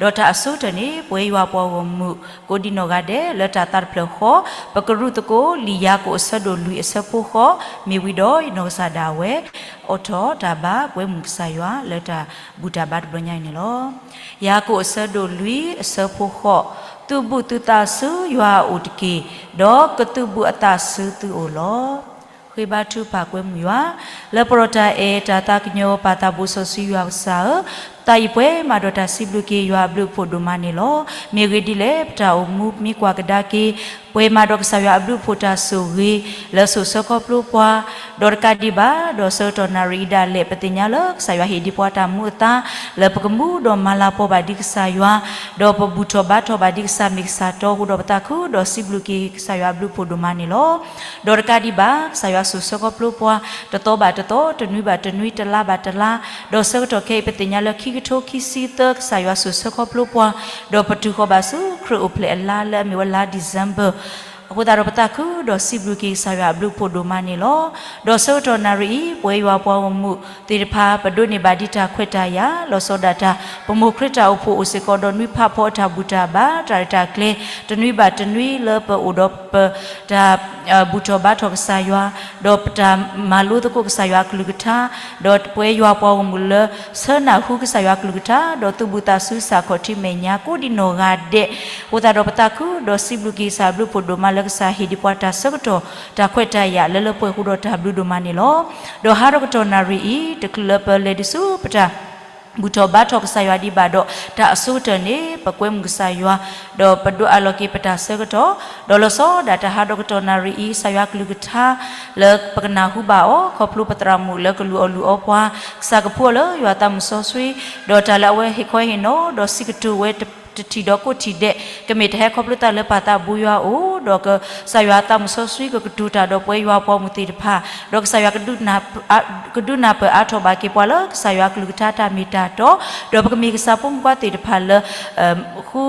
ဒီးတၢ်အဆိကတၢၢ်န့ၣ် ပဝဲယွၤပှၤဂီၢ်မုၢ် ကိးဒံနီၢ်ဂၤဒဲး လၢတၢ်သးတဖျၢၣ်ဃီ ပကရူၢ်သကိးလံာ်ယၤကိာ်အဆၢဒိၣ်လွံၢ်အဆၢဖိဃိး မ့ၢ်ဝံၤဒီးနီၢ်ကစၢ်ဒၣ်ဝဲ အိးထီၣ်တၢ်ဘါပဝဲမုၢ်ကစၢ်ယွၤလၢတၢ်ဘူၣ်တၢ်ဘါတဘျီညါအံၤန့ၣ်လီၤ. ယၤကိာ်အဆၢဒိၣ်လွံၢ်အဆၢဖိဃိး, သူၣ်ဘူၣ်သုသးဆူယွၤအအိၣ်တက့ၢ်, ဒီးကသူၣ်ဘူၣ်အသးဆူသုအိၣ်လီၤ. ဃ့ဘါထုကဖၣ်ကွဲမုာ်ယွၤ လၢပရီၣ်တၢ်အဲၣ်တၢ်သးကညီၤပၢ်သးဘိစီဆှံယွၤကစၢ်ဧၢ, သးအံၤပှဲၤမးဒီးတၢ်စံးဘျုးက့ၤယွၤအဘျုးအဖှိၣ်ဒိၣ်မးန့ၣ်လီၤ. မ့ၢ်ဂ့ၢ်ဒ်လဲၣ် ပတၢ်အိၣ်မူမ့ၢ်ကွၢ်ကဒါက့ၤ ပှဲၤမးဒီးကစၢ်ယွၤအဘျုးအဖှိၣ်တၢ်ဆိၣ်ဂ့ၤ လၢစိာ်ဆၢခီဖျိပှၤ, ဒီးတကးဒံးဘၣ် ဒီးဆၢကတီၢ်နၣ်ရံၣ်အံၤဒၣ်လဲာ် ပသ့ၣ်ညါလၢကစၢ်ယွၤဟ့ၣ်ဒံးပှၤတၢ်မူအသါ လၢပကမူဒီးမၤလၤကပီၤဘၣ်ဒံးကစၢ်ယွၤ, ဒီးပဘူၣ်ထီၣ်ဘါထီၣ်ဘၣ်ဒံးကစၢ်မ့ၢ်ကစၢ်တီ အဃိဒီးပသးခုဒီးစံးဘျုးက့ၤကစၢ်ယွၤအဘျုးအဖှိၣ်ဒိၣ်မးန့ၣ်လီၤ. ဒီးတကးဒံးဘၣ် ကစၢ်ယွၤစိာ်ဆၢခီဖျိပှၤ တသီဘၣ်တသီ တနွံဘၣ်တနွံ တလါဘၣ်တလါ, ဒီးဆၢကတီၢ်ခဲအံၤ ပသ့ၣ်ညါလၢခံကထိခံဆံသၢ ကစၢ်ယွၤစိာ်ဆၢခီဖျိပှၤ, ဒီးပတုၤဃီၤဘၣ်ဆူခရံာ်အိၣ်ဖျဲၣ်အလါလၢအမ့ၢ်ဝဲလါ December, အဃိသတးဒီးပသးခုဒီးစံးဘျုးက့ၤကစၢ်ယွၤအဘျုးအဖှိၣ်ဒိၣ်မးန့ၣ်လီၤ. ဒီးဆၢကတီၢ်နၣ်ရံၣ်အံၤ ပဝဲယွၤပှၤဂီၢ်မုၢ်သ့ၣ်တဖၣ် ပဒိးန့ၢ်ဘၣ်ဒံးတၢ်ခွဲးတၢ်ယာ် လီၤဆီဒၣ်တၢ် ပမိၢ်ခရံာ်တၢ်အိၣ်ဖှိၣ်အိၣ်စ့ၢ်ကီးဒီးနွံဖးဖီအတၢ်ဘူၣ်တၢ်ဘါ တၢ်ရဲၣ်တၢ်ကျဲၤ တနွံဘၣ်တနွံလၢပအိၣ်ဒီးပတၢ် ဘူၣ်ထီၣ်ဘါထီၣ်ကစၢ်ယွၤ, ဒီးပတၢ်မၤလိသကိးကစၢ်ယွၤအကလုၢ်ကထါ, ဒီးပဝဲယွၤပှၤဂီၢ်မုၢ်လၢ ဆၢနၢ်ဟူကစၢ်ယွၤအကလုၢ်ကထါ ဒီးသူၣ်ဘူၣ်သးဆူစးခီၣ်ထံမဲာ်ညါ ကိးဒံနီၢ်ဂၤဒဲး, အဃိသတးဒီးပသးခုဒီးစံးဘျုးက့ၤကစၢ်အဘျုးအဖှိၣ်ဒိၣ်မးလၢကစၢ်ဟ့ၣ်ဒံးပှၤတၢ်ဆၢကတီၢ် တၢ်ခွဲးတၢ်ယာ်လၢလၢပှဲၤပှဲၤအဃိဒီးတၢ်ဘျုးဒိၣ်မးန့ၣ်လီၤ. ဒီးဟါဒီကတီၢ်နၣ်ရံၣ်အံၤ တချုးလၢပလဲၤဒံးဆူပတၢ် ဘူၣ်ထီၣ်ဘါထီၣ်ကစၢ်ယွၤဒံးဘၣ်ဒီး တၢ်အဆိကတၢၢ်န့ၣ် ပကွဲမုာ်ကစၢ်ယွၤ, ဒီးပဒိးအးလီၤက့ၤပတၢ်ဆၢကတီၢ်, ဒီးလီၤဆီဒၣ်တၢ်ဟါဒီကတီၢ်နၣ်ရံၣ်အံၤ ကစၢ်ယွၤကလုၢ်ကထါ လၢပကနၢ်ဟူဘၣ်အီၤ ခီဖျိပသရၣ်မုၣ်လၢကလူၤအီၣ်လူၤအီပှၤ, ကစၢ်ကဖှူအီၤလၢယွၤသးမုၣ်စီဆှံ, ဒီးတၢ်လၢအဝဲဟ့ၣ်ခီဟ့ၣ်နီၤ ဒီးစံးကတိၤဝဲတထံၣ်ဒီးကိးထံၣ်ဒဲး, ကမ့ၢ်တၢ်ဟဲခီဖျိသးလၢပၢ်သးဘိယွၤအအိၣ်, ဒီးကစၢ်ယွၤသးမုၣ်စီဆှံကကတိၤတၢ်ဒီးပဝဲယွၤပှၤဂီၢ်မုၢ်သ့ၣ်တဖၣ်, ဒီးကစၢ်ယွၤ ကဒုးနၢ်ပၢၢ်အါထီၣ်ဘၣ်က့ၤပှၤလၢကစၢ်ယွၤအကလုၢ်ကထါတၢ်မ့ၢ်တၢ်တီ, ဒီးပကမ့ၢ်ကစၢ်ဖိမုၣ်ဖိခွါသ့ၣ်တဖၣ်လၢ ဃု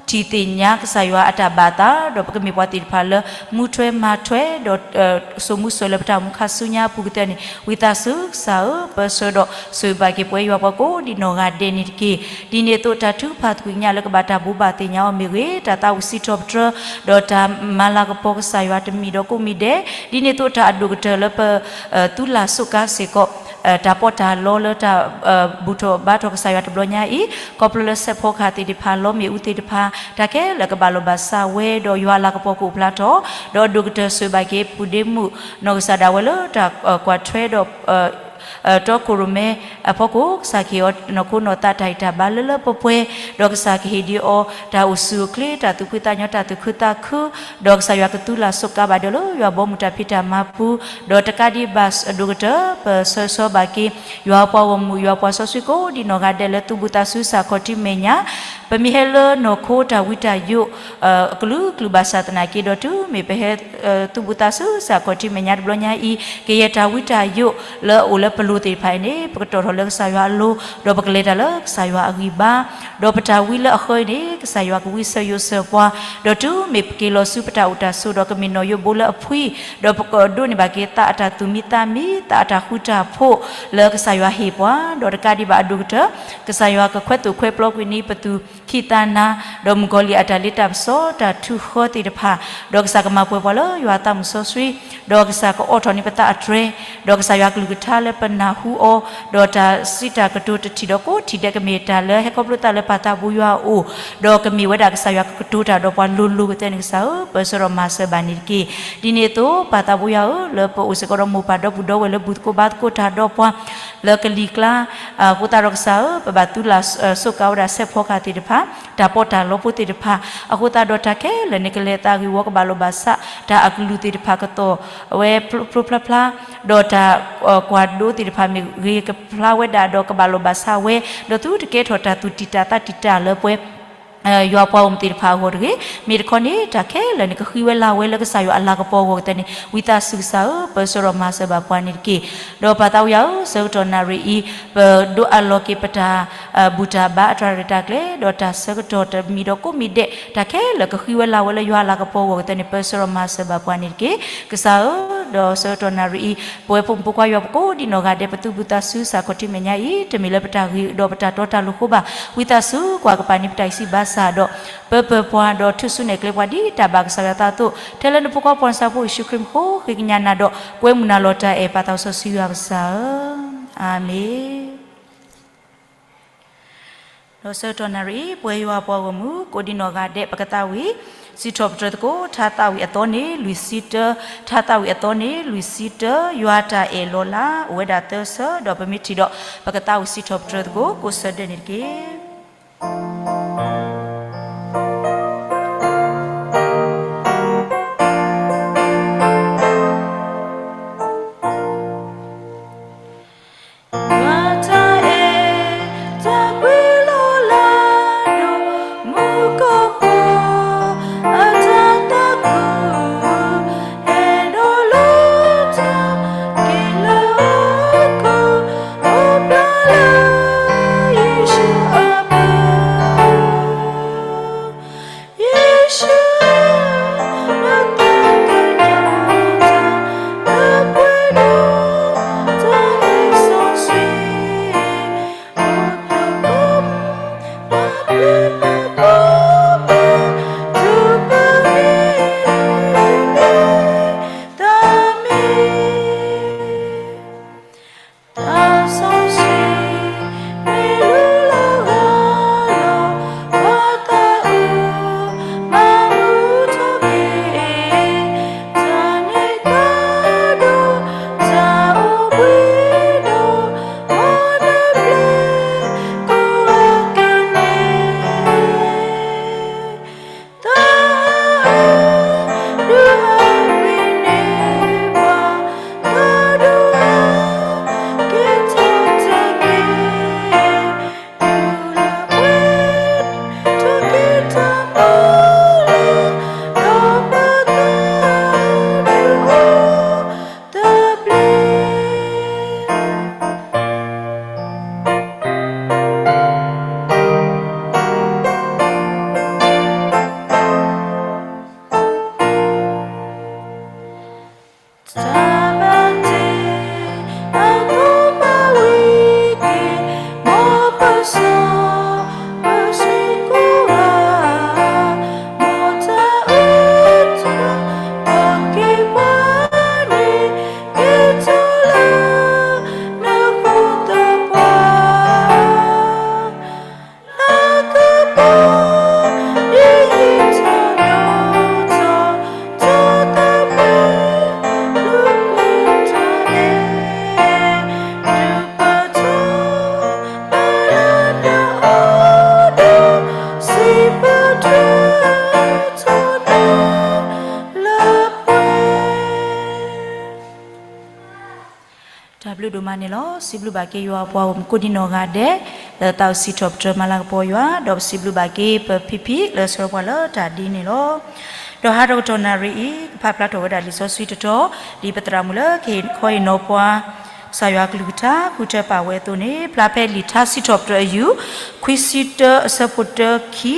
ထံၣ်သ့ၣ်ညါကစၢ်ယွၤအတၢ်ဘၣ်သး, ဒီးပကမ့ၢ်ပှၤသ့ၣ်တဖၣ်လၢ မူထွဲမၤထွဲ ဒီးစိာ်မူစိာ်လၢပတၢ်အိၣ်မူခါဆူညါအပူၤကတၢၢ်န့ၣ် ဝံသးစူၤကစၢ်ဧၢ, ပၢၢ်ဆၢဒီးဆိၣ်ဂ့ၤဘၣ်က့ၤပဝဲယွၤပှၤကိးဒံနီၢ်ဂၤဒဲးန့ၣ်တက့ၢ်. ဒ်န့ၣ်အသိးတၢ်ထုကဖၣ်သ့ၣ်ညါလၢကဘၣ်တၢ်ဘိးဘၣ်သ့ၣ်ညါအီၤမ့ၢ်ဂ့ၤ, တၢ်သးဝံၣ်စံးထီၣ်ပတြၢၤ, ဒီးတၢ်မၤလၤကပီၤကစၢ်ယွၤတမံၤဒီးကိးမံၤဒဲး, ဒ်န့ၣ်အသိးတၢ်အဒိၣ်ကတၢၢ်လၢပ သူလၢ်စိးကါစ့ၢ်ကီး တၢ်ပီးတၢ်လီလၢတၢ် ဘူၣ်ထီၣ်ဘါထီၣ်ကစၢ်ယွၤတဘျီညါအံၤ, ခီဖျိလၢစဲးဖီကဟၣ်သ့ၣ်တဖၣ် လီမ့ၣ်အူသ့ၣ်တဖၣ် တၢ်ခဲလၢာ်ကဘၣ်လိာ်ဘၣ်စးဝဲ ဒီးယွၤအလၤကပီၤကအိၣ်ဖျါထီၣ်, ဒီးအဒိၣ်ကတၢၢ်ဆိၣ်ဂ့ၤဘၣ်က့ၤ ပုၢ်ဒ့မုၣ် နီၢ်ကစၢ်ဒၣ်ဝဲလၢတၢ်ကွၢ်ထွဲဒီး တီခိၣ်ရိၣ်မဲအဖီခိၣ်, ကစၢ်ကဟ့ၣ်အီၤနီၢ်ခိနီၢ်သးတၢ်ဂံၢ်တၢ်ဘါလၢလၢပှဲၤပှဲၤ, ဒီးကစၢ်ကဟ့ၣ်ဒံးအီၤ တၢ်အိၣ်ဆူၣ်အိၣ်ချ့ တၢ်သူၣ်ဖှံသးညီ တၢ်သူၣ်ခုသးခု, ဒီးကစၢ်ယွၤကသူလၢ်စိးကါဘၣ်ဒီးလၢယွၤဘီမုၢ်တၢ်ဖံးတၢ်မၤပူၤ, ဒီးတကးဒံးဘၣ်အဒိၣ်ကတၢၢ် ပဆၢဂ့ၤဆၢဝါဘၣ်က့ၤ ယွၤပှၤဂီၢ်မုၢ် ယွၤပှၤစီဆှံကိးဒံနီၢ်ဂၤဒဲးလၢသူၣ်ဘူၣ်သးဆူစးခီၣ်ထံမဲာ်ညါ, ပမ့ၢ်ဟဲလၢနီၢ်ခိတၢ်ဝံတၢ်ယိး အကလုာ်ကလုာ်ဘၣ်ဆၣ်သနာ်က့ဒီး တုၤမ့ၢ်ပဟဲ သူၣ်ဘူၣ်သးဆူစးခီၣ်ထံမဲာ်ညါတဘျီညါအံၤ, ကယဲၢ်တၢ်ဝံတၢ်ယိးလၢအအိၣ်လၢပလိၤသ့ၣ်တဖၣ်အံၤန့ၣ် ပကတီၢ်ထီၣ်လၢကစၢ်ယွၤအလိၤ, ဒီးပကလဲၤတၢ်လၢကစၢ်ယွၤအဂံၢ်ဘါ, ဒီးပတၢ်ဝံလၢအဃၢအံၤန့ၣ် ကစၢ်ယွၤကဝံဆၢယိးဆၢပှၤ, ဒီးတုၤမ့ၢ်ပက့ၤလီၤဆူပတၢ်အိၣ်တၢ်ဆိးဒီးကမ့ၢ်နီၣ်ယိးဘိလၢအဖှံ, ဒီးပကဒိးန့ၢ်ဘၣ်က့ၤသးအတၢ်သူၣ်မံသးမံ, သးအတၢ်ဃူတၢ်ဖိးလၢကစၢ်ယွၤဟ့ၣ်ပှၤ, ဒီးတကးဒံးဘၣ်အဒိၣ်ကတၢၢ် ကစၢ်ယွၤကခွဲးသိၣ်ခွဲးပျီကွံာ်န့ၢ်ပသူၣ်ခံသးနၤ, ဒီးမုၣ်ကီၤလံၢ်အတၢ်လ့တၢ်ပစီတၢ်ထုးဃၢသ့ၣ်တဖၣ်, ဒီးကစၢ်ကမၤပှဲၤပှၤလၢယွၤသးမုၣ်စီဆှံ, ဒီးကစၢ်ကအိးထီၣ်န့ၢ်ပသးအတြဲၤ, ဒီးကစၢ်ယွၤကလုၢ်ကထါလၢပနၢ်ဟူအီၤ, ဒီးတၢ်စံးတၢ်ကတိၤတထံၣ်ဒီးကိးထံၣ်ဒဲး ကမ့ၢ်တၢ်လၢဟဲခီဖျိသးလၢပၢ်သးဘိယွၤအအိၣ်, ဒီးကမ့ၢ်ဝဲဒၣ်ကစၢ်ယွၤကကတိၤတၢ်ဒီးပှၤလိၤလိၤကတၢၢ်န့ၣ် ကစၢ်ဧၢ, ပၢၢ်ဆၢဒီးမၤစၢၤဘၣ်န့ၣ်တက့ၢ်. ဒ်န့ၣ်အသိး ပၢ်သးဘိယွၤဧၢ, လၢပအိၣ်စ့ၢ်ကီးဒီးမိၢ်ပၢ်ဒီပုၢ်ဒီဝဲၢ်လၢဘူၣ်သကိးဘါသကိးတၢ်ဒီးပှၤ လၢကလံၤကျါ, အဃိသတးဒီးကစၢ်ဧၢ, ပဘၣ်သူလၢ်စိးကါဝဲဒၣ်စဲးဖီကဟၣ်သ့ၣ်တဖၣ်, တၢ်ပီးတၢ်လီဖိသ့ၣ်တဖၣ်, အဃိသတးဒီးတၢ်ခဲလၢာ်န့ၣ် ကလဲၤသးဂ့ၢ်ဝီကဘၣ်လိာ်ဘၣ်စး, တၢ်အကလုၢ်သ့ၣ်တဖၣ်ကသီၣ်ဝဲဖျိဖျါဖျါ, ဒီးတၢ်ကွၢ်ဒိသ့ၣ်တဖၣ်မ့ၢ်ဂ့ၤကဖျါဝဲဒၣ်ဒီးကဘၣ်လိာ်ဘၣ်စးဝဲ, ဒီးသုတကဲထီၣ်တၢ်သူၣ်တံၢ်တၢ်သးတံာ်တာ်လၢပှဲၤ ယွၤပှၤဂီၢ်မုၢ်သ့ၣ်တဖၣ်အဂီၢ်တဂ့ၤ, မ့ၢ်တခီန့ၣ် တၢ်ခဲလၢာ်န့ၣ် ကဃံဝဲလၤဝဲလၢကစၢ်ယွၤအလၤကပီၤအဂီၢ်ကတၢၢ်န့ၣ် ဝံသးစူၤကစၢ်ဧၢ, ပၢၢ်ဆၢဒီးမၤစၢၤဘၣ်ပှၤန့ၣ်တက့ၢ်. ဒီးပၢ်သးဘိယွၤဧၢ, ဆၢကတီၢ်နၣ်ရံၣ်အံၤ ပဒိးအးလီၤက့ၤပတၢ် ဘူၣ်တၢ်ဘါအတၢ်ရဲၣ်တၢ်ကျဲၤ, ဒီးတၢ်ဆၢကတီၢ်တမံၤဒီးကိးမံၤဒဲး, တၢ်ခဲလၢာ်ကဃံဝဲလၤဝဲလၢယွၤအလၤကပီၤအဂီၢ်ကတၢၢ်န့ၣ် ပၢၢ်ဆၢဒီးမၤစၢၤဘၣ်ပှၤန့ၣ်တက့ၢ်. ကစၢ်ဧၢ, ဒီးဆၢကတီၢ်နၣ်ရံၣ်အံၤ ပဝဲဖိမုၣ်ဖိခွါယွၤပကိးဒံးနီၢ်ဂၤဒဲး ပသူၣ်ဘုသးစူၤ စးခီၣ်ထံမဲာ်ညါအံၤ တမ့ၢ်လၢပတၢ်ဂ့ၤဒီးပတၢ်တီတၢ်လိၤအဃိဘၣ်. ဝံသးစူၤကွၢ်ကပၤန့ၣ် ပတၢ်ဂံၢ်စၢ်ဘါစၢ်ဒီး ပၢပၢၤပှၤဒီးထုးစုနဲၣ်ကျဲပှၤဒ်တၢ်ဘၣ်ကစၢ်ယွၤအသးအသိး, ထဲလၢနဖိခွါပှၤနဆၣ်ဖိယ့ၣ်ၡူးခရံာ်မံၤအဃိ ဃ့ကညးနၤဒီးကွဲမုာ်နၤလီၤတၢ်အဲၣ် ပၢ်သးစီဆှံယွၤကစၢ်ဧၢ, အၤမ့ၣ်. ဒီးဆၢကတီၢ်နၣ်ရံၣ်အံၤ ပဝဲယွၤပှၤဂီၢ်မုၢ် ကိးဒံးနီၢ်ဂၤဒဲး ပကသးဝံၣ် စံးထီၣ်ပတြၢၤသကိး ထါသးဝံၣ်အသီန့ၣ် လွံၢ်ဆံတၢ, ထါသးဝံၣ်အသီန့ၣ် လွံၢ်ဆံတၢ, ယွၤတၢ်အဲၣ်လီၤလး အိၣ်ဝဲဒၣ်သၢဆၢ, ဒီးပမ့ၢ်ထံၣ်ဒီး ပကသးဝံၣ်စံးထီၣ်ပတြၢၤသကိး ကိးဆၢဒဲးန့ၣ်တက့ၢ်. ယွၤတၢ်အဲၣ်တၢ်ကွံလိာ်လၢဒိၣ်မူကီၢ်ဖိ အတၢ်သးခု အဲၣ်ဒိးလီၤတၢ်က့ၤလၢဟီၣ်ခိၣ် အိၣ်ဖျါလၢယ့ၣ်ၡူးအပူၤ ယ့ၣ်ၡူး နသးကညီၤတၢ် နပှဲၤဒီးတၢ်အဲၣ်စီဆှံ အိၣ်ဖျါကိးမုၢ် ပှၤဘျုးပှၤဖှီၣ် တုၤပမ့ၢ်တၢ်မ့ၢ် သးစီဆှံ မ့ၢ်လူလီၤဂာ်လီၤ ပှၤသးအုး မၤမုာ်ထီၣ်က့ၤ တၢ်န့ၢ်သါဒီး တၢ်အိၣ်ဘှံးဒီး မ်နပျဲၢ်ကိးဂၤဒဲးန့ၣ် သးအုး ဒုးဟးကွံာ်န့ၢ်ပှၤ သးဒုးဟးက့ၤထီၣ်တက့ၢ် ဒုးလၢပှဲၤထီၣ်က့ၤ တၢ်မၤလၤ ဒီးပသးဒုးအိၣ်သဘျ့ တၢ်ဘၣ်တ့အသီမၤဝံၤက့ၤ မ်ပစီပဆှံကိးဂၤ မ်တၢ်အုးတၢ်သီက့ၤပှၤန့ၣ် က့ၤထီၣ်လၢနဃိသပှၢ် လၢကပီၤ ယံာ်ယံာ်ထီၣ်ဒီးထီၣ် ထီၣ်သပှၢ် လူၤကွၢ်တၢ်အဲၣ် ဒုးပထီၣ် ဘၣ်လၢနအီၤဒီး စံးပတြၢၤထီၣ်နၤလၢပှဲၤ တၢ်ဘျုးဒိၣ်မးန့ၣ်လီၤ. စံးဘျုးဘၣ်က့ၤယွၤအပှၤဂီၢ်မုၢ်ကိးဒံးနီၢ်ဂၤဒဲး လၢသးအိၣ်စံးထီၣ်ပတြၢၤမၤလၤကပီၤယွၤ, ဒီးပစံးဘျုးဘၣ်က့ၤပဖံဖံလၢဆှၢပှၤလၢတၢ်ဒ်န့ၣ်လီၤ. ဒီးဟါတကတီၢ်နၣ်ရံၣ်အံၤ ကဖးဖျါထီၣ်ဝဲဒၣ်လံာ်စီဆှံတတီၤ ဒ်ပသရၣ်မုၣ်လၢကဟ့ၣ်ခီဟ့ၣ်နီၤပှၤ ကစၢ်ယွၤကလုၢ်ကထါ ဃုထၢပာ်ဝဲအသိးန့ၣ် ဖျါဖဲလံာ်ထါစံးထီၣ်ပတြၢၤအယူၢ် ခွံဆံတၢအဆၢဖိတၢခံ,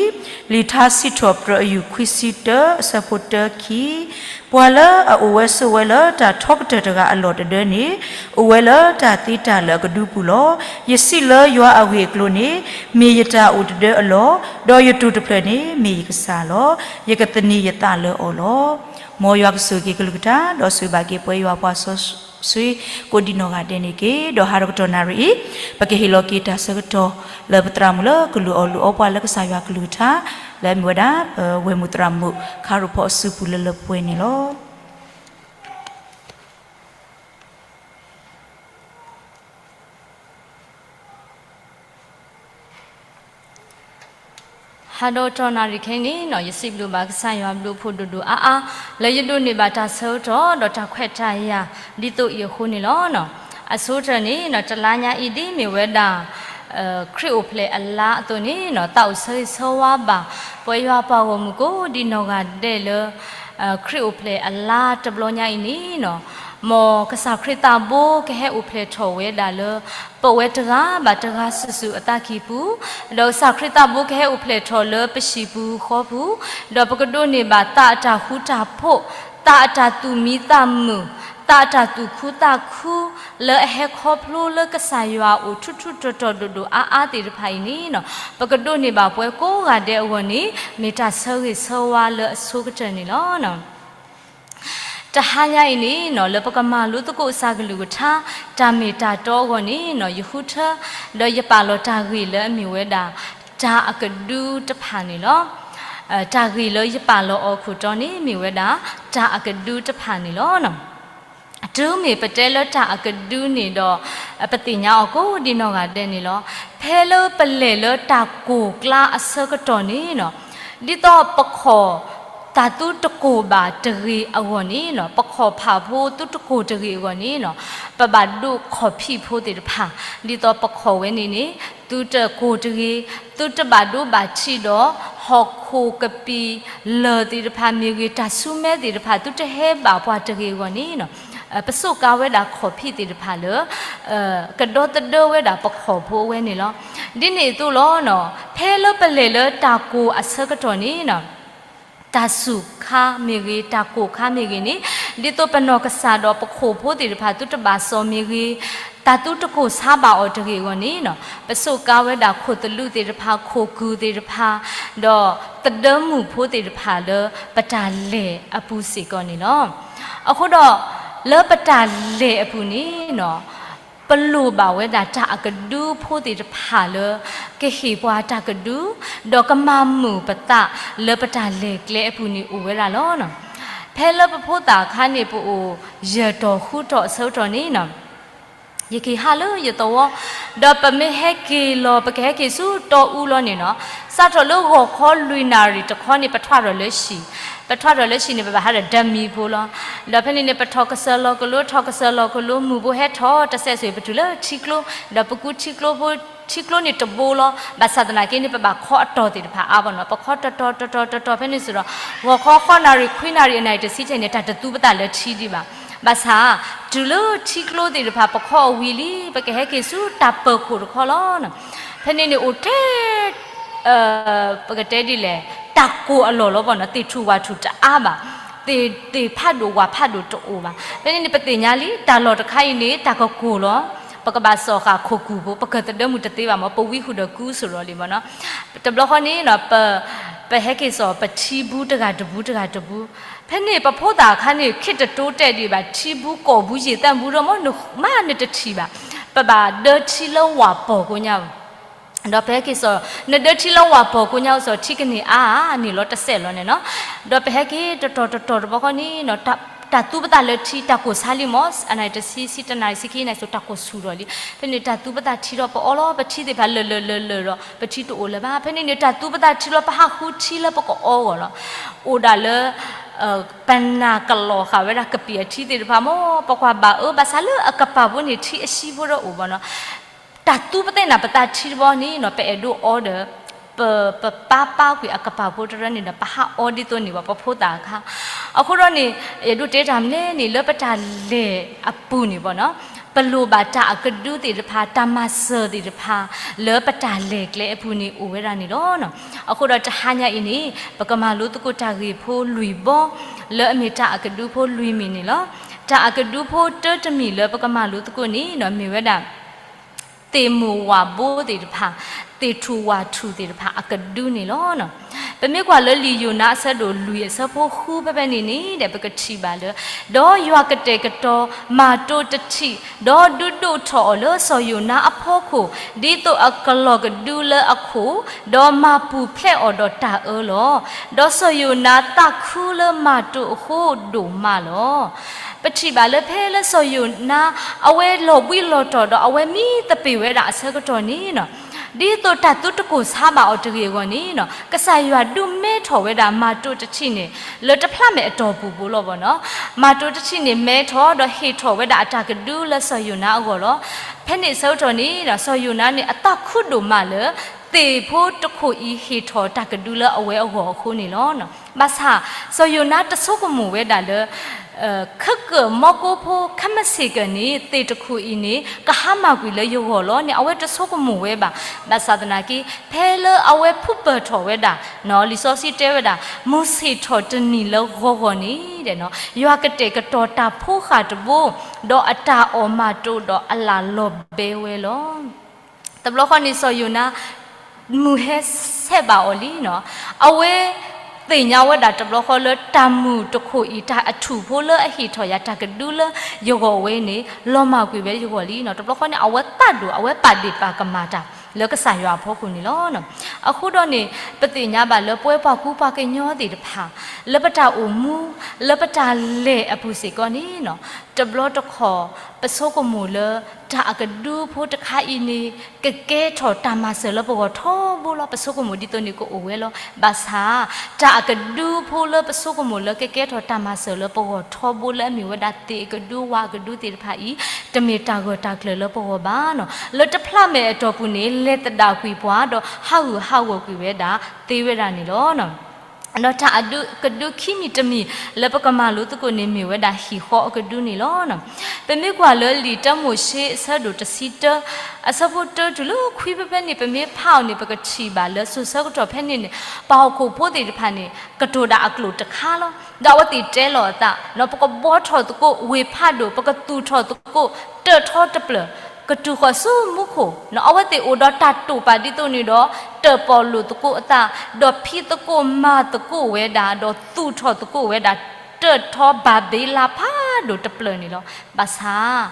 လံာ်ထါစံးထီၣ်ပတြၢၤအယူၢ် ခွံဆံတၢအဆၢဖိတၢခံ, ပှၤလၢအအိၣ်ဝဲဆိးဝဲလၢတၢ်ထီကတၢၢ်တဂၤအလီၢ်တဒၢန့ၣ် အိၣ်ဝဲလၢတၢ်သ့တၢ်လၢာ်အကဒုပူၤလီၤ. ယစံးလၢယွၤအဂ့ၢ်အကျိၤန့ၣ် မ့ၢ်ယတၢ်အိၣ်တဒၢအလီၢ်, ဒီးယတိၢ်တဖျၢၣ်န့ၣ် မ့ၢ်ယကစၢ်လီၤ. ယကသန့ၤယသးလၢအီၤလီၤ. မ်ယွၤကဆိၣ်ဂ့ၤက့ၤကလုၢ်ကထါ ဒီးဆိၣ်ဂ့ၤဘၣ်က့ၤပဝဲယွၤပှၤစီဆှံ ကိးဒံးနီၢ်ဂၤဒဲးန့ၣ်တက့ၢ်. ဒီးဟါတကတီၢ်နၣ်ရံၣ်အံၤ ပကဟ့ၣ်လီၤက့ၤတၢ်ဆၢကတီၢ် လၢပသရၣ်မုၣ်လၢကလုၢ်အီၣ်လုၢ်အီပှၤလၢကစၢ်ယွၤကလုၢ်ကထါ လၢအမ့ၢ်ဝဲဒၣ် ပဝဲၢ်မုၣ်သရၣ်မုၣ် ခါရူၢ်ဖီအစုပူၤလၢလၢပှဲၤန့ၣ်လီၤ. ဟါဒီးတနၣ်ရံၣ်ခဲအံၤန့ၣ် ယစံးဘျုးဘၣ်ကစၢ်ယွၤဘျုးဖှိၣ်ဒိၣ်ဒိၣ်အါအါ လၢယဒိးန့ၢ်ဘၣ်တၢ်ဆၢကတီၢ် ဒီးတၢ်ခွဲးတၢ်ယာ် ဒ်သိးအံၤအဃိန့ၣ်လီၤ. အဆိကတၢၢ်န့ၣ် တလါညါအံၤဒ်မ့ၢ်ဝဲဒၣ် ခရံာ်အိၣ်ဖျဲၣ်အလါအသိးန့ၣ် သးအိၣ်ဆၢဂ့ၤဆၢဝါဘၣ် ပဝဲယွၤပှၤဂီၢ်မုၢ်ကိးဒံးနီၢ်ဂၤဒဲးလၢ ခရံာ်အိၣ်ဖျဲၣ်အလါတဘျီညါအံၤန့ၣ် မ်ကစၢ်ခရံာ်သးဘိကဟဲအိၣ်ဖျဲၣ်ထီၣ်ဝဲဒၣ်လၢ ပဝဲတဂၤဘၣ်တဂၤစုာ်စုာ်အသးကံၢ်ပူၤ, ဒီးကစၢ်ခရံာ်သးဘိကဟဲအိၣ်ဖျဲၣ်ထီၣ်လၢပဟံၣ်ပူၤဃီပူၤ, ဒီးပကဒိးန့ၢ်ဘၣ်သးအတၢ်ဃူတၢ်ဖိး, သးအတၢ်သူၣ်မံသးမုာ်, သ သးအတၢ်သူၣ်ခုသးခု လၢအဟဲခီဖျိလၢကစၢ်ယွၤအအိၣ်ထူထူတီတီဒိၣ်ဒိၣ်အါအါသ့ၣ်တဖၣ်အံၤန့ၣ်နီၤ ပကဒိးန့ၢ်ဘၣ်ပှဲၤကိးဂၤဒဲးအဂီၢ်န့ၣ် မ့ၢ်တၢ်ဆၢဂ့ၤဆၢဝါလၢအဆိကတၢၢ်န့ၣ်လီၤ. တဟါညါအံၤန့ၣ်နီၤ လၢပကမၤလိသကိးကစၢ်ကလုၢ်ကထါ တၢ်မ့ၢ်တၢ်တီအဂီၢ်န့ၣ်နီၤ ယဃုထၢ ဒီးယပာ်လီၤတၢ်ဂ့ၢ်လၢအမ့ၢ်ဝဲဒၣ် တၢ်အကဒုတဖၣ်န့ၣ်လီၤ. တၢ်ဂ့ၢ်လၢယပာ်လီၤအီၤခိၣ်တီန့ၣ် မ့ၢ်ဝဲဒၣ် တၢ်အကဒုတဖၣ်န့ၣ်လီၤ. တုၤမ့ၢ်ပတဲလၢတၢ်အကဒုန့ၣ်ဒီး ပသ့ၣ်ညါအီၤကိးဒံနီၢ်ဂၤဒဲးန့ၣ်လီၤ. ဖဲလၢပလဲၤလၢတၢ်ကိၢ်ကျါအဆၢကတီၢ်န့ၣ်နီၤ ဒ်သိးပခီၣ် တၢ်သုတကိၢ်ဘၣ်တဂ့ၤအဂီၢ်န့ၣ်နီၤ ပခီၣ်ဖးဖိသုတကိၢ်တဂ့ၤအဂီၢ်န့ၣ်နီၤ ပဘၣ်ဒိးခီၣ်ဖံးဖိသ့ၣ်တဖၣ် ဒ်သိးပခီၣ်ဝဲန့ၣ်န့ၣ် သုတကိၢ်တဂ့ၤ, သုတဘၣ်ဒိဘၣ်ထံးဒီး ဟီၣ်ခိၣ်ကပံာ်လၢၢ်သ့ၣ်တဖၣ်မ့ၢ်ဂ့ၤ, တၢ်ဆူမဲသ့ၣ်တဖၣ် သုတဟဲဘၣ်ပှၤတဂ့ၤအဂီၢ်န့ၣ်, ပစိးကါဝဲဒၣ်ခီၣ်ဖံးသ့ၣ်တဖၣ်လၢ ကဒီသဒၢဝဲဒၣ်ပခီၣ်ဖိအဝဲန့ၣ်လီၤ. ဒ်န့ၣ်အသိးလီၤ, ဖဲလၢပလဲၤလၢတၢ်ကိၢ်အဆၢကတီၢ်န့ၣ် တၢ်ဆူၣ်ခါမ့ၢ်ဂ့ၤ, တၢ်ကိၢ်ခါမ့ၢ်ဂ့ၤန့ၣ်, ဒ်သိးပနီၢ်ကစၢ်ဒီးပခိၣ်ဖိသ့ၣ်တဖၣ် သုတဘၣ်စီၣ်မ့ၢ်ဂ့ၤ, တၢ်သုတကိၢ်ဆါဘၣ်အီၤတဂ့ၤအဂီၢ်န့ၣ်, ပစိးကါဝဲဒၣ်ခိၣ်သလုးသ့ၣ်တဖၣ်, ခိၣ်ကုၢ်သ့ၣ်တဖၣ်, ဒီးသဒၢမုၣ်ဖိသ့ၣ်တဖၣ်လၢပတၢ်လဲၤအပူၤစ့ၢ်ကီးန့ၣ်လီၤ. အဃိဒီး လၢပတၢ်လဲၤအပူၤန့ၣ် ပလိၣ်ဘၣ်ဝဲဒၣ်တၢ်အကဒုဖိသ့ၣ်တဖၣ်လၢ ကဟ့ၣ်ပှၤတၢ်ကဒု, ဒီးကမၤမုာ်ပသးလၢပတၢ်လဲၤကျဲအပူၤန့ၣ်အိၣ်ဝဲဒၣ်လီၤ. ဖဲလၢပဖိသၣ်အခါန့ၣ် ပအိၣ်ယဲၢ်တီၢ်ဃုတီၢ်အဆၢကတီၢ်န့ၣ်, ယကဟးလၢယသဝီ, ဒီးပမ့ၢ်ဟဲက့ၤလီၤ ပကဟဲက့ၤဆူတီအူလီၤန့ၣ်နီၤ, စးထီၣ်လၢဂီၤခီလွံၢ်နၣ်ရံၣ်တခီန့ၣ် ပထွးထီၣ်လၢဟံၣ်, ပထွးထီၣ်လၢဟံၣ်န့ၣ် ပဘၣ်ဟးဒီးဓာတ်မီးဖိလီၤ. ဒီးဖဲန့ၣ်န့ၣ် ပထီၣ်ကစၢၢ်လီၤကလိ, ထီၣ်ကစၢၢ်လီၤကလိ, မုၢ်ဘိဟဲထီၣ်တစဲးစိၤ ပတုၤလၢထံကျိ, ဒီးပကူထံကျိဖိ, ထံကျိန့ၣ်တဘိလီၤ. ဘၣ်ဆၣ်သနာ်က့န့ၣ် ပဘၣ်ခီအတီၢ်သ့ၣ်တဖၣ်အါဘၣ်နီၤ, ပခီတီၤတီၤတီၤတီၤတီၤတီၤ ဖဲန့ၣ်စ့ၢ်ဒီး ဂီၤခီဃိးနၣ်ရံၣ်ခွံနၣ်ရံၣ်အနၣ်ရံၣ်တဆံဆဲန့ၣ် တၢ်တသူပသးလၢထံဒံးဘၣ်. ဘၣ်ဆၣ် တုၤလၢထံကျိသ့ၣ်တဖၣ် ပခီအဝံၤလံ ပကဟဲက့ၤဆူတၢ်ပၢၤခိၣ်တခီလီၤ. ဖဲန့ၣ်န့ၣ်အိၣ်ထဲ ပကတဲဒ်လဲၣ်, တၢ်ကိၢ်အလီၢ်လီၤဘၣ်နီၤ, သ့ၣ်ထူၣ်ဝၣ်ထူၣ်တအါဘၣ်, သ့ၣ်ဖးဒိၣ်ဝၣ်ဖးဒိၣ်တအိၣ်ဘၣ်. ဖဲန့ၣ်န့ၣ် ပသ့ၣ်ညါလံ တၢ်လီၢ်တခါအံၤန့ၣ် တၢ်ကကိၢ်လီၤ. ပကဘၣ်စီၣ်ဃာ်ခိၣ်ကူၣ်ဖိ, ပကသဒၢမုၢ်တသ့ဘၣ်မး, ပဝံဟူးဒီးကူစရီၤလံမးနီၤ. တဘျီဃီန့ၣ် ပဟဲက့ၤစီၣ် ပထံဘူတဂၤတဘူတဂၤတဘူ, ဖဲန့ၣ်ပဖိသၣ်အခါန့ၣ် ခ့ၣ်တတိတဲာ်ဒံးဘၣ်, ထံဘူကိာ်ဘူယံာ်သၣ်ဘူဒီးမး မးနတထံၣ်ဘၣ်. ပဘၣ်ဒၢထံလၢဝၣ်ပီၢ်ကိညါ, ဒီးပဟဲက့ၤစီၣ် နဒၢထံလၢဝၣ်ပီၢ်ကိညါအိၣ်စီၣ် ထံကန့ၢ်အါန့ၣ်လီၤတစဲးလီၤန့ၣ်နီၤ. ဒီးပဟဲက့ၤတတီၤတတီၤတဘျီဃီန့ၣ် တၢ်သူပသးလၢထံ တၢ်ကိၢ်ဆါလံမး, အနၣ်ရံၣ်တဆံဆံ တနၣ်ရံၣ်ဆံခံနၣ်ရံၣ်စိၤ တၢ်ကိၢ်ဆူၣ်ထီၣ်လံ. ဖဲန့ၣ်တၢ်သူပသးထံဒီး ပအီလီၤပထံသ့ၣ်တဖၣ်လၢာ်လၢာ်လၢာ်လၢာ်ဒီး ပထံတအိၣ်လၢၤဘၣ်. ဖဲန့ၣ်န့ၣ် တၢ်သူပသးထံလီၤ ပဟးဃုထံလၢပကအီဂီၢ်လီၤ. အိၣ်ဒၣ်လၢ ပနၢ်ကလီၤဃာ်ဝဲဒၣ်ကပံာ်အထံသ့ၣ်တဖၣ်မး, ပကွၢ်ဘၣ်အၢ ဘၣ်ဆၣ်လၢအကပၤဖိန့ၣ် ထံအဆံဖိဒီးအိၣ်ဘၣ်နီၤ. တၢ်သူပသးန့ၣ် ပသးထံတဘျီန့ၣ်နီၤ ပအဲၣ်ဒိးအီဒီး ပ ပပာ်ပာ်ကွံာ်အကပၤဖိတရၢန့ၣ်ဒီး ပဟးအီဒ်သိးန့ၣ်ဘၣ် ပဖိသၣ်အခါ. အဃိဒီးန့ၣ် အဲၣ်ဒိးတဲတၢ်မနုၤလဲၣ်န့ၣ် လၢပတၢ်လဲၤအပူၤန့ၣ်ဘၣ်နီၤ, ပလိၣ်ဘၣ်တၢ်အကဒုသ့ၣ်တဖၣ် တၢ်မၤစၢၤသ့ၣ်တဖၣ် လၢပတၢ်လဲၤကျဲအပူၤန့ၣ်အိၣ်ဝဲဒၣ်န့ၣ်လီၤ. အဃိဒီးတဟါညါအံၤန့ၣ် ပကမၤလိသကိးတၢ်ဂ့ၢ်ဖိလွံၢ်ဘီ လၢအမ့ၢ်တၢ်အကဒုဖိလွံၢ်မံၤန့ၣ်လီၤ. တၢ်အကဒုဖိတၢတမံၤလၢပကမၤလိသကိးန့ၣ်နီၤ မ့ၢ်ဝဲဒၣ် သ့ၣ်မိၢ်ဝၣ်ဘိသ့ၣ်တဖၣ်, သ့ၣ်ထူၣ်ဝၣ်ထူၣ်သ့ၣ်တဖၣ်အကဒုန့ၣ်လီၤ. ပမ့ၢ်ကွၢ်လၢလံာ်ယိၤနါအဆၢဒိၣ်လွံၢ်အဆၢဖိဃုဖဲဖဲန့ၣ်န့ၣ်ဒီး ပကထံၣ်ဘၣ်လၢ ဒီးယွၤကတဲာ်ကတီၤမၤတိၤတထံၣ်, ဒီးဒုးဒိးထီၣ်အီၤလၢစီၤယိၤနါအဖီခိၣ်, ဒ်သိးအကလီၢ်ကဒုလၢအခိၣ်, ဒီးမၤပူၤဖျဲးအီၤဒီးတၢ်အၢလီၤ. ဒီးစီၤယိၤနါသးခုလၢမၤတိၤအဃိဒိၣ်မးလီၤ. ပထံၣ်ဘၣ်လၢဖဲလၢစီၤယိၤနါ အဝဲလီၤဘှံးလီၤတီၤဒီးအဝဲမံသပ့ၤဝဲဒၣ်အဆၢကတီၢ်န့ၣ်နီၤ, ဒ်သိးတၢ်သုတကိၢ်ဆါဘၣ်အီၤတဂ့ၤအဂီၢ်န့ၣ်နီၤ, ကစၢ်ယွၤဒုးမဲထီၣ်ဝဲဒၣ်မၤတိၤတထံၣ်န့ၣ် လၢတဖျါမဲာ်အတီၢ်ပူၤဘိလီၤဘၣ်နီၤ. မၤတိၤတထံၣ်န့ၣ်မဲထီၣ်ဒီးဟ့ၣ်ထီၣ်ဝဲဒၣ်အတၢ်ကဒုလၢစီၤယိၤနါအဂီၢ်လီၤ. ဖဲန့ၣ်အဆၢကတီၢ်န့ၣ် စီၤယိၤနါန့ၣ် အသးခုဒိၣ်မးလၢ သ့ၣ်ဖိတခိၣ်အံၤဟ့ၣ်ထီၣ်တၢ်ကဒုလၢအဝဲအဂီၢ်အဃိန့ၣ်လီၤ. ဘၣ်ဆၣ် စီၤယိၤနါတဆိကမိၣ်ဝဲဒၣ်လၢ ခၢၣ်ကၢၣ်မီကိဖိ ခဲမုၢ်ဆ့ၣ်ကၢၢ်န့ၣ် သ့ၣ်တခိၣ်အံၤန့ၣ် ကဟါမၢ်ကွံာ်လၢယဂီၢ်လီၤန့ၣ် အဝဲတဆိကမိၣ်ဝဲဘၣ်. ဘၣ်ဆၣ်သနာ်က့ ဖဲလၢအဝဲဖုၣ်ပၢၢ်ထီၣ်ဝဲဒၣ် လံာ်စီဆှံတဲဝဲဒၣ် မုၢ်ဆ့ၣ်ထီၣ်တနံၤလၢဂီၤဂီၤန့ၣ် ယွၤကတဲာ်ကတီၤတၢ်ဖိဃာ်တဘိ ဒီးအတၢ်အီၣ်မၤတိၢ်ဒီးအလၢ်လီၤဘဲဝဲလီၤ. တဘျီဃီန့ၣ် စီၤယိၤနါ မုၢ်ဟဲဆဲးဘၣ်အီၤလံနီၤ. အဝဲသ့ၣ်ညါဝဲဒၣ်တဘျီဃီလၢတၢ်မုာ်တခိၣ်အံၤ တၢ်အထူၣ်ဖိလၢအဟ့ၣ်ထီၣ်ယၤတၢ်ကဒုလၢယဂီၢ်ဝဲန့ၣ် လီၤမၢ်ကွံာ်ဝဲယဂီၢ်လံနီၤ. တဘျီဃီန့ၣ် အဝဲသးဒိၣ် အဝဲပာ်ဒ့ၣ်ပာ်ကမၣ်တၢ်လၢကစၢ်ယွၤအဖီခိၣ်န့ၣ်လီၤ. အဃိဒီးန့ၣ် ပသ့ၣ်ညါဘၣ်လၢပဝဲပှၤကူပှၤကညီသ့ၣ်တဖၣ် လၢပတၢ်အိၣ်မူ လၢပတၢ်လဲၤအပူၤစ့ၢ်ကီးန့ၣ်နီၤ တဘျီတခီၣ် ပဆိကမိၣ်လၢ တၢ်အကဒုဖိတခါအံၤန့ၣ် ကကဲထီၣ်တၢ်မၤစၢၤလၢပဂီၢ်ထီဘိလီၤ. ပဆိကမိၣ်ဒ်သိးန့ၣ်ကအိၣ်ဝဲလီၤ. ဘၣ်ဆၣ် တၢ်အကဒုဖိလၢပဆိကမိၣ်လၢကကဲထီၣ်တၢ်မၤစၢၤလၢပဂီၢ်ထီဘိလၢအမ့ၢ်ဝဲဒၣ်သ့ၣ်အကဒု ဝၣ်အကဒုသ့ၣ်တဖၣ်အံၤ တမ့ၢ်တၢ်ဂၢၢ်တၢ်ကျၢၤလၢပဂီၢ်ဘၣ်နီၤ. လၢတဖျးမဲာ်အတီၢ်ပူၤန့ၣ် လဲၤသဒၣ်ကွံာ်ပှၤဒီး ဟးဂူာ်ဟးဂီၤကွံာ်ဝဲဒၣ်သ့ဝဲဒၣ်န့ၣ်လီၤ. ဒီးတၢ်အကဒုခံမံၤတမံၤလၢပကမၤလိသကိးန့ၣ် မ့ၢ်ဝဲဒၣ်ဟံၣ်ဃီအကဒုန့ၣ်လီၤ. ပမ့ၢ်ကွၢ်လၢလံာ်တၢမိၤၡ့အဆၢဒိၣ်တဆံတၢ အဆၢဖိတၢတုၤလၢခွံဖဲဖဲန့ၣ် ပမ့ၢ်ဖးအီၤန့ၣ် ပကထံၣ်ဘၣ်လၢစိၤဆၢကတီၢ်ဖဲန့ၣ်န့ၣ် ပှၤဟီၣ်ခိၣ်ဖိသ့ၣ်တဖၣ်န့ၣ် ကတိၤဒၣ်အကျိာ်တခါလီၤ. ဒီးအဝဲသ့ၣ်တဲလီၤအသး ပကဘှီထီၣ်သကိးဝ့ၢ်ဖးဒိၣ် ပကသူၣ်ထီၣ်သကိး တၢၣ်ထီတဖျၢၣ် ကတုၤဃီၤဆူမူခိၣ်, အဝဲသ့ၣ်အိၣ်ဒီးတၢ်တိာ်ပာ်ဒ်သိးန့ၣ်ဒီး တၢၣ်ပီၣ်လိာ်သကိးအသး, ဒီးဖံးသကိးမၤသကိးဝဲဒၣ်, ဒီးသူၣ်ထီၣ်သကိးဝဲဒၣ် တၢၣ်ထီဘၤဘ့လးဖးဒိၣ်တဖျၢၣ်န့ၣ်လီၤ. ဘၣ်ဆၣ်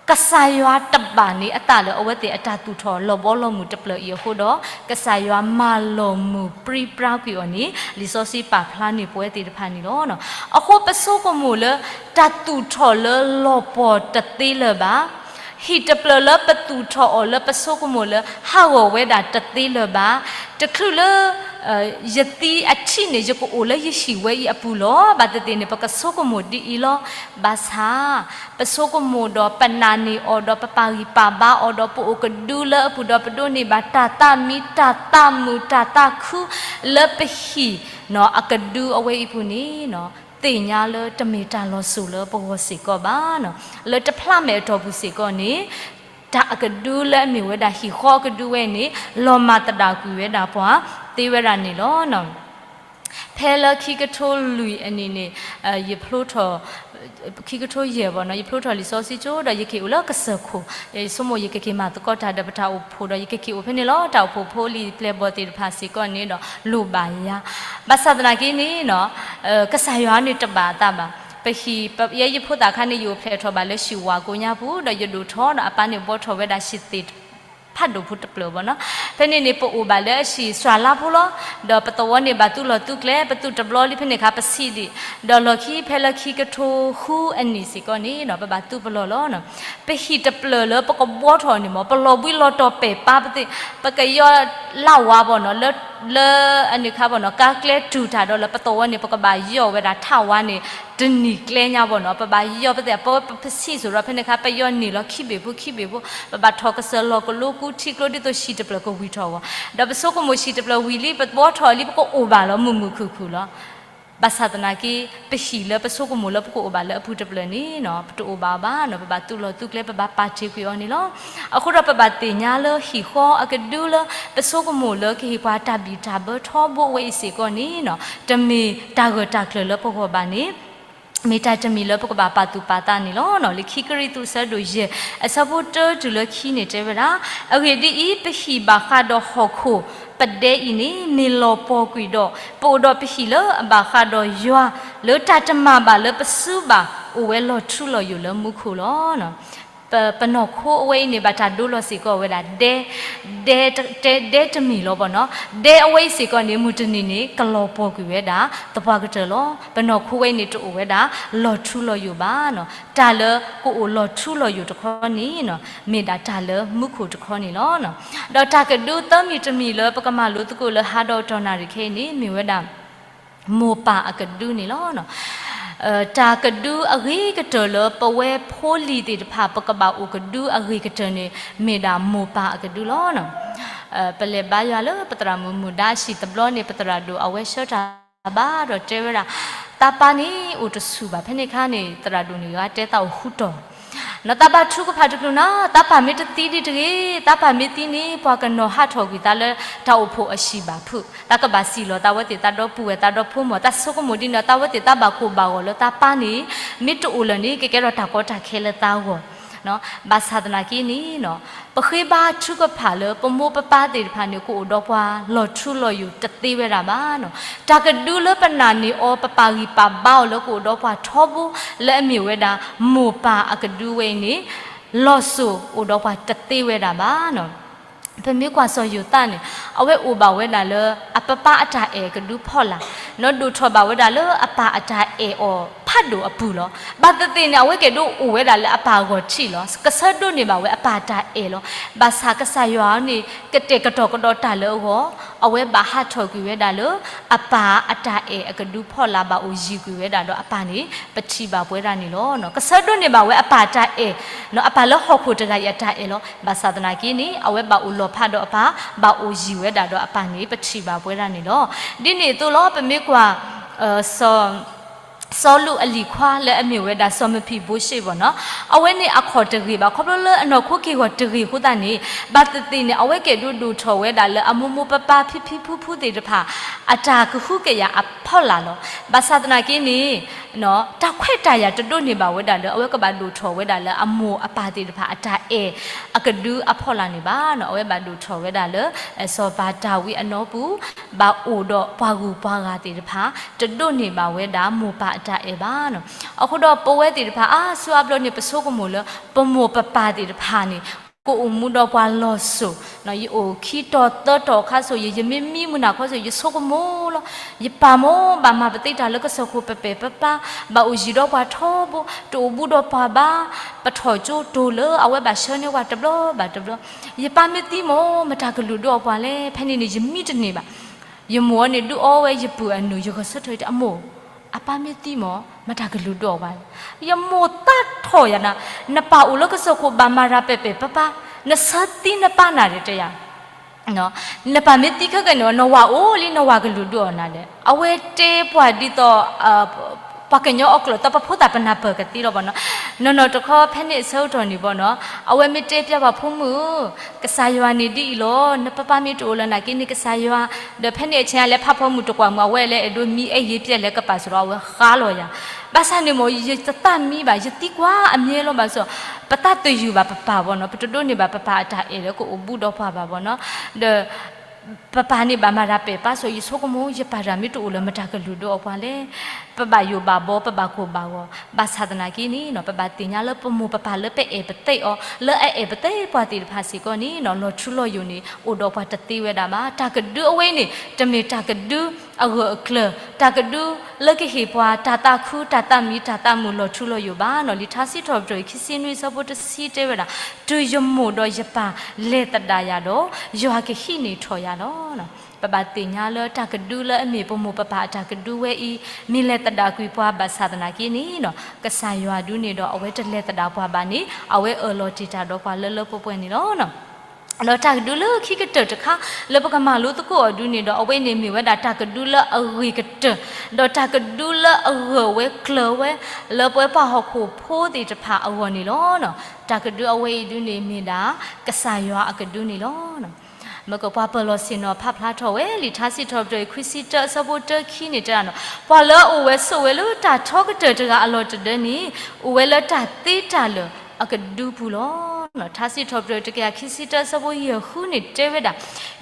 ကစၢ်ယွၤတဘၣ်န့ၢ်အသးလၢအဝဲသ့ၣ်အတၢ်သူၣ်ထီၣ်လီၤဘီလီၤမုၢ်တဖျၢၣ်အံၤအဃိဒီး ကစၢ်ယွၤမၤလီၤမုၢ်ပြံပြါကွံာ်အီၤန့ၣ် လံာ်စီဆှံပာ်ဖျါန့ၢ်ပဝဲသ့ၣ်တဖၣ်န့ၣ်လီၤ. အဃိပဆိကမိၣ်လၢ တၢ်သူၣ်ထီၣ်လၢလီၤပှီၢ်တသ့လၢၤဘၣ်. ဟံၣ်တဖျၢၣ်လၢပသူၣ်ထီၣ်အီၤလၢပဆိကမိၣ်လၢဟးဂီၤဝဲဒၣ်တသ့လၢၤဘၣ်. တချုးလၢ ယသံအထံၣ်န့ၣ် ယကအိၣ်လၢယဟံၣ်ဝဲအံၤအပူၤလီၤ. ဘၣ်သ့ၣ်သ့ၣ်န့ၣ် ပကဆိကမိၣ်ဒ်အံၤလီၤ. ဘၣ်ဆၣ် ပဆိကမိၣ်ဒီးပနာ်န့ၢ်အီၤဒီး ပပာ်ဂံၢ်ပာ်ဘါအီၤဒီး ပအိၣ်ကဒုလၢအပူၤဒီး ပဒိးန့ၢ်ဘၣ်တၢ်သးမံ တၢ်သးမုာ် တၢ်သးခု လၢပဟံၣ်အကဒုအဝဲအံၤပူၤန့ၣ် သ့ၣ်ညါလၢတမ့ၢ်တၢ်လီၤစိၤလၢပဂီၢ်စ့ၢ်ကီးဘၣ်. လၢတဖျးမဲာ်အတီၢ်ပူၤစ့ၢ်ကီးန့ၣ် တၢ်အကဒုလၢအမ့ၢ်ဝဲဒၣ်ဟံၣ်ဃီအကဒုဝဲန့ၣ် လီၤမၢ်သဒၣ်ကွံာ်ဝဲဒၣ်ပှၤသ့ဝဲဒၣ်န့ၣ်လီၤ. ဖဲလၢခံကထိလွံၢ်အနံၣ်န့ၣ် ယဖျိထီၣ် ခံကထိယဲၢ်ဘၣ်နီၤ ယဖျိထီၣ်လံာ်စီဆှံကၠိဒီး ယက့ၤအိၣ်လၢကစၢၢ်ခိၣ်, ယဆိကမိၣ်ယကက့ၤမၤသကိးတၢ်ဒီးပတၢ်အိၣ်ဖှိၣ်ဒီး ယကက့ၤအိၣ်ဖဲန့ၣ်လီၤ. တၢ်အိၣ်ဖှိၣ်ဖိလံၤပျဲၢ်ဘီၣ်သ့ၣ်တဖၣ်စ့ၢ်ကီးန့ၣ်ဒီး လိၣ်ဘၣ်ယၤ, ဘၣ်ဆၣ်သနာ်က့န့ၣ် ကစၢ်ယွၤန့ၣ်တဘၣ်အသးဘၣ်. ပဟံၣ် ယဲယဖိသၣ်ခါန့ၣ် ယအိၣ်ဖျဲၣ်ထီၣ်ဘၣ်လၢဟံၣ်ဝၣ်ကိးညါပူၤ ဒီးယဒိၣ်ထီၣ်ဒီးအပၢ်န့ၣ်ဘှီထီၣ်ဝဲဒၣ်ဟံၣ်သ့ၣ် ဖးဒိၣ်ဖိတဖျၢၣ်ဘၣ်နီၤ. ဖဲန့ၣ်န့ၣ် ပအိၣ်ဘၣ်လၢအဟံၣ်စှၤလါဖိလီၤ. ဒီးပသဝီန့ၣ်ဘၣ်သူၣ်လီၤသူၣ်ကျဲ, ပသူၣ်တဘျီလံဖဲန့ၣ်ခါ ပဆံးဒံး, ဒီးလီၢ်ခံဖဲလၢခံကထိဃုအနံၣ်စ့ၢ်ကီးန့ၣ် ပဘၣ်သူၣ်ပလီၢ်လီၤ. ပဟံၣ်တဖျၢၣ်လၢပကဘှီထီၣ်န့ၣ်မ့ၢ် ပလီၤဘှံးလီၤတီၤပဲာ်ပာ်ပသ့ၣ်, ပကယီၢ်လၢ်ဝါဘၣ်နီၤ, လၢ လၢအန့ၣ်ခါဘၣ်နီၤ ကါကျဲတူၢ်တၢ်ဒီးလၢပသဝီန့ၣ် ပကဘၣ်ယီၢ်ဝဲဒၣ်ထးဝါန့ၣ် တနံၤကျဲညါဘၣ်နီၤ, ပဘၣ်ယီၢ်ပသ့ၣ် ပဝဲပဆံးစိၤဒီးဖဲန့ၣ်ခါ ပယီၢ်န့ၢ်လီၤခံဘ့ၣ်ဖိခံဘ့ၣ်ဖိ, ပဘၣ်ထီၣ်ကစၢၢ်လီၢ်ကလိကူထံကျိဒ်သိးဟံၣ်တဖျၢၣ်ကဝံၢ်ထီၣ်အဂီၢ်, ဒီးပဆိကမိၣ်ဟံၣ်တဖျၢၣ်ဝံၤလံ ပဘှီထီၣ်လံ ပကအိၣ်ဘၣ်လီၤမုာ်မုာ်ခုၣ်ခုၣ်လီၤ. ဘၣ်ဆၣ်သနာ်က့ ပဟံၣ်လၢပဆိကမိၣ်လၢပကအိၣ်ဘၣ်လၢအပူၤတဖျၢၣ်န့ၣ် ပတအိၣ်ဘၣ်ဘၣ်နီၤ, ပဘၣ်သူၣ်လီၤသူၣ်ကျဲ ပဘၣ်ပာ်တ့ၢ်ကွံာ်အီၤန့ၣ်လီၤ. အဃိဒီးပဘၣ်သ့ၣ်ညါလၢဟံၣ်ဃီအကဒုလၢ ပဆိကမိၣ်လၢကဟ့ၣ်ပှၤတၢ်ဘံၣ်တၢ်ဘၢထီဘိအဝဲအံၤစ့ၢ်ကီးန့ၣ် တမ့ၢ်တၢ်ဂၢၢ်တၢ်ကျၢၤလၢပဂီၢ်ဘၣ်န့ၣ် မ့ၢ်တၢ်တမံၤလၢပကဘၣ်ပာ်သူၣ်ပာ်သးန့ၣ်လီၤ. လံာ်ခံကရံၣ်သူး အဆၢဒိၣ်ယဲၢ် အဆၢဖိတၢတုၤလၢခံန့ၣ်တဲဝဲဒၣ်, အဂ့ၢ်ဒ်အံၤ, ပဟံၣ်ဘၣ်ဃးဒီးဟီၣ်ခိၣ် ပဒဲအံၤန့ၣ် မ့ၢ်လီၤပှီၢ်ကွံာ်ဒီး ပအိၣ်ဒီးပဟံၣ်လၢအဘၣ်ဃးဒီးယွၤ လၢတၢ်တမၤဘၣ်လၢပစုဘၣ် အိၣ်ဝဲလီၤထူလီၤယိာ်လၢမူခိၣ်လီၤ. ပ ပနီၢ်ခိအဝဲအံၤန့ၣ် ဘၣ်တၢ်ဒိလီၤစ့ၢ်ကီးဝဲဒၣ်ဒဲ, ဒဲ, ဒဲတမံၤလီၤဘၣ်နီၤ. ဒဲအဝဲအံၤစ့ၢ်ကီးန့ၣ် မုၢ်တနံၤန့ၣ် ကလီၤပှီၢ်ကွံာ်ဝဲဒၣ် သပှၢ်ကတၢၢ်လီၤ. ပနီၢ်ခိဝဲအံၤန့ၣ် တအိၣ်ဝဲဒၣ်လီၤထူလီၤယိာ်ဘၣ်နီၤ. တၢ်လၢကအိၣ်လီၤထူလီၤယိာ်တခီန့ၣ် မ့ၢ်ဒၣ်တၢ်လၢမူခိၣ်တခီန့ၣ်လီၤ. ဒီးတၢ်ကဒုသၢမံၤတမံၤလၢပကမၤလိသကိးလၢဟါဒီးတီၢ်နၣ်ရံၣ်ခဲအံၤန့ၣ် မ့ၢ်ဝဲဒၣ် မိၢ်ပၢ်အကဒုန့ၣ်လီၤ. တၢ်ကဒုအဂ့ၤကတၢၢ်လၢပဝဲဖိလံၤသ့ၣ်တဖၣ် ပကဘၣ်အိၣ်ကဒုအဂ့ၤကတၢၢ်န့ၣ် မ့ၢ်ဒၣ်မိၢ်ပၢ်အကဒုလီၤ. ပလဲၤဘါယွၤလၢပသရၣ်မုၣ်မုၢ်ဒါအဟံၣ်တဘျီန့ၣ် ပသရၣ်ဒိၣ်အဝဲဆှၢတၢ်ဘါဒီးတဲဝဲဒၣ် တၢ်ပၢ်န့ၣ်အိၣ်တဆူၣ်ဘၣ်. ဖဲန့ၣ်အခါန့ၣ် သရၣ်ဒိၣ်န့ၣ် ဂၤတဲသးအိၣ်ဃုတီၤ, နတၢ်ဘါထုကဖၣ်တကျိၤနၤ, တၢ်ပၢ်မ့ၢ်တသံဒံးတဂ့ၤ, တၢ်ပၢ်မ့ၢ်သံန့ၣ် ပှၤကနီၤဟးထီၣ်ကွံာ်သးလၢတၢ်အိၣ်ဖှိၣ်အဟံၣ်ဘၣ်ဖုး, သးကဘၣ်စံၣ်လီၤသးဝဲသ့ၣ်သးဒီပုၢ်ဝဲၢ်သးဒီဖိမုၣ်, တၢ်ဆိကမိၣ်ဒ်န့ၣ် သးဝဲသ့ၣ်သးဘၣ်ကိၢ်ဘၣ်ဂီၤလၢတၢ်ပၢ်န့ၣ် မ့ၢ်တအိၣ်လၢၤန့ၣ် ကကဲထီၣ်တၢ်ကီတၢ်ခဲလၢသးအဂီၢ် ဘၣ်ဆၣ်သနာ်က့န့ၣ် ပဃ့ဘါထုကဖၣ်လၢပမိၢ်ပပၢ်သ့ၣ်တဖၣ်န့ၣ် ကအိၣ်ဒီးပှၤလီၤထူလီၤယိာ်တသ့ဝဲဒၣ်ဘၣ်. တၢ်ကဒုလၢပနာ်န့ၢ်အီၤ ပပာ်ဂံၢ်ပာ်ဘါအီၤလၢကအိၣ်ဒီးပှၤထီဘိ လၢအမ့ၢ်ဝဲဒၣ် မိၢ်ပၢ်အကဒုဝဲအံၤန့ၣ် လီၤစိၤအိၣ်ဒီးပှၤတသ့ဝဲဒၣ်ဘၣ်. ပမ့ၢ်ကွၢ်စီၤယိၤသးန့ၣ် အဝဲအိၣ်ဘၣ်ဝဲဒၣ်လၢအပပၢ်အတၢ်အဲၣ်အကဒုဖီလာ်, ဒိၣ်ထီၣ်ဘၣ်ဝဲဒၣ်လၢအပၢ်အတၢ်အဲၣ်အီၤဖးဒိၣ်အပူၤလီၤ. ဘၣ်သ့ၣ်သ့ၣ်န့ၣ် အဝဲကဲဒိးအိၣ်ဝဲဒၣ်လၢအပၢ်အဂီၢ်ထံးလီၤ. ကဆၢဒိးန့ၢ်ဘၣ်ဝဲအပၢ်အတၢ်အဲၣ်လီၤ. ဘၣ်ဆၣ်ကစၢ်ယွၤန့ၣ် ကတဲာ်ကတီၤကဒီးတၢ်လၢအဂီၢ်, အဝဲဘၣ်ဟးထီၣ်ကွံာ်ဝဲဒၣ်လၢ အပၢ်အတၢ်အဲၣ်အကဒုဖီလာ် ဘၣ်အိၣ်ယံၤကွံာ်ဝဲဒၣ်ဒီးအပၢ်န့ၣ် ပထံၣ်ဘၣ်ပဝဲဒၣ်န့ၣ်လီၤ. ကဆၢဒိးန့ၢ်ဘၣ်ဝဲအပၢ်အတၢ်အဲၣ်, အပၢ်လၢဟီၣ်ခိၣ်တဂၤအံၤအတၢ်အဲၣ်လီၤ. ဘၣ်ဆၣ်သနာ်က့န့ၣ် အဝဲဘၣ်အိၣ်လီၤဖးဒီးအပၢ်, ဘၣ်အိၣ်ယံၤဝဲဒၣ်ဒီးအပၢ်န့ၣ် ပထံၣ်ဘၣ်ပဝဲဒၣ်န့ၣ်လီၤ. ဒ်န့ၣ်အသိးလီၤ ပမ့ၢ်ကွၢ် စီၤလူးအလံၤခွါလၢအမ့ၢ်ဝဲဒၣ်စီၤမဖံးဘိၡ့ဘၣ်နီၤ, အဝဲန့ၣ်အခီၣ်တဂ့ၤဘၣ်, ခီဖျိလၢအနီၢ်ခိက့ၢ်ဂီၤတဂ့ၤအဃိသတးန့ၣ် ဘၣ်သ့ၣ်သ့ၣ်န့ၣ် အဝဲကဲဒိးဒိၣ်ထီၣ်ဝဲဒၣ်လၢအမိၢ်မိၢ်ပၢ်ပၢ်ဖံဖံဖုဖုသ့ၣ်တဖၣ် အတၢ်ကဟုကယာ်အဖီလာ်လီၤ. ဘၣ်ဆၣ်သနာ်က့န့ၣ် တၢ်ခွဲးတၢ်ယာ်တဒိးန့ၢ်ဘၣ်ဝဲဒၣ်လၢ အဝဲကဘၣ်ဒိၣ်ထီၣ်ဝဲဒၣ်လၢအမိၢ်အပၢ်သ့ၣ်တဖၣ်အတၢ်အဲၣ်အကဒုအဖီလာ်န့ၣ်ဘၣ်နီၤ. အဝဲဘၣ်ဒိၣ်ထီၣ်ဝဲဒၣ်လၢ စီၤပၤဒၤဝံးအနီပူၤ ဘၣ်အိၣ်ဒီးပှၤဂုၤပှၤဂၤသ့ၣ်တဖၣ် တဒိးန့ၢ်ဘၣ်ဝဲဒၣ်မိၢ်ပၢ်အတၢ်အဲၣ်ဘၣ်နီၤ. အဃိဒီးပဝဲသ့ၣ်တဖၣ်အါစုအါဘျီန့ၣ် ပဆိကမိၣ်လၢ ပမိၢ်ပပၢ်သ့ၣ်တဖၣ်န့ၣ် ကအိၣ်မူဒီးပှၤလီၤစိၤ, ယအိၣ်ခံတီၤသၢတီၤအခါစိၤ ယ ယမ့ၢ်မံမုၢ်နၤခီစိၤ ယဆိကမိၣ်လီၤ. ယပၢ်မ့ၢ်ဘၣ်မၤပသ့တၢ်လၢကစၢၢ်ခိၣ်ပပဲာ်ပပၢ်, ဘၣ်အိၣ်ယံၤဒီးပှၤထီဘိ, တအိၣ်ဘူးဒီးပှၤဘၣ်, ပထီၣ်ကၠိတိၤလၢအဝဲဘၣ်ဆှၢန့ၢ်ပှၤတဘျီဘၣ်တဘျီ, ယပၢ်မ့ၢ်သံမ့ၢ် မတၤကလုာ်ဒိၣ်အီၤပှၤလဲၣ်. ဖဲန့ၣ်န့ၣ် ယမံတန့ၢ်ဘၣ်. ယမိၢ်န့ၣ်ဒုးအီဝဲယပုၢ်အနုၢ် ယဂဲၤဆၢထၢၣ်တဲ အမိၢ်, အပၢ်မ့ၢ်သံမ့ၢ် မတၤကလုာ်ဒိၣ်အီၤပှၤလဲၣ်. ယမိၢ်သးထီၣ်ယၤနၤ, နပၢ်အိၣ်လၢကစၢၢ်ခိၣ်ဘၣ်မၤတၢ်ပဲာ်ပဲာ်ပၢ်ပၢ်, နဆၢသံနပၢ်နၤဒီးတဲယၤ နပၢ်မ့ၢ်သံခဲကနံၣ် နဝၤအိၣ်လံ နဝၤကလုာ်ဒိၣ်အီၤနၤလဲၣ်. အဝဲတဲပှၤဒ်သိး ပှၤကညီအကျိာ် တၢ်ပဖိသၣ်ပနၢ်ပၢၢ်ကသ့လီၤဘၣ်နီၤ. နီၢ်နီၢ်တခီဖဲန့ၣ်အဆၢကတီၢ်န့ၣ်ဘၣ်နီၤ, အဝဲမ့ၢ်တဲပျၢ်ပှၤဖိမုၣ်ဧၢ, ကစၢ်ယွၤန့ၣ်ဒ်အံၤလီၤ. နပၢ်ပၢ်မ့ၢ်တအိၣ်လၢၤနာ်က့န့ၣ် ကစၢ်ယွၤ, ဒီးဖဲန့ၣ်အဆၢလဲၤဖးဖီမုၢ်တကွၢ်မုၢ် အဝဲလဲၤအဲၣ်ဒိးမံအဲၣ်ယ့ၤပျဲၢ်လဲၤကပာ်စရီ အဝဲဃါလီၤယၤ. ဘၣ်ဆၣ်န့ၣ်မ့ၢ် ယတသးမံဘၣ်, ယသံကွၢ်အမြဲလီၤဘၣ်စ့ၢ်, ပသးတယုၢ်ဘၣ်ပပၢ်ဘၣ်နီၤ, ပတဒိးန့ၢ်ဘၣ်ပပၢ်အတၢ်အဲၣ်လၢကအိၣ်ဘူးဒီးပှၤဘၣ်ဘၣ်နီၤ. ဒီး ပပၢ်န့ၣ်ဘၣ်မၤတၢ်ပဲာ်ပၢ်စ့ၢ် ယဆိကမိၣ် ယပၢ်တဂၤမ့ၢ်တအိၣ်လၢၤ မတၤကလုာ်ဒိၣ်အီၤပှၤလဲၣ်. ပဘၣ်ယိၣ်ဘၣ်ဘီ ပဘၣ်ကိၢ်ဘၣ်ဂီၤ, ဘၣ်ဆၣ်သနာ်က့န့ၣ် ပဘၣ်သ့ၣ်ညါလၢပမိၢ်ပပၢ်လၢပအဲၣ်ပသ့အီၤ လၢအအဲၣ်ပသ့ပှၤသ့ၣ်တဖၣ်စ့ၢ်ကီးန့ၣ် လီၤထူလီၤယိာ်န့ၣ် အိၣ်ဒီးပှၤတသ့ဝဲဒၣ်ဘၣ်. တၢ်ကဒုအဝဲအံၤန့ၣ် တမ့ၢ်တၢ်ကဒုအဂၢၢ်အကျၢၤ, တၢ်ကဒုလၢကဟ့ၣ်ပှၤတၢ်သးခု တၢ်သးမံ တၢ်သးမုာ်လီၤထူလီၤယိာ်ဘၣ်နီၤ. လံာ်ထါစံးထီၣ်ပတြၢၤခံဆံနွံအဆၢဖိတဆံတဲဝဲဒၣ်, တုၤယမိၢ်ဒီးယပၢ်လဲၤသဒၣ်ယၤဒီး ယွၤကဟံးန့ၢ်ထီၣ်ယၤလီၤ. ပဘၣ်သ့ၣ်ညါလၢတၢ်ကဒုလၢအမ့ၢ်ပမိၢ်ပပၢ်အတၢ်ကဒုဝဲအံၤ မ့ၢ်လဲၤသဒၣ်ကွံာ်ပှၤဘၣ်ဆၣ်သနာ်က့န့ၣ် ကစၢ်ယွၤဒုန့ၣ်ဒီး အဝဲတလဲၤသဒၣ်ပှၤဘၣ်န့ၣ် အဝဲအၢၣ်လီၤတ့ၢ်တၢ်ဒီးပှၤလၢလၢပှဲၤပှဲၤန့ၣ်လီၤ. ဒီးတၢ်ကဒုလၢခံကတၢၢ်တခါ လၢပကမၤလိသကိးအီၤဒုန့ၣ်ဒီး အဝဲန့ၣ်မ့ၢ်ဝဲဒၣ်တၢ်ကဒုလၢအဂ့ၤကတၢၢ်, ဒီးတၢ်ကဒုလၢအဂၢၢ်ဝဲကျၢၤဝဲ လၢပဝဲပှၤဟီၣ်ခိၣ်ဖိသ့ၣ်တဖၣ်အဂီၢ်န့ၣ်လီၤ. တၢ်ကဒုအဝဲအံၤဒုန့ၣ်မ့ၢ်ဒၣ် ကစၢ်ယွၤအကဒုန့ၣ်လီၤ. မ့ၢ်ကပှၤပၢၤလီၢ်ဆ့ၣ်နီၤဖးဖျါထီၣ်ဝဲ လံာ်ထါစံးထီၣ်ပတြၢၤခွံဆံတၢအဆၢဖိတၢခံန့ၣ်တဲဒၣ်နီၤ, ပှၤလၢအအိၣ်ဝဲဆိးဝဲလၢတၢ်ထီကတၢၢ်တဂၤအလီၢ်တဒၢန့ၣ် အိၣ်ဝဲလၢတၢ်သ့တၢ်လၢာ်အကဒုပူၤလီၤ. ထါစံးထီၣ်ပတြၢၤတကယၤခံဆံတၢအဆၢဖိယဲၢ်ဃုန့ၣ်တဲဝဲဒၣ်,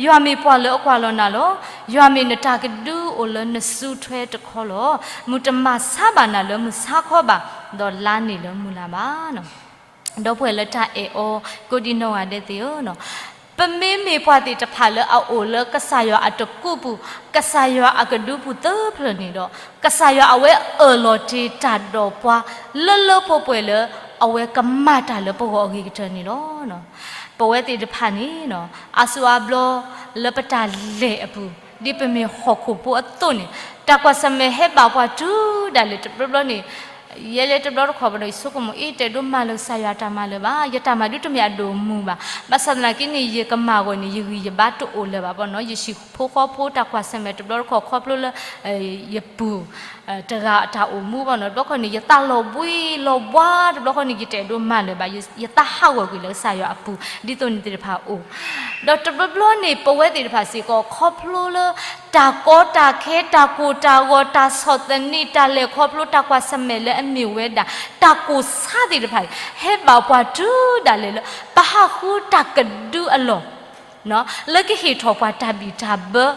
ယွၤမ့ၢ်ပှၤလၢအကွၢ်လီၤနၤလီၤ. ယွၤမ့ၢ်နတၢ်ကဒုအိၣ်လၢနစုထွဲတခီလီၤ. မုၢ်တမၤဆါဘၣ်နၤလၢမုၢ်ဆါခီဘၣ်, ဒီးလါန့ၢ်လၢမုၢ်လါဘၣ်. ဒီပုၢ်ဝဲၢ်လၢတၢ်အဲၣ်အီၤ ကိးဒံနီၢ်ဂၤဒဲးသ့ၣ်ဧၢ, ပမ့မ့ၢ်ပှၤသ့ၣ်တဖၣ်လၢအအိၣ်လၢကစၢ်ယွၤအတကူၣ်ပူၤ, ကစၢ်ယွၤအကဒုပူၤသၢဖျၢၣ်န့ၣ်ဒီး ကစၢ်ယွၤအဝဲအၢၣ်လီၤတ့ၢ်တၢ်ဒီးပှၤ လၢလၢပှဲၤပှဲၤလၢ အဝဲကမၤတၢ်လၢပဂီၢ်အဂ့ၤကတၢၢ်န့ၣ်လီၤ. ပဝဲသ့ၣ်တဖၣ်န့ၣ် အါစုအါဘျီ လၢပတၢ်လဲၤအပူၤ ဒ်ပမ့ၢ်ဟီၣ်ခိၣ်ဖိအသိးန့ၣ် တၢ်ကွၢ်ဆၢၣ်မဲာ်ဟဲဘၣ်ပှၤတုၤဒၣ်လဲာ်တဘျီဘျီန့ၣ် ယဲလၢတဘျီတခီၣ်ဘၣ်ဒီး ယဆိကမိၣ် အ့ တအဲၣ်ဒိးမၤလၢကစၢ်ယွၤတၢ်မၤလၢၤဘၣ်, ယတၢ်မၤဒုတမ့ၢ်အဒိၣ်အမုၢ်ဘၣ်. ဘၣ်ဆၣ်သနာ်က့န့ၣ် ယကမၤအဂီၢ်န့ၣ် ယဂံၢ်ယဘါတအိၣ်လၢၤဘၣ်ဘၣ်နီၤ. ယဟံၣ်ဖိဃီဖိတၢ်ကွၢ်ဆၢၣ်မဲာ်တဘျီတခီၣ်ခီဖျိလၢ ယပုၢ် တဂၤအတၢ်အိၣ်မူဘၣ်နီၤ, တဘျီခီန့ၣ် ယသးလီၤဘှံးလီၤဘှါ, တဘျီခီန့ၣ် ယတအဲၣ်ဒိးမၤလၢၤဘၣ်, ယ ယသးဟးဂီၤကွံာ်လၢကစၢ်ယွၤအပူၤ ဒ်သိးန့ၣ်သ့ၣ်တဖၣ်အိၣ် ဒီးတဘျီဘျီန့ၣ် ပဝဲသ့ၣ်တဖၣ်စ့ၢ်ကီး ခီဖျိလၢ တၢ်ကီတၢ်ခဲ တၢ်ကိၢ်တၢ်ဂီၤ တၢ်ဆီၣ်သနံး တၢ်လဲၤခီဖျိ တၢ်ကွၢ်ဆၢၣ်မဲာ်လၢအမ့ၢ်ဝဲဒၣ် တၢ်ကိၢ်ဆါသ့ၣ်တဖၣ်န့ၣ် ဟဲဘၣ်ပှၤတုၤဒၣ်လဲာ်လၢ ပဟးဃုတၢ်ကဒုအလီၢ် လၢကဟ့ၣ်ထီၣ်ပှၤတၢ်ဘံၣ်တၢ်ဘၢ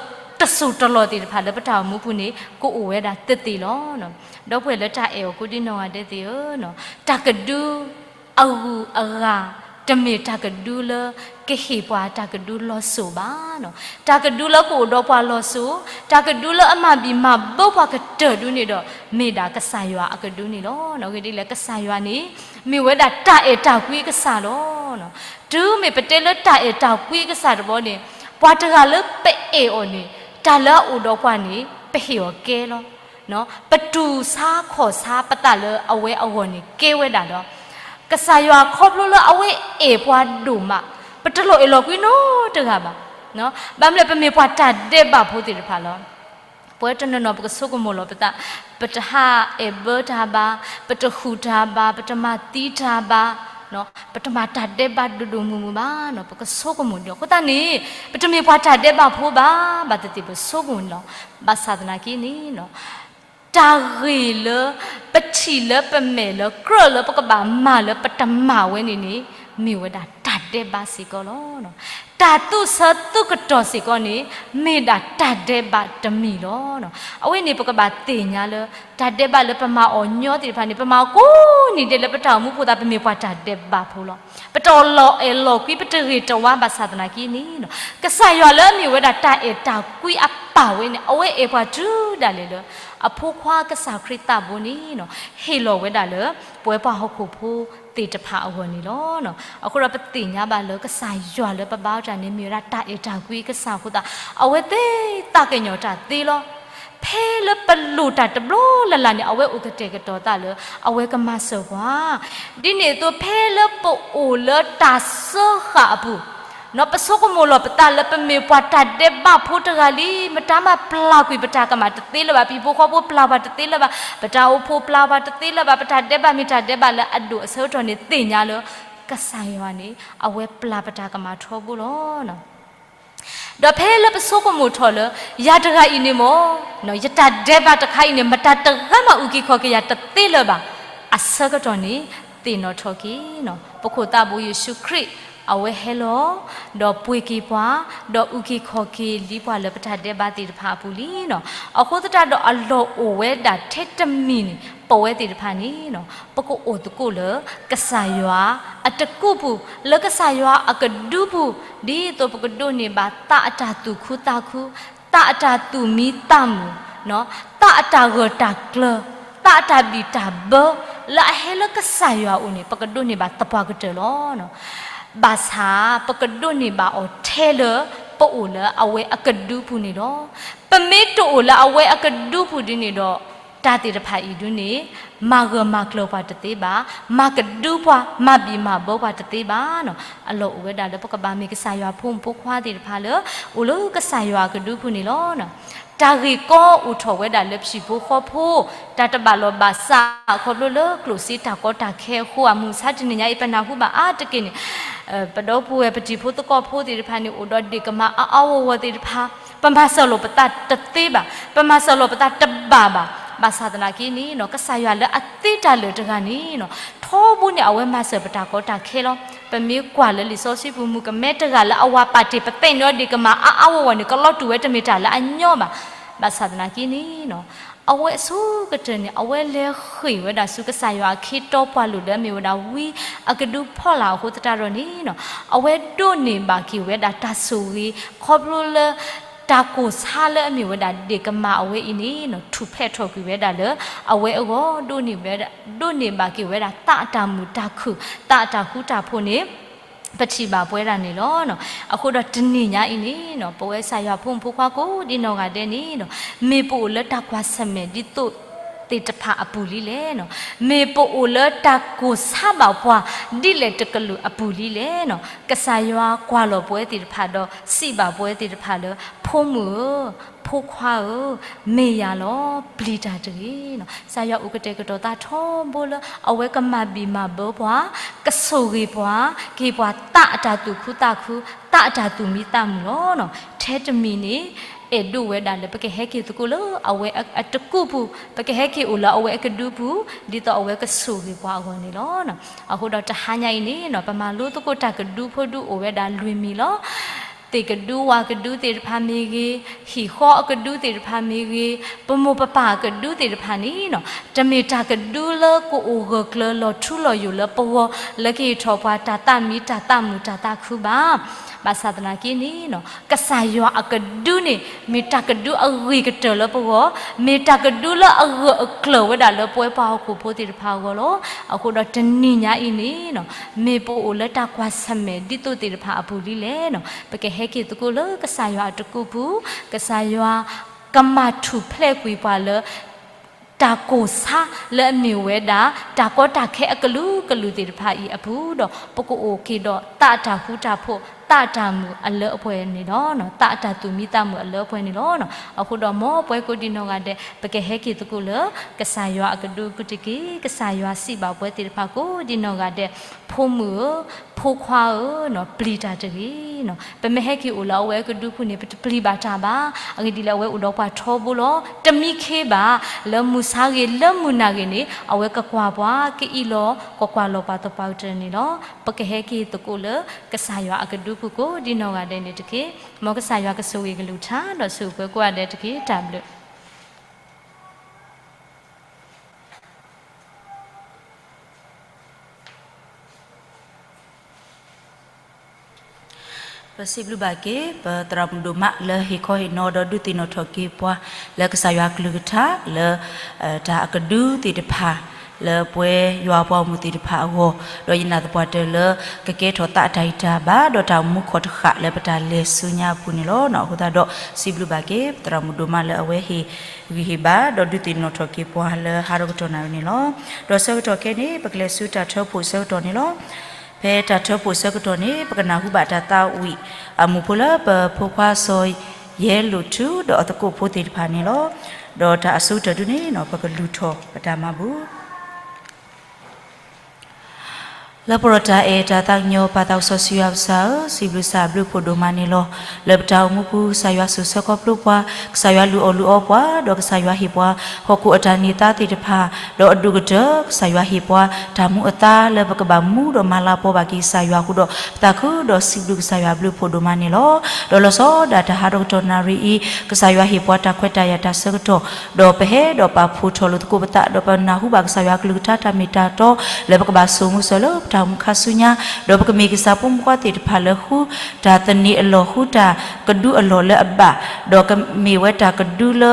တစိၢ်တလီၢ်သ့ၣ်တဖၣ်လၢပတၢ်အိၣ်မူပူၤန့ၣ် ကအိၣ်ဝဲဒၣ်သ့သ့လီၤ. ဒီပုၢ်ဝဲၢ်လၢတၢ်အဲၣ်အီၤကိးဒံနီၢ်ဂၤဒဲးသ့ၣ်ဧၢ, တၢ်ကဒု အဂုၤအဂၤ တမ့ၢ်တၢ်ကဒုလၢ ကဟ့ၣ်ပှၤတၢ်ကဒုလီၤစိၤဘၣ်. တၢ်ကဒုလၢကအိၣ်ဒီးပှၤလီၤစိၤ, တၢ်ကဒုလၢအမၤဘံၣ်မၤဘၢပှၤကတၢၢ်ဒုန့ၣ်ဒီး မ့ၢ်ဒၣ်ကစၢ်ယွၤအကဒုန့ၣ်လီၤ. အဂ့ၢ်ဒ်လဲၣ် ကစၢ်ယွၤန့ၣ် မ့ၢ်ဝဲဒၣ်တၢ်အဲၣ်တၢ်ကွံကစၢ်လီၤ. တုၤမ့ၢ်ပတဲလၢတၢ်အဲၣ်တၢ်ကွံကစၢ်တဘျီန့ၣ် ပှၤတဂၤလၢပအဲၣ်အီၤန့ၣ် တၢ်လၢအအိၣ်ဒီးပှၤန့ၣ် ပဟ့ၣ်အီၤကဲလီၤ. ပတူၢ်ဆါခီၣ်ဆါပသးလၢအဝဲအဂီၢ်န့ၣ် ကဲဝဲဒၣ်လီၤ. ကစၢ်ယွၤခီဖျိလၢအဝဲအဲၣ်ပှၤဒိၣ်မး, ပတလီၤအဲၣ်လီၤကွံနီတဂၤဘၣ်. ဘၣ်မနုၤလဲၣ် ပမ့ၢ်ပှၤတၢ်ဒဲးဘးဖိသ့ၣ်တဖၣ်လီၤ. ပဝဲတနီၤနီၤ ပကဆိကမိၣ်လီၤပသး, ပတဟးအဲၣ်ဘၢတၢ်ဘၣ်, ပတဃုာ်တၢ်ဘၣ်, ပတမၤသံတၢ်ဘၣ်, ပတမၤတၢ်ဒဲးဘးဒိၣ်ဒိၣ်မုၢ်မုၢ်ဘၣ်နီၤ, ပကဆိကမိၣ်ဒီး အဃိသတးန့ၣ် ပတမ့ၢ်ပှၤတၢ်ဒဲးဘးဖိဘၣ်, ဘၣ်သ့ၣ်သ့ၣ်ပဆိကမိၣ်န့ၣ်လီၤ. ဘၣ်ဆၣ်သနာ်က့န့ၣ် တၢ်ဂ့ၢ်လၢ ပထံၣ်လၢပမဲာ်လၢကြၢးလၢပကဘၣ်မၤလၢပတမၤဝဲန့ၣ်န့ၣ် မ့ၢ်ဝဲဒၣ်တၢ်ဒဲးဘးစ့ၢ်ကီးလီၤ. တၢ်သူၣ်ဆၢသူၣ်ကတီၢ်စ့ၢ်ကီးန့ၣ် မ့ၢ်ဒၣ်တၢ်ဒဲးဘးတမံၤလီၤ. အဝဲန့ၣ် ပကဘၣ်သ့ၣ်ညါလၢ တၢ်ဒဲးဘးလၢပမၤအီၤညီသ့ၣ်တဖၣ်န့ၣ် ပမၤအီၤကိးနံၤဒဲးလၢပတၢ်အိၣ်မူဖိသး ပမ့ၢ်ပှၤတၢ်ဒဲးဘးဖိလီၤ. ပတလီၤအဲၣ်လီၤကွံ ပတဂ့ၤတဝါဘၣ်ဆၣ်သနာ်က့န့ၣ် ကစၢ်ယွၤလၢအမ့ၢ်ဝဲဒၣ်တၢ်အဲၣ်တၢ်ကွံအပၢ်ဝဲန့ၣ် အဝဲအဲၣ်ပှၤတုၤဒၣ်လဲာ်လၢ အဖိခွါကစၢ်ခရံာ်သးဘိန့ၣ် ဟ့ၣ်လီၤဝဲဒၣ်လၢ ပဝဲပှၤဟီၣ်ခိၣ်ဖိသ့ၣ်တဖၣ်အဂီၢ်န့ၣ်လီၤ. အဃိဒီးပသ့ၣ်ညါဘၣ်လၢကစၢ်ယွၤလၢပဘါအီၤတၢ်န့ၣ် မ့ၢ်ဝဲဒၣ်တၢ်အဲၣ်တၢ်ကွံကစၢ်အဃိသတး အဝဲသ့ၣ်သးကညီၤတၢ်သ့လီၤ. ဖဲလၢပလိၣ်တၢ်တဘျီလၢ်လၢ်န့ၣ် အဝဲအိၣ်ကတဲာ်ကတီၤသးလၢ အဝဲကမၤစၢၤပှၤ ဒ်န့ၣ်အသိး ဖဲလၢပအိၣ်လၢတၢ်စၢဃာ်အပူၤ ပဆိကမိၣ်လီၤပသးလၢပမ့ၢ်ပှၤတၢ်ဒဲးဘးဖိတဂၤလံ, မတၤမၤပျၢ်ကွံာ်ပတၢ်ကမၣ်တသ့လၢၤဘၣ်, ပဟံၣ်ဖိဃီဖိပျၢ်ပှၤတသ့လၢၤဘၣ်, ပတၢ်အိၣ်ဖှိၣ်ပျၢ်ပှၤတသ့လၢၤဘၣ်, ပတၢ်ဒဲးဘးမ့ၢ်တၢ်ဒဲးဘးလၢအဒိၣ်အဆၢကတီၢ်န့ၣ် သ့ၣ်ညါလၢ ကစၢ်ယွၤန့ၣ် အဝဲပျၢ်ပတၢ်ကမၣ်ထီဘိလီၤ. ဒီးဖဲလၢပဆိကမိၣ်ထီၣ်လၢ ယၤတဂၤအံၤန့ၣ်မ့ၢ် ယတၢ်ဒဲးဘးတခါအံၤန့ၣ် မတၤတဂၤမးအုၣ်က့ၤခီၣ်က့ၤယၤတသ့လၢၤဘၣ် အဆၢကတီၢ်န့ၣ် သ့ၣ်နီၣ်ထီၣ်က့ၤ ပခိၣ်သးဘိယ့ၣ်ၡူးခရံာ် အဝဲဟဲလီၤ ဒီးပှ့ၤက့ၤပှၤ ဒီးအုၣ်က့ၤခီၣ်က့ၤလံပှၤလၢပတၢ်ဒဲးဘးသ့ၣ်တဖၣ်အပူၤလံနီၤ. အဃိသတးဒီးအလီၢ်အိၣ်ဝဲဒၣ်ထဲတမံၤန့ၣ် ပဝဲသ့ၣ်တဖၣ်န့ၣ် ပကအိၣ်သကိးလၢ ကစၢ်ယွၤအတကူၣ်ပူၤ လၢကစၢ်ယွၤအကဒုပူၤ ဒ်သိးပကဒိးန့ၢ်ဘၣ်သးအတၢ်သူၣ်ခုသးခု သးအတၢ်သူၣ်မံသးမုာ် သးအတၢ်ဂၢၢ်တၢ်ကျၢၤ သးအတၢ်ဘံၣ်တၢ်ဘၢ လၢအဟဲလၢကစၢ်ယွၤအအိၣ်န့ၣ် ပကဒိးန့ၢ်ဘၣ်သပှၢ်ကတၢၢ်လီၤ. ဘၣ်ဆၣ်ပကဒိးန့ၢ်ဘၣ်အီၤထဲလၢ ပအိၣ်လၢအဝဲအကဒုပူၤန့ၣ်လီၤ. ပမ့ၢ်တအိၣ်လၢအဝဲအကဒုပူၤဒ်န့ၣ်ဒီး တၢ်သ့ၣ်တဖၣ်အံၤဒုန့ၣ် မၤဂၢၢ်မၤကျၢၤပှၤတသ့ဘၣ်, မၤကဒုပှၤ မၤဘံၣ်မၤဘၢပှၤတသ့ဘၣ်နီၤ. အလီၢ်အိၣ်ဝဲဒၣ်လၢပကဘၣ်မ့ၢ်ကစၢ်ယွၤဖိမုၣ်ဖိခွါသ့ၣ်တဖၣ်လၢ အိၣ်လၢကစၢ်ယွၤအကဒုပူၤန့ၣ်လီၤ. တၢ်ဂ့ၢ်ကီအိၣ်ထီၣ်ဝဲဒၣ်လၢပဟံၣ်ဖိဃီဖိ တၢ်တဘၣ်လီၢ်ဘၣ်စး ခီဖျိလၢကျိၣ်စ့တၢ်ကီတၢ်ခဲအဃိ အမုၢ်မဆါတနံၤညါအံၤ ပနၢ်ဟူဘၣ်အါတက့ၢ်န့ၣ် ပဒီပုၢ်ဝဲၢ်ပတံၤဖိသကိးဖိသ့ၣ်တဖၣ်န့ၣ် အိၣ်ဒီးဒ့ၣ်ကမၢ်အါအါဂီၢ်ဂီၢ်သ့ၣ်တဖၣ် ပမၤစၢၤလိာ်ပသးတသ့ဘၣ်, ပမၤစၢၤလိာ်ပသးတဘၣ်ဘၣ်. ဘၣ်ဆၣ်သနာ်က့န့ၣ်နီၤ ကစၢ်ယွၤလၢအသ့တၢ်လၢာ်တဂၤန့ၣ်နီၤ ထီဘိန့ၣ် အဝဲမၤစၢၤပတၢ်ကီတၢ်ခဲလီၤ. ပမ့ၢ်ကွၢ်လၢလံာ်စီဆှံပူၤ မုၣ်ကမဲတဂၤလၢအဝၤပာ်တ့ၢ်ပသဲၣ်န့ၢ်အီၤဒ့ၣ်ကမၢ်အါအါဂီၢ်ဂီၢ်န့ၣ် ကလီၤတူာ်ဝဲတမ့ၢ်တၢ်လၢအညီဘၣ်. ဘၣ်ဆၣ်သနာ်က့န့ၣ်နီၤ အဝဲအဆိကတၢၢ်န့ၣ် အဝဲလဲၤဃ့ၢ်ဝဲဒၣ်ဆူကစၢ်ယွၤအခ့တီပှၤလိၣ်လၢအမ့ၢ်ဝဲဒၣ်ဝံအကဒုဖီလာ်အဃိသတးဒီးန့ၣ်နီၤ အဝဲဒိးန့ၢ်ဘၣ်က့ၤဝဲဒၣ်တၢ်ဆိၣ်ဂ့ၤ ခီဖျိလၢ တၢ်ကိၢ်ဆါလၢအမ့ၢ်ဝဲဒၣ်ဒ့ၣ်ကမၢ်အဝဲအံၤန့ၣ်နီၤ ထူၣ်ဖျဲးထီၣ်ကွံာ်ဝဲဒၣ်လၢ အဝဲအဂီၢ် ဒိးန့ၢ်ဘၣ်က့ၤဝဲဒၣ်သးအတၢ်မုာ်တၢ်ခုၣ် သးအတၢ်ဃူတၢ်ဖိးန့ၣ် ပထံၣ်ဘၣ်ပဝဲဒၣ်န့ၣ်လီၤ. အဃိဒီးတနံၤညါအံၤန့ၣ်နီၤ ပဝဲကစၢ်ယွၤဖိမုၣ်ဖိခွါကိးဒ်နီၢ်ဂၤဒဲးန့ၣ်နီၤ မ့ၢ်ပအိၣ်လၢတၢ်ကွၢ်ဆၢၣ်မဲာ်ဒ်သိး သ့ၣ်တဖၣ်အပူၤလံလဲၣ်နီၤ. မ့ၢ်ပအိၣ်လၢတၢ်ကိၢ်ဆါဘၣ်ပှၤ ဒ်လဲၣ်တကလုာ်အပူၤလံလဲၣ်နီၤ. ကစၢ်ယွၤကွၢ်လီၤပဝဲသ့ၣ်တဖၣ်ဒီး စံးဘၣ်ပဝဲသ့ၣ်တဖၣ်လၢ ဖိမုၣ်ဧၢ, ဖိခွါဧၢ, မ့ၢ်ယၤလီၤ, ပျံၤတၢ်တဂ့ၤနီၤ. ကစၢ်ယွၤအိၣ်ကတဲာ်ကတီၤသးထီဘိလၢ အဝဲကမၤဘံၣ်မၤဘၢပှၤ, ကဆိၣ်ဂ့ၤပှၤ, ကဟ့ၣ်ပှၤသးအတၢ်သူၣ်ခုသးခု, သးအတၢ်သူၣ်မံသးမုာ်လီၤနီၤ. ထဲတမံၤန့ၣ် အဲၣ်ဒိးဝဲဒၣ်လၢပကဟဲက့ၤသကိးလၢအဝဲအတကူၣ်ပူၤ, ပကဟဲက့ၤအိၣ်လၢအဝဲအကဒုပူၤ, ဒ်သိးအဝဲကဆိၣ်ဂ့ၤပှၤအဂီၢ်န့ၣ်လီၤ. အဃိဒီးတဟါညါအံၤန့ၣ်နီၤ ပမၤလိသကိးတၢ်ကဒုဖိဒုအိၣ်ဝဲဒၣ်လွံၢ်မံၤလီၤ. သ့ၣ်ကဒုဝၣ်ကဒုသ့ၣ်တဖၣ်မ့ၢ်ဂ့ၤ, ဟံၣ်ဃီအကဒုသ့ၣ်တဖၣ်မ့ၢ်ဂ့ၤ, ပမိၢ်ပပၢ်အကဒုသ့ၣ်တဖၣ်န့ၣ်နီၤ တမ့ၢ်တၢ်ကဒုလၢကအိၣ်ဂၢၢ်ကျၢၤလီၤထူလီၤယိာ်လၢပဂီၢ် လၢကဟ့ၣ်ထီၣ်ပှၤတၢ်သးမံ တၢ်သးမုာ် တၢ်သးခုဘၣ်. ဘၣ်ဆၣ်သနာ်က့န့ၣ်နီၤ ကစၢ်ယွၤအကဒုန့ၣ် မ့ၢ်တၢ်ကဒုအဂ့ၤကတၢၢ်လၢပဂီၢ်, မ့ၢ်တၢ်ကဒုလၢအဂၢၢ်အကျၢၤဝဲဒၣ်လၢပဝဲပှၤဟီၣ်ခိၣ်ဖိသ့ၣ်တဖၣ်အဂီၢ်လီၤ. အဃိဒီးတနံၤညါအံၤန့ၣ်နီၤ မ့ၢ်ပအိၣ်လၢတၢ်ကွၢ်ဆၢၣ်မဲာ်ဒ်သိးသ့ၣ်တဖၣ်အပူၤလံလဲၣ်နီၤ ပကဟဲက့ၤသကိးလၢကစၢ်ယွၤအတကူၣ်ပူၤ, ကစၢ်ယွၤ ကမၤထူၣ်ဖျဲးကွံာ်ပှၤလၢ တၢ်ကိၢ်ဆါလၢအမ့ၢ်ဝဲဒၣ် တၢ်ကီတၢ်ခဲအကလုာ်ကလုာ်သ့ၣ်တဖၣ်အံၤအပူၤဒီး ပကအိၣ်က့ၤဒီးသးအတၢ်ဃူတၢ်ဖိး သးအတၢ်မုာ်အလၢအပှဲၤန့ၣ်လီၤ. သးအတၢ်သူၣ်မံသးမုာ်အလၢအပှဲၤန့ၣ်လီၤ. အဃိဒီးမ်ပဝဲကိးဒံနီၢ်ဂၤဒဲး ပကဟဲက့ၤသကိးလၢ ကစၢ်ယွၤအကဒုပူၤတက့ၢ်. ကစၢ်ယွၤစံးဘၣ်ပဝဲသ့ၣ်တဖၣ်ကိးဒံနီၢ်ဂၤဒဲး, ဖိမုၣ်ဧၢ, ဖိခွါဧၢ, ပျံၤတၢ်တဂ့ၤနီၤ. ပမ့ၢ်ဟဲက့ၤအိၣ်လၢအဝဲအကဒုပူၤန့ၣ် ပတပျံၤဘၣ်တၢ်ဘၣ်. အဂ့ၢ်ဒ်လဲၣ် အဝဲအိၣ်ဒီးပှၤထီဘိလီၤ. တမံခ့ဘၣ်, လၢမုၢ်ဆါဂ့ၤ လၢမုၢ်နၤဂ့ၤန့ၣ် အဝဲကကွၢ်ပှၤ ကအံးလီၤ ကကွၢ်လီၤပှၤသပှၢ်ကတၢၢ်န့ၣ်လီၤ. ပကဟဲက့ၤသကိးလၢ ကစၢ်ယွၤအကဒုပူၤကိးဒံနီၢ်ဂၤဒဲးန့ၣ်တက့ၢ်. မ်ကစၢ်ယွၤကဆိၣ်ဂ့ၤကလုၢ်ကထါ ဒီးဆိၣ်ဂ့ၤပှၤကိးဂၤဒဲးတက့ၢ်. တၢ်ဘျုး ပစံးဘျုးဘၣ်က့ၤ ပသရၣ်မုၣ်ဒိၣ်မးလၢဟ့ၣ်ခီဟ့ၣ်နီၤဒီးဒုးသ့ၣ်နီၣ်ထီၣ်က့ၤပှၤ လၢကစၢ်ယွၤကလုၢ်ကထါ လၢ တၢ်အကဒုသ့ၣ်တဖၣ် လၢပဝဲယွၤပှၤဂီၢ်မုၢ်သ့ၣ်တဖၣ်အဂီၢ်, ဒီးယနာ်သပှၢ်တၢၢ်လၢ ကကဲထီၣ်သးအတၢ်ဂံၢ်တၢ်ဘါ ဒီးတၢ်အိၣ်မူခိၣ်တဃၣ်လၢပတၢ်လဲၤဆူညါအပူၤန့ၣ်လီၤ. အဃိသတးဒီး စံးဘျုးဘၣ်က့ၤ ပသရၣ်မုၣ်ဒိၣ်မးလၢအဝဲဟ့ၣ်ဂံၢ်ဟ့ၣ်ဘါ ဒီးဒုးသ့ၣ်နီၣ်ထီၣ်က့ၤပှၤလၢဟါဒီကတီၢ်နၣ်ရံၣ်န့ၣ်လီၤ. ဒီးဆၢကတီၢ်ခဲအံၤန့ၣ် ပကလဲၤဆူတၢ်ထၢဖှိၣ်ဆၢကတီၢ်န့ၣ်လီၤ. ဖဲတၢ်ထၢဖှိၣ်ဆၢကတီၢ်န့ၣ် ပကနၢ်ဟူဘၣ်တၢ်သးဝံၣ်အမုာ်ဖိလၢပဖိခွါစီၤယဲလိာ်ထူ ဒီးအသကိးဖိသ့ၣ်တဖၣ်န့ၣ်လီၤ. ဒီးတၢ်အဆိကတၢၢ်ဒုန့ၣ်နီၤ ပကလူၤထီၣ်ပတၢ်မၤဘူၣ် လၢပှၤဒီးတၢ်အဲၣ်တၢ်သးကညီၤပၢ်သးစီဆှံယွၤကစၢ်ဧၢ, စံးဘျုးကစၢ်အဘျုးဖှိၣ်ဒိၣ်မးန့ၣ်လီၤ. လၢပတၢ်အိၣ်မူပူၤ ကစၢ်ယွၤဆိၣ်ဆၢခီဖျိပှၤ, ကစၢ်ယွၤလုၢ်အီၣ်လုၢ်အီပှၤ, ဒီးကစၢ်ယွၤဟ့ၣ်ပှၤ ဟီၣ်ခိၣ်အတၢ်န့ၢ်သါသ့ၣ်တဖၣ်, ဒီးအဒိၣ်ကတၢၢ် ကစၢ်ယွၤဟ့ၣ်ပှၤ တၢ်မူအသါလၢပကဘၣ်မူဒီးမၤလၤကပီၤဘၣ်က့ၤကစၢ်ယွၤအဃိဒီး ပသးခုဒီးစံးဘျုးကစၢ်ယွၤအဘျုးဖှိၣ်ဒိၣ်မးန့ၣ်လီၤ. ဒီးလီၤဆီဒၣ်တၢ်ဟးထီၣ်ကတီၢ်နၣ်ရံၣ်အံၤ ကစၢ်ယွၤဟ့ၣ်ပှၤတၢ်ခွဲးတၢ်ယာ်တၢ်ဆၢကတီၢ် ဒီးပဟဲဒီးပာ်ဖှိၣ်ထီၣ်လိာ်သကိးပသး ဒီးပနၢ်ဟူဘၣ်ကစၢ်ယွၤအကလုၢ်ကထါတၢ်မ့ၢ်တၢ်တီ လၢပကဘၣ်စိာ်မူစိာ်လၢပတၢ်အိၣ်မူခါဆူညါ, ဒီးပကမ့ၢ်ကစၢ်ဖိမုၣ်ဖိခွါသ့ၣ်တဖၣ်လၢဃုတၢ်သန့ၤအလီၢ် ဃုတၢ်ကဒုအလီၢ်လၢအဘၣ်, ဒီးကမ့ၢ်ဝဲတၢ်ကဒုလၢ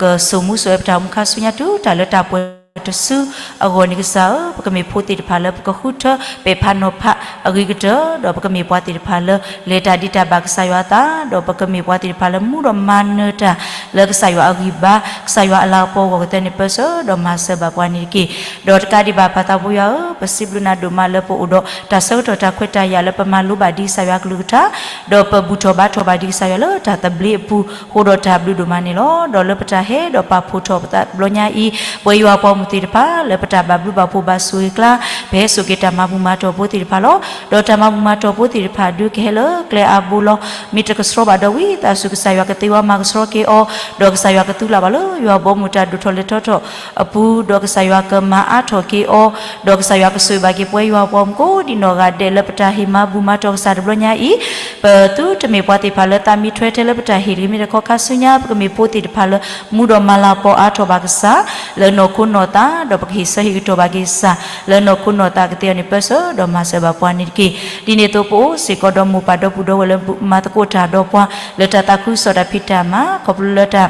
ကစိာ်မူစိာ်ဝဲပတၢ်အိၣ်မူခါဆူညါ တုၤတၢ်လၢတၢ်ပှဲၤတစုအဂီၢ်န့ၣ် ကစၢ်ဧၢ, ပကမ့ၢ်ဖိသ့ၣ်တဖၣ်လၢပကဃုထၢပဲာ်ဖးနီၤဖးအဂ့ၤကတၢၢ်, ဒီးပကမ့ၢ်ပှၤသ့ၣ်တဖၣ်လၢ လဲၤတၢ်ဒံးတၢ်ဘၣ်ကစၢ်ယွၤအသး, ဒီးပကမ့ၢ်ပှၤသ့ၣ်တဖၣ်လၢမူဒီးမၤနၢၤတၢ် လၢကစၢ်ယွၤအဂံၢ်ဘါ, ကစၢ်ယွၤအလၤကပီၤအဂီၢ်ကတၢၢ်န့ၣ် ပၢၢ်ဆၢဒီးမၤစၢၤဘၣ်ပှၤန့ၣ်တက့ၢ်. ဒီးတကးဒံးဘၣ်ပၢ်သးဖိယွၤဧၢ, ပစံးဘျုးနၤဒိၣ်မးလၢပအိၣ်ဒီးတၢ်ဆၢကတီၢ်တၢ်ခွဲးတၢ်ယာ်လၢပမၤလိဘၣ်ဒ်ကစၢ်ယွၤအကလုၢ်ကထါ, ဒီးပဘူၣ်ထီၣ်ဘါထီၣ်ဘၣ်ဒ်ကစၢ်ယွၤလၢတၢ်သဘျ့အပူၤ ဃိဒီးတၢ်ဘျုးဒိၣ်မးန့ၣ်လီၤ. ဒီးလၢပတၢ်ဟဲဒီးပာ်ဖှိၣ်ထီၣ်ပသးတဘျီညါအံၤ ပဝဲယွၤပှၤဂီၢ်မုၢ်သ့ၣ်တဖၣ် လၢပတၢ်ဘၣ်ဘျုးဘၣ်ဖှိၣ်ဘၣ်ဆိၣ်ဂ့ၤကျါ ပဟဲစိာ်က့ၤတၢ်မၤဘူၣ်မၤတီၢ်ဖိသ့ၣ်တဖၣ်လီၤ. ဒီးတၢ်မၤဘူၣ်မၤတီၢ်ဖိသ့ၣ်တဖၣ်ဒုးကဟဲလၢကျဲအါဘိလီၤ. မ့ၢ်တကဆှီဘၣ်ဒီးဝံသးစူၤ ကစၢ်ယွၤကသ့ဝါမၤကဆှီက့ၤအီၤ, ဒီးကစၢ်ယွၤကသူလၢ်ဘၣ်လၢယွၤဘီမုၢ်တၢ်ဒိၣ်ထီၣ်လဲၤထီထီၣ်အပူၤ, ဒီးကစၢ်ယွၤကမၤအါထီၣ်က့ၤအီၤ, ဒီးကစၢ်ယွၤကဆိၣ်ဂ့ၤဘၣ်က့ၤပဝဲယွၤပှၤဂီၢ်မုၢ်ကိးဒံးနီၢ်ဂၤဒဲး လၢပတၢ်ဟ့ၣ်မၤဘူၣ်မၤတီၢ်ကစၢ်တဘျီညါအံၤ ပသုတမ့ၢ်ပှၤသ့ၣ်တဖၣ်လၢသးမံထွဲထဲလၢပတၢ်ဟ့ၣ်တဂ့ၤမ့ၢ်တခီခါဆူညါ ပကမ့ၢ်ဖိသ့ၣ်တဖၣ်လၢ မူဒီးမၤလၤကပီၤအါထီၣ်ဘၣ်ကစၢ် လၢနီၢ်ခိနီၢ်သး, ဒီးပကဟ့ၣ်ဆၢဟ့ၣ်ကတီၢ်ဘၣ်က့ၤကစၢ် လၢနီၢ်ခိနီၢ်သးကသ့အီၤန့ၣ် ပၢၢ်ဆၢဒီးမၤစၢၤဘၣ်ပှၤန့ၣ်တက့ၢ်. ဒ်န့ၣ်အသိးပအိၣ်စ့ၢ်ကီးဒီးမိၢ်ပၢ်ဒီပုၢ်ဒီဝဲၢ်လၢမၤသကိးတၢ်ဒီးပှၤ လၢတၢ်သးခုကစီၣ်တၢ်ဖံးတၢ်မၤ ခီဖျိလၢတၢ်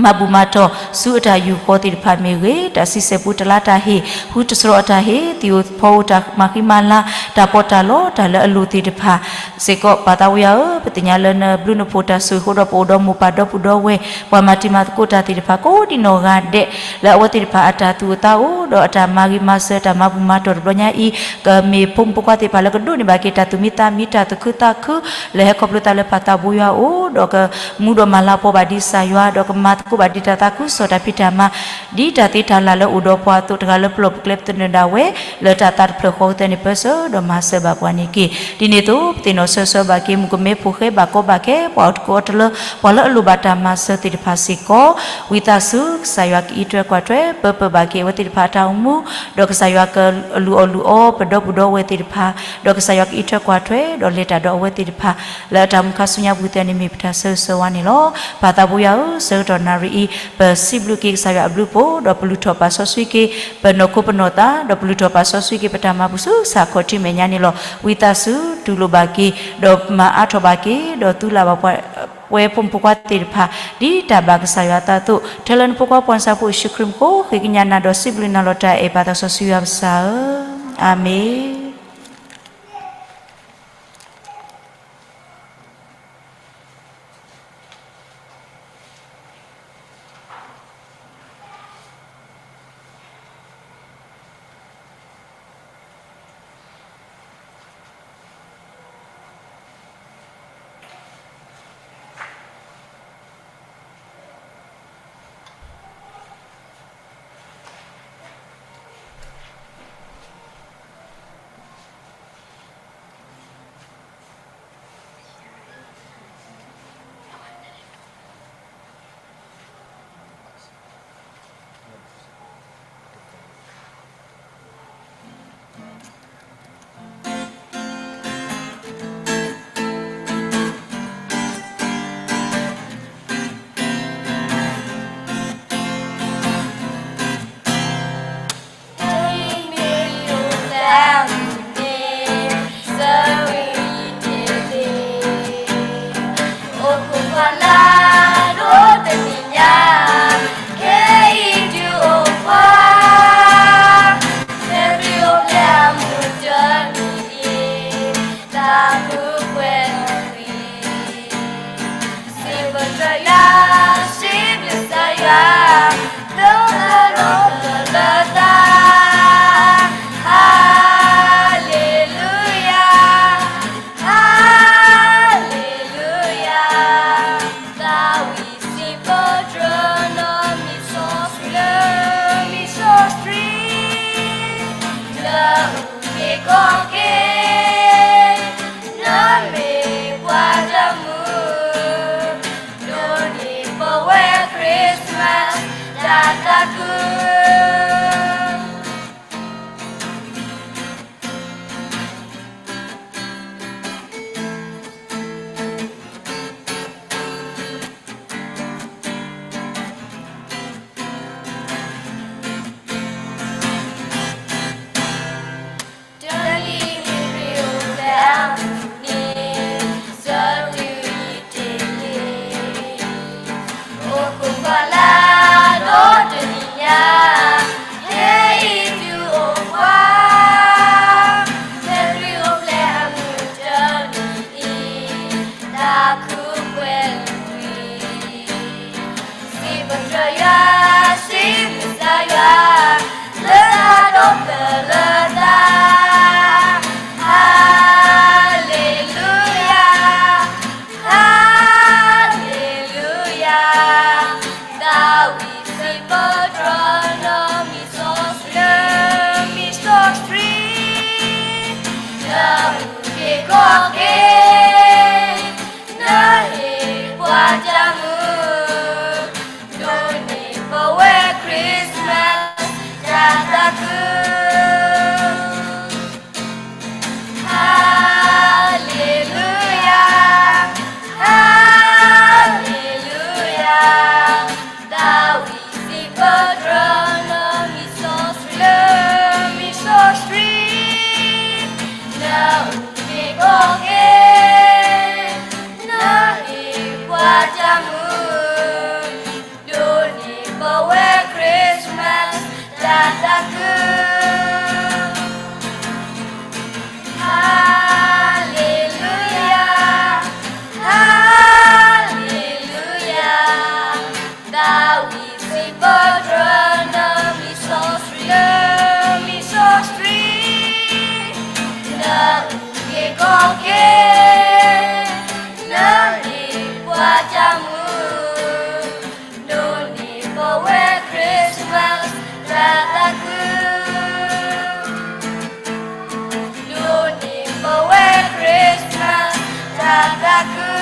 မၤဘူၣ်မၤတီၢ်ဆူအတၢ်ယူၢ်ဃီသ့ၣ်တဖၣ်မ့ၢ်ဂ့ၤ, တၢ်ဆံဆဲၣ်ပူတလါတၢ်ဟ့ၣ်, ဃုတစရီအတၢ်ဟ့ၣ်, သံၣ်ဧိၤဖီဧိၤတၢ်မၤဃံမၤလၤ, တၢ်ပီးတၢ်လီတၢ်လၢအလိၣ်သ့ၣ်တဖၣ်စ့ၢ်ကီး, ပၢ်သးဝံယွၤဧၢ, ပသ့ၣ်ညါလၢနဘျုးနဖှိၣ်တၢ်ဆိၣ်ဂ့ၤအဃိဒီး ပအိၣ်ဒီးမိၢ်ပၢ်ဒီပုၢ်ဒီဝဲၢ်, ပှၤမၤတံၤမၤသကိးတၢ်သ့ၣ်တဖၣ် ကိးဒံနီၢ်ဂၤဒဲး, လၢအဝဲသ့ၣ်တဖၣ်အတၢ်သူၣ်အိၣ်သးအိၣ် ဒီးအတၢ်မၤဂ့ၤမၤစၢၤ တၢ်မၤဘူၣ်မၤတီၢ်တဘျီညါအံၤ, ကမ့ၢ်ဖိမုၣ်ဖိခွါသ့ၣ်တဖၣ်လၢကဒိးန့ၢ်ဘၣ်က့ၤတၢ်သူၣ်မံသးမံ တၢ်သူၣ်ခုသးခု လၢဟဲခီဖျိသးလၢပၢ်သးဘိယွၤအအိၣ်, ဒီးကမူဒီးမၤလၤကပီၤဘၣ်ဒ်ကစၢ်ယွၤ, ဒီးကမၤသကိးဘၣ်ဒ်တၢ်သးခုကစီၣ်တၢ်ဖံးတၢ်မၤ ဒ်တၢ်သ့တၢ်လၢ်လၢအိၣ်ဒီးပှၤအသိး, တဂၤလၢပလီၢ်ပကျဲပသနၢၣ်ဒၣ်ဝဲ, လၢတၢ်သးတဖျၢၣ်ဃီကတၢၢ်န့ၣ် ပၢဆှၢဒီးမၤစၢၤဘၣ်ပှၤန့ၣ်တက့ၢ်. ဒ်န့ၣ်အသိး ပသ့ၣ်နီၣ်ဆၢဆၢဘၣ်က့ၤ မုၣ်ကမဲဖိဃဲ ဘၣ်ကီဘၣ်ခဲ ပှၤအိၣ်တကၢအီတလၢ ပှၤလၢအလိၣ်ဘၣ်တၢ်မၤစၢၤသ့ၣ်တဖၣ်စ့ၢ်ကီး, ဝံသးစူၤ ကစၢ်ယွၤကအံးထွဲကွၢ်ထွဲ ပၢပၢဘၣ်က့ၤအဝဲသ့ၣ်တဖၣ်အတၢ်အိၣ်မူ, ဒီးကစၢ်ယွၤကအလုၢ်အီၣ်လုၢ်အီပဒီပုၢ်ဒီဝဲၢ်သ့ၣ်တဖၣ်, ဒီးကစၢ်ယွၤကအံးထွဲကွၢ်ထွဲ ဒီးလဲၤတၢ်ဒီးအဝဲသ့ၣ်တဖၣ် လၢအတၢ်အိၣ်မူခါဆူညါပူၤသ့ၣ်န့ၣ် မ့ၢ်ပတၢ်ဆၢဂ့ၤဆၢဝါန့ၣ်လီၤ. ပၢ်သးဘိယွၤဧၢ, ဆၢကတီၢ်နၣ်ရံၣ်အံၤ ပစံးဘျုးက့ၤကစၢ်ယွၤအဘျုးအဖှိၣ်, ဒီးပလုၢ်ထီၣ်ပာ်စီဆှံက့ၤ ပနီၢ်ခိပနီၢ်သး, ဒီးပလုၢ်ထီၣ်ပာ်စီဆှံက့ၤ ပတၢ်မၤဘူၣ်ဆူကစၢ်ခီၣ်ထံးမဲာ်ညါန့ၣ်လီၤ. ဝံသးစူၤတူၢ်လိာ်ဘၣ်က့ၤ ဒီးမၤအါထီၣ်ဘၣ်က့ၤ ဒီးသူလၢ်ဘၣ်ပှၤ ပဝဲဖိမုၣ်ဖိခွါသ့ၣ်တဖၣ် ဒ်တၢ်ဘၣ်ကစၢ်ယွၤအသးအသိး, ထဲလၢနဖိခွါပှၤနၢ်ပၢၢ်ဖိယ့ၣ်ၡူးခရံာ်မံၤအဃိ ဃ့ကညးနၤဒီးစံးဘျုးနၤလီၤတၢ်အဲၣ် ပၢ်သးစီဆှံယွၤပကစၢ်ဧၢ, အၤမ့ၣ်. Sipataya, sipataya, lomalo lata. Hallelujah, hallelujah. Tawi sipatrono misosri, misosri. Love ke koke. Nami pwadamu, doni pawe Christmas, dataku. Sipataya, sipataya, lomalo lata. Hallelujah, hallelujah. Tawi sipatrono misosri, misosri. Love ke koke. Nahe pwadamu, doni pawe Christmas, dataku. Hallelujah, hallelujah. Tawi sipatrono misosri, misosri. Nami koke, nahi pwadamu, do အဝံၣ်စံးပတြၢၤ နမံၤစီဆှံ, နမံၤစီဆှံ, နအုၣ်က့ၤခီၣ်က့ၤ, နမ့ၢ်ပှၤတၢ်မူ, ဒိးန့ၢ်ပဝဲ Christmas တၢ်သးခု, ဒိးန့ၢ်ပဝဲ Christmas တၢ်သးခု.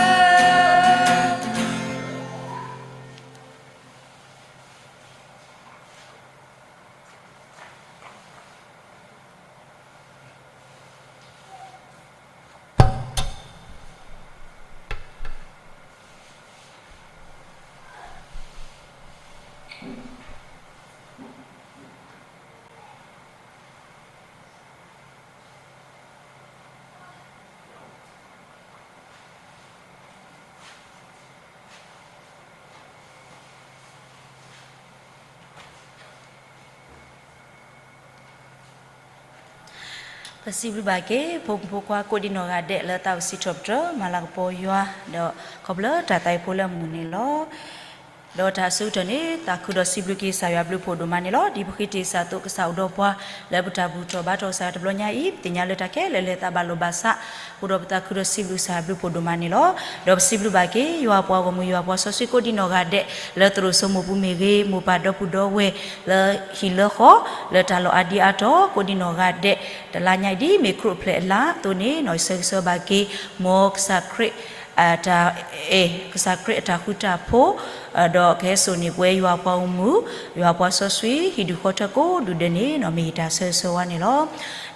ပစံးဘျုးဘၣ်က့ၤ ဖိမုၣ်ဖိခွါကိးဒံနီၢ်ဂၤဒဲး လၢသးအိၣ်စံးထီၣ်ပတြၢၤ မၤလၤကပီၤယွၤ, ဒီးခီဖျိလၢတၢ်သးဝံၣ်ဖိလၢအမုာ်န့ၣ်လီၤ. ဒီးတၢ်ဆၢကတီၢ်န့ၣ် သးခုဒီးစံးဘျုးက့ၤကစၢ်ယွၤဘျုးဖှိၣ်ဒိၣ်မးန့ၣ်လီၤ. ဒ်ပဃ့တ့ၢ်စၢ်အသိး ကစၢ်အိၣ်ဒီးပှၤ လၢပတၢ်ဘူၣ်ထီၣ်ဘါထီၣ်ကစၢ်ယွၤတဘျီညါအံၤ, ပသ့ၣ်ညါလၢတၢ်ခဲလၢာ်လဲၤသးဘၣ်လိာ်ဘၣ်စး, အဃိဒီးပသးခုဒီးစံးဘျုးကစၢ်ယွၤဘျုးဖှိၣ်ဒိၣ်မးန့ၣ်လီၤ. ဒီးပစံးဘျုးဘၣ်က့ၤ ယွၤပှၤဂီၢ်မုၢ် ယွၤပှၤစီဆှံကိးဒံနီၢ်ဂၤဒဲး လၢသရိာ်စိမိၢ်ပူၤမ့ၢ်ဂ့ၤ, မိၢ်ပၢ်ဒီပုၢ်ဒီဝဲၢ် လၢဟံၣ်လၢဃီ လၢတၢ်လီၢ်အါဒံအါတီၤ ကိးဒံနီၢ်ဂၤဒဲး, တလါညါအံၤဒ်မ့ၢ်ခရံာ်အိၣ်ဖျဲၣ်အလါအသိးန့ၣ် နီၢ်ဆၢဂ့ၤဆၢဝါဘၣ်က့ၤ မ်ကစၢ်ခရံာ် တၢ်အဲၣ် ကစၢ်ခရံာ်အတၢ်ဃူတၢ်ဖိး, ဒီးကဟဲစိာ်န့ၢ်ပဝဲယွၤပှၤဂီၢ်မုၢ် ယွၤပှၤစီဆှံ ဟံၣ်ဒူၣ်ဃီထၢကိးဒူၣ်ဒဲးန့ၣ်နီၤ မ့ၢ်ယတၢ်ဆၢဂ့ၤဆၢဝါန့ၣ်လီၤ.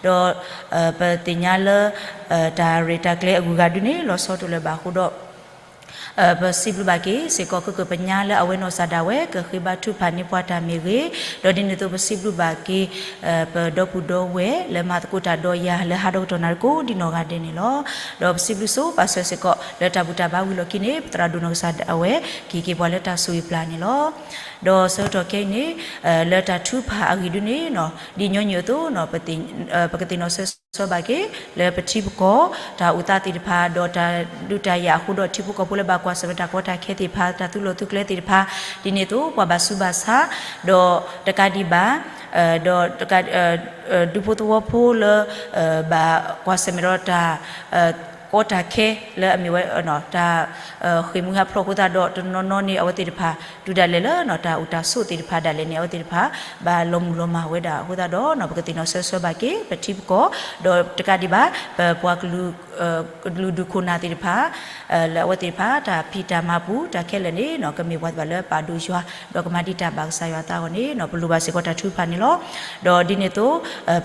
ဒီး ပသ့ၣ်ညါလၢ တၢ်ရဲၣ်တၢ်ကျဲၤအဂုၤအဂၤဒုန့ၣ် လီၤဆီတလဲၤဘၣ်အဃိဒီး ပစံးဘျုးဘၣ်က့ၤစ့ၢ်ကီး ကကပညါလၢအဝဲနီၢ်ကစၢ်ဒၣ်ဝဲ ကဃ့ဘါထုကဖၣ်န့ၢ်ပှၤတၢ်မ့ၢ်ဂ့ၤ, ဒီးဒ်န့ၣ်အသိးပစံးဘျုးဘၣ်က့ၤ ပဒီပုၢ်ဒီဝဲၢ်လၢမၤသကိးတၢ်ဒီးယၤ လၢဟးဒီကတီၢ်နၣ်ရံၣ်ကိးဒံနီၢ်ဂၤဒဲးန့ၣ်လီၤ. ဒီးပစံးဘျုးဆိပာ်စၢၤစ့ၢ်ကီး လၢတၢ်ဘူၣ်တၢ်ဘါဝံၤလီၢ်ခံန့ၣ် ပသရၣ်ဒိၣ်နီၢ်ကစၢ်ဒၣ်ဝဲ ကဟ့ၣ်က့ၤပှၤလၢတၢ်ဆိၣ်ဂ့ၤပျၢ်န့ၣ်လီၤ. ဒီးဆၢကတီၢ်ခဲအံၤန့ၣ် လၢတၢ်ထုကဖၣ်အဂ့ၢ်ဒုန့ၣ်နီၤ ဒ်ညီနုၢ်အသိးနီၤ ပကသ့ၣ်နီၣ်ဆၢဂ့ၤဆၢဝါဘၣ်က့ၤ လၢပထံပကီၢ် တၢ်အိၣ်သးသ့ၣ်တဖၣ် ဒီးတၢ်ဒုးတၢ်ယၤအဃိဒီး ထံဖိကီၢ်ဖိလၢဘၣ်ကွၢ်ဆၢၣ်မဲာ်တၢ်ကီတၢ်ခဲသ့ၣ်တဖၣ် တၢ်သူလီၤသူကျဲသ့ၣ်တဖၣ် ဒ်န့ၣ်အသိး ပှၤဘၣ်ဆူးဘၣ်ဆါ ဒီးတကးဒံးဘၣ် ဒီး ဒူဖိသဝီဖိလၢ ဘၣ်ကွၢ်ဆၢၣ်မဲာ်ဒီးတၢ် ကီတၢ်ခဲလၢအမ့ၢ်ဝဲ တၢ် ဃ့ၢ်မှံဟးဖျိးအဃိသတးဒီး တနီၤနီၤန့ၣ် အဝဲသ့ၣ်တဖၣ် တုၤဒၣ်လဲာ်လၢ တၢ်အိၣ်တၢ်ဆိးသ့ၣ်တဖၣ်ဒၣ်လဲာ်န့ၣ် အဝဲသ့ၣ်တဖၣ် ဘၣ်လီၤမုၢ်လီၤမၢ်ဝဲဒၣ်အဃိသတးဒီး ပကသ့ၣ်နီၣ်ဆၢဂ့ၤဆၢဝါဘၣ်က့ၤ ပထံပကီၢ် ဒီးတကးဒံးဘၣ် ပပှၤကလုာ် ကလုာ်ဒူၣ်ခိၣ်နၢ်သ့ၣ်တဖၣ် လၢအဝဲသ့ၣ်တဖၣ် တၢ်ဖံးတၢ်မၤပူၤ တၢ်ခဲလၢာ်န့ၣ် ကမ့ၢ်ပှၤသ့ၣ်တဖၣ်လၢပာ်ဒိၣ်ယွၤ ဒီးကမၤဒံးတၢ်ဘၣ်ကစၢ်ယွၤအသးအဂီၢ်န့ၣ် ပလိၣ်ဘၣ်စ့ၢ်ကီးတၢ်ထုကဖၣ်န့ၣ်လီၤ. ဒီးဒ်န့ၣ်အသိး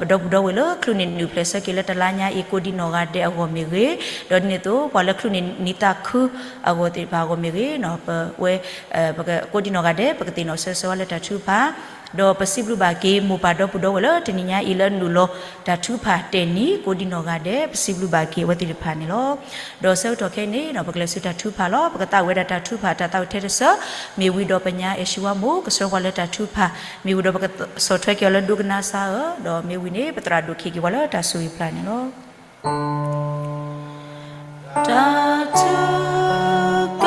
ပဒီပုၢ်ဒီဝဲၢ်လၢ ချုးန့ၢ်နုာ်ဖျဲးဆၢက့ၤလၢတလါညါအံၤ ကိးဒံနီၢ်ဂၤဒဲးအဂီၢ်မ့ၢ်ဂ့ၤ, ဒီးဒ်န့ၣ်အသိး ပှၤလၢချုးန့ၢ်နံၣ်သးခုအဂီၢ်သ့ၣ်တဖၣ်အဂီၢ်မ့ၢ်ဂ့ၤ ပဝဲ ကိးဒံနီၢ်ဂၤဒဲး ပကသ့ၣ်နီၣ်ဆၢဂ့ၤဆၢဝါလၢတၢ်ထုကဖၣ် ဒီးပစံးဘျုးဘၣ်က့ၤ မိၢ်ပၢ်ဒီပုၢ်ဒီဝဲၢ်လၢတနံၤညါအံၤလၢနုာ်လီၤ တၢ်ထုကဖၣ်တဲာ်နံၤ ကိးဒံနီၢ်ဂၤဒဲး ပစံးဘျုးဘၣ်က့ၤအဝဲသ့ၣ်တဖၣ်န့ၣ်လီၤ. ဒီးဆၢကတီၢ်ခဲအံၤန့ၣ် ပကလဲၤဆူတၢ်ထုကဖၣ်လီၤ. ပကသးဝံၣ်ဝဲဒၣ်တၢ်ထုကဖၣ် တၢ်သးဝံၣ်ထဲတစၢၤ မ့ၢ်ဝံၤဒီးပညါအဲၣ်စံဝါမိၢ် ကဆှၢပှၤလၢတၢ်ထုကဖၣ် မ့ၢ်ဝံၤဒီးပကဆီၣ်ထွဲက့ၤအီၤလၢဒိကနၣ်စၢ်ဧၢ, ဒီးမ့ၢ်ဝံၤန့ၣ် ပသရၣ်ဒိၣ်ကဟ့ၣ်က့ၤပှၤလၢတၢ်ဆိၣ်ဂ့ၤပျၢ်န့ၣ်လီၤ. တၢ်ထုက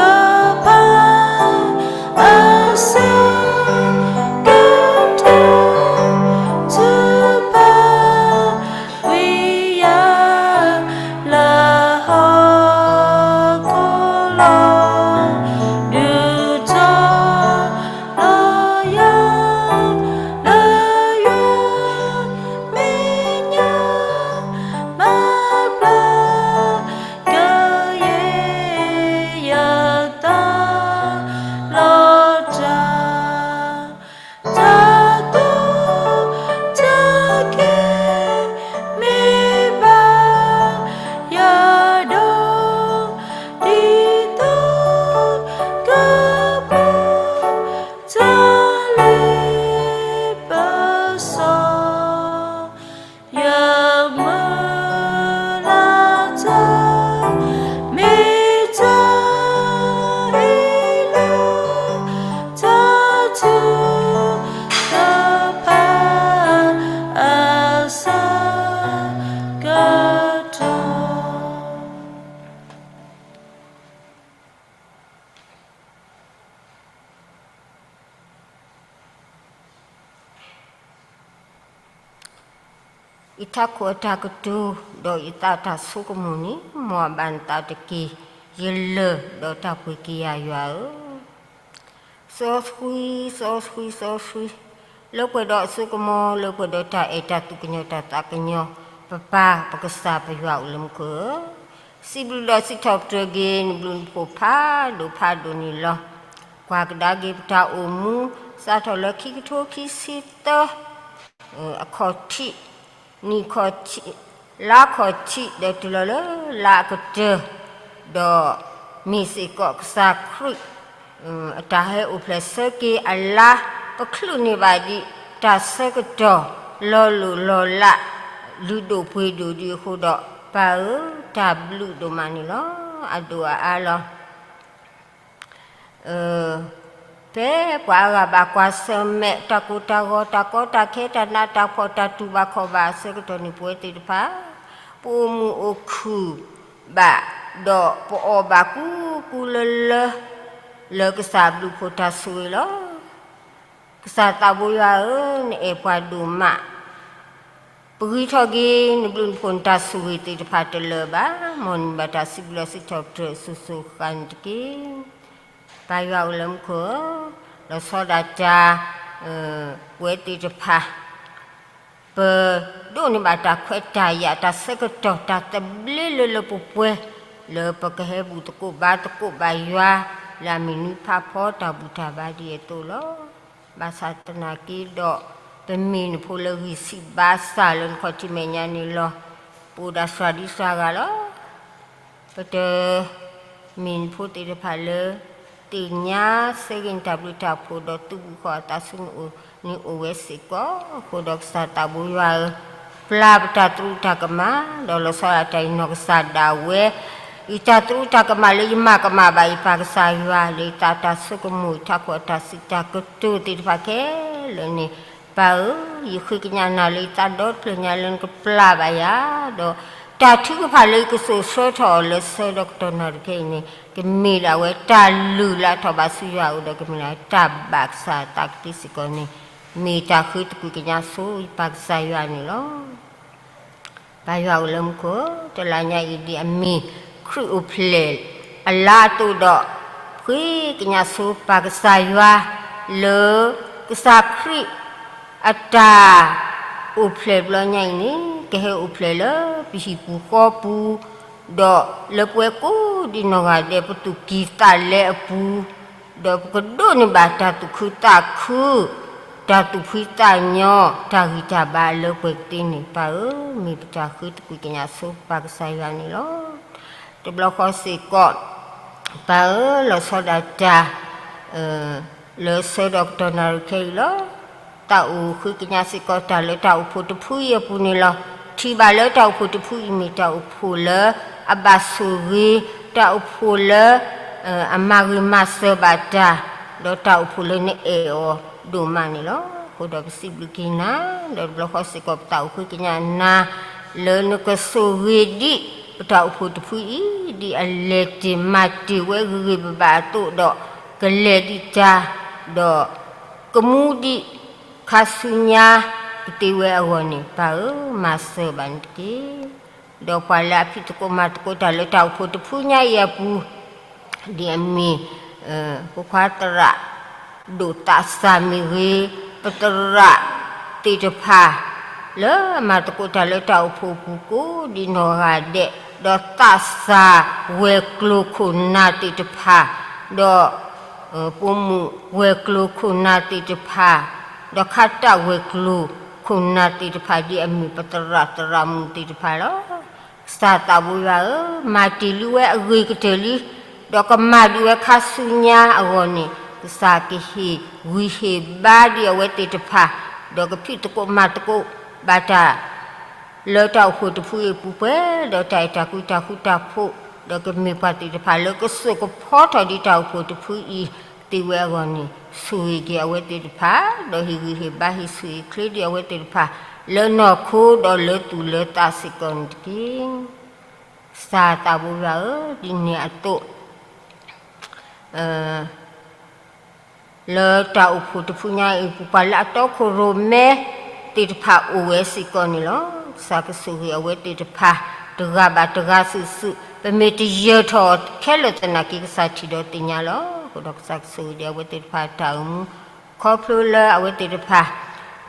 ဖၣ် အဆၢကတီၢ် ထုကဖၣ်ဝံၤယၤ လၢဟီၣ်ခိၣ်လီၤ ဒုးတီၤလီၤယၤ လၢယွၤမဲာ်ညါ မၤဘျါ ကယဲၢ် ယထးခိၣ်အတၢ်ကတိၤ, ဒီးယသးတၢ်ဆိကမိၣ်န့ၣ်, မ်အဘၣ်နသးတက့ၢ်. ယလၢၢ်ဒီးတၢ်ပှ့ၤက့ၤယၤယွၤဧၢ, စီဆှံ, စီဆှံ, စီဆှံ, လၢပှဲၤဒီးအစိကမီၤ, လၢပှဲၤဒီးတၢ်အဲၣ်တၢ်သူၣ်ကညီၤတၢ်သးကညီၤ, ပပၢ်ပကစၢ်ပယွၤအိၣ်လၢမူခိၣ်ဧၢ, စံးဘျုးဒီးစံးထီၣ်ပတြၢၤက့ၤ နဘျုးနဖှိၣ်ဖးဒိၣ်ဖးဒိၣ်န့ၣ်လီၤ. ကွၢ်ကဒါက့ၤပတၢ်အိၣ်မူ, စးထီၣ်လၢခံကထိခံဆံသၢ အခီၣ်ထံး, နံၣ်ခီၣ်ထံး, လါခီၣ်ထံး ဒီးတုၤလီၤလၢလါအကတၢၢ်, ဒီးမ့ၢ်စ့ၢ်ကီးကစၢ်ခရံာ် အတၢ်ဟဲအိၣ်ဖျဲၣ်ဆၢက့ၤအလါ, ပချုးန့ၢ်ဘၣ်ဒံးတၢ်ဆၢကတီၢ် လီၤလိၢ်လီၤလး, လုၢ်ဒိၣ်ပှ့ၤဒိၣ်ဒံးအဃိဒီး, ပၢ်ဧၢ, တၢ်ဘျုးဒိၣ်မးန့ၣ်လီၤ. အဒိၣ်အအါလီၤ. ဖဲပှၤအါဂၤဘၣ်ကွၢ်ဆၢၣ်မဲာ် တၢ်ကိၢ်တၢ်ဂီၤ တၢ်ကီတၢ်ခဲ တၢ်နးတၢ်ဖှီၣ်တၢ်တူၢ်ဘၣ်ခီၣ်ဘၣ်အဆၢကတီၢ်န့ၣ် ပဝဲသ့ၣ်တဖၣ် ပအိၣ်မုာ်အိၣ်ခုၣ်ဘၣ် ဒီးပအီၣ်ဘၣ်ကူကူလၢလၢ လၢကစၢ်ဘျုးဖှိၣ်တၢ်ဆိၣ်ဂ့ၤလီၤ. ကစၢ်သးဘိယွၤဧၢ, နအဲၣ်ပှၤဒိၣ်မး ပဂံၢ်ထီၣ်က့ၤ နဘျုးနဖှိၣ်နတၢ်ဆိၣ်ဂ့ၤသ့ၣ်တဖၣ်တလၢာ်ဘၣ်. မ်နဘၣ်တၢ်စံးဘျုးစံးထီၣ်ပတြၢၤအစိၤစိၤဃၣ်ဃၣ်န့ၣ်တက့ၢ်. ပၢ်ယွၤအိၣ်လၢမူခိၣ်ဧၢ, လီၤဆီဒၣ်တၢ် ပဝဲသ့ၣ်တဖၣ် ပဒိးန့ၢ်ဘၣ်တၢ်ခွဲးတၢ်ယာ် တၢ်ဆၢကတီၢ် တၢ်သဘျ့လၢလၢပှဲၤပှဲၤ လၢပကဟဲဘူၣ်သကိးဘါသကိးဘၣ်ယွၤ လၢအမ့ၢ်နွံဖးဖီတၢ်ဘူၣ်တၢ်ဘါဒ်အသိးလီၤ. ဘၣ်ဆၣ်သနာ်က့ဒီး ပမ့ၢ်နဖိလၢဂံၢ်ဆံးဘါစၢ်လၢနခီၣ်ထံးမဲာ်ညါန့ၣ်လီၤ. ပအိၣ်ဒၣ်စှၤဒံစှၤဂၤလီၤ. ပတမ့ၢ်နဖိသ့ၣ်တဖၣ်လၢ သ့ၣ်ညါဆၢဂ့ၤနတၢ်ဘျုးတၢ်ဖှိၣ်ဒီးသုးဘူးဃီအသးဆူနအိၣ်န့ၣ်အိၣ်ဝဲစ့ၢ်ကီး, အဃိဒီးကစၢ်သးဘိယွၤဧၢ, ပျၢ်ပတၢ်သရူးတၢ်ကမၣ်, ဒီးလီၤဆီဒၣ်တၢ်အံၤနီၢ်ကစၢ်ဒၣ်ဝဲ ယတၢ်သရူးတၢ်ကမၣ်လၢယမၤကမၣ်ဘၣ်ယပၢ်ကစၢ်ယွၤ လၢယသးတၢ်ဆိကမိၣ် ယထးခိၣ်အတၢ်စံးတၢ်ကတိၤသ့ၣ်တဖၣ်ခဲလၢာ်န့ၣ်, ပၢ်ဧၢ, ယဃ့ကညးနၤလၢယသးဒီဖျၢၣ်ညါလၢနကပျၢ်ဘၣ်ယၤ, ဒီးတၢ်ထုကဖၣ်လၢယကစိာ်ဆှၢထီၣ်အီၤလၢဆၢဒီးကတီၢ်နၣ်ရံၣ်ခဲအံၤန့ၣ် ကမ့ၢ်ဒၣ်ဝဲတၢ်လုၢ်လၢ်ထီၣ်ဘၣ်ဆူယွၤအအိၣ်ဒီး ကမ့ၢ်ဒၣ်တၢ်ဘၣ်ကစၢ်အသးကသ့စ့ၢ်ကီးန့ၣ်, မ့ၢ်တၢ်ဃ့သကွံၢ်ကညးဆူယပၢ်ကစၢ်ယွၤန့ၣ်လီၤ. ပၢ်ယွၤအိၣ်လၢမူခိၣ်, တလါညါအံၤဒ်အမ့ၢ်ခရံာ်အိၣ်ဖျဲၣ်အလါအသိးဒီး, ဃ့ကညးဆူပၢ်ကစၢ်ယွၤ လၢကစၢ်ခရံာ်အတၢ်အိၣ်ဖျဲၣ်ဘျီညါအံၤန့ၣ် ကဟဲအိၣ်ဖျဲၣ်လၢပဟံၣ်ပူၤဃီပူၤ, ဒီးလၢပဝဲကိးဒံနီၢ်ဂၤဒဲး ပသူၣ်ကံၢ်သးလဲအပူၤ, ဒီးပကဒိးန့ၢ်ဘၣ်တၢ်သူၣ်ခုသးခု, တၢ်သူၣ်ဖှံသးညီ, တၢ်ဂံၢ်တၢ်ဘါလၢပှဲၤကသ့န့ၣ် ပၢ်ဧၢ, မ့ၢ်ပတၢ်ဃ့သကွံၢ်ကညးဆူပၢ်ကစၢ်ယွၤန့ၣ်လီၤ. တဘျီဃီစ့ၢ်ကီး ပၢ်ဧၢ, လီၤဆီဒၣ်တၢ် လၢဆၢဒီးကတီၢ်နၣ်ရံၣ်ခဲအံၤလီၤ. သးအိၣ်ဃ့ကညးစ့ၢ်ကီးတၢ်လၢတၢ်အိၣ်ဖှိၣ်တဖုအံၤအပူၤန့ၣ်လီၤ. ထံၣ်ဘၣ်လၢတၢ်အိၣ်ဖှိၣ်တဖုအံၤမ့ၢ်တၢ်အိၣ်ဖှိၣ်လၢအဘၣ်ဆိၣ်ဂ့ၤ, တၢ်အိၣ်ဖှိၣ်လၢ အမၤဂ့ၤမၤစၢၤဘၣ်တၢ်, ဒီးတၢ်အိၣ်ဖှိၣ်လၢနအဲၣ်အီၤဒိၣ်မးန့ၣ်လီၤ. အဃိဒီးပစံးဘျုးက့ၤနၤ, ဒီးတဘျီဃီစ့ၢ်ကီးပသးအိၣ်ဃ့ကညးနၤ လၢနကဆိၣ်ဂ့ၤဒံး ပတၢ်အိၣ်ဖှိၣ်တဖုအံၤ ဒ်အလဲၤတ့ၢ်မၤတ့ၢ်ဝဲဂ့ၤဂ့ၤဘၣ်ဘၣ်အသိးဒီး ကလဲၤဒံးတၢ်, ဒီးကမူဒံးခါဆူညါကသ့ဝဲအဂီၢ်န့ၣ် ပၢ်ဧၢ, မၤစၢၤဘၣ်န့ၣ်တက့ၢ်. ဒီးပှၤလၢအဖံးသကိးမၤသကိးတၢ်လၢတၢ်အိၣ်ဖှိၣ်တဖုညါအံၤအပူၤ ဒ်အမ့ၢ် ဖိခွါသရၣ်ဒိၣ်သးစၢ်မ့ၢ်ဂ့ၤ, ပသရၣ်သ့ၣ်တဖၣ် လၢအမၤသကိးတၢ်လၢတၢ်အိၣ်ဖှိၣ်အပူၤကိးဒံနီၢ်ဂၤဒဲး, ဒီးသးစၢ်ဝဲၤကျိၤခိၣ်နၢ်သ့ၣ်တဖၣ်, ဒီး ပိာ်မုၣ်ဝဲၤကျိၤခိၣ်နၢ်သ့ၣ်တဖၣ်, ဒီးခါတၢ်ဝဲၤကျိၤခိၣ်နၢ်သ့ၣ်တဖၣ် ဒ်အမ့ၢ်ပသရၣ်သရၣ်မုၣ်သ့ၣ်တဖၣ်လီၤ. ကစၢ်သးဘိယွၤဧၢ, မၤတ့ၢ်လံဝဲအဂ့ၤကတၢၢ်လံ, ဒီးကမၤဒံးဝဲခါဆူညါအဂီၢ်န့ၣ် ကစၢ်ကဟ့ၣ်ဂံၢ်ဟ့ၣ်ဘါဒံးအဝဲသ့ၣ်တဖၣ်, ဒီးကဖံးသကိးမၤသကိးဘၣ်တၢ် လၢတၢ်အိၣ်ဖှိၣ်တဖုအံၤအပူၤပှဲၤဒီးတၢ်အဲၣ်တၢ်ကွံတၢ်ဃူတၢ်ဖိး, ဒီးကမ့ၢ်ပှၤသ့ၣ်တဖၣ်လၢကစိာ်ကဖီထီၣ်ဒံးတၢ်အိၣ်ဖှိၣ်တဖုအံၤသ့ဝဲအဂီၢ်န့ၣ်, ဆိၣ်ဂ့ၤက့ၤအဝဲသ့ၣ်တဖၣ်, ဒီးဟ့ၣ်ဂံၢ်ဟ့ၣ်ဘါဟ့ၣ်ဆူၣ်ဟ့ၣ်ချ့ဒံးအဝဲသ့ၣ်တဖၣ် လၢနီၢ်ခိဒီးလၢသူၣ်လၢသးစ့ၢ်ကီးန့ၣ်တက့ၢ်. ကစၢ်သးဘိယွၤဧၢ, ဒ်န့ၣ်အသိး လၢတၢ်အိၣ်ဖှိၣ်တဖုညါအံၤအပူၤ ပှၤလၢအတီခိၣ်ရိၣ်မဲသ့ၣ်တဖၣ်အိၣ်ဝဲစ့ၢ်ကီးန့ၣ်လီၤ. ကစၢ်ကဆိၣ်ဂ့ၤအဝဲသ့ၣ်တဖၣ် တဂၤဘၣ်တဂၤစုာ်စုာ်, ပမ့ၢ်တယၢၤထီၣ်ခဲလၢာ်သနာ်က့ ကစၢ်ထံၣ်ဒီးသ့ၣ်ညါလီၤ. အဃိဒီးကစၢ်ကဆိၣ်ဂ့ၤဒံးအဝဲသ့ၣ်တဖၣ် တၢ်အိၣ်မူ ခီဖျိလၢအဝဲသ့ၣ်တဖၣ်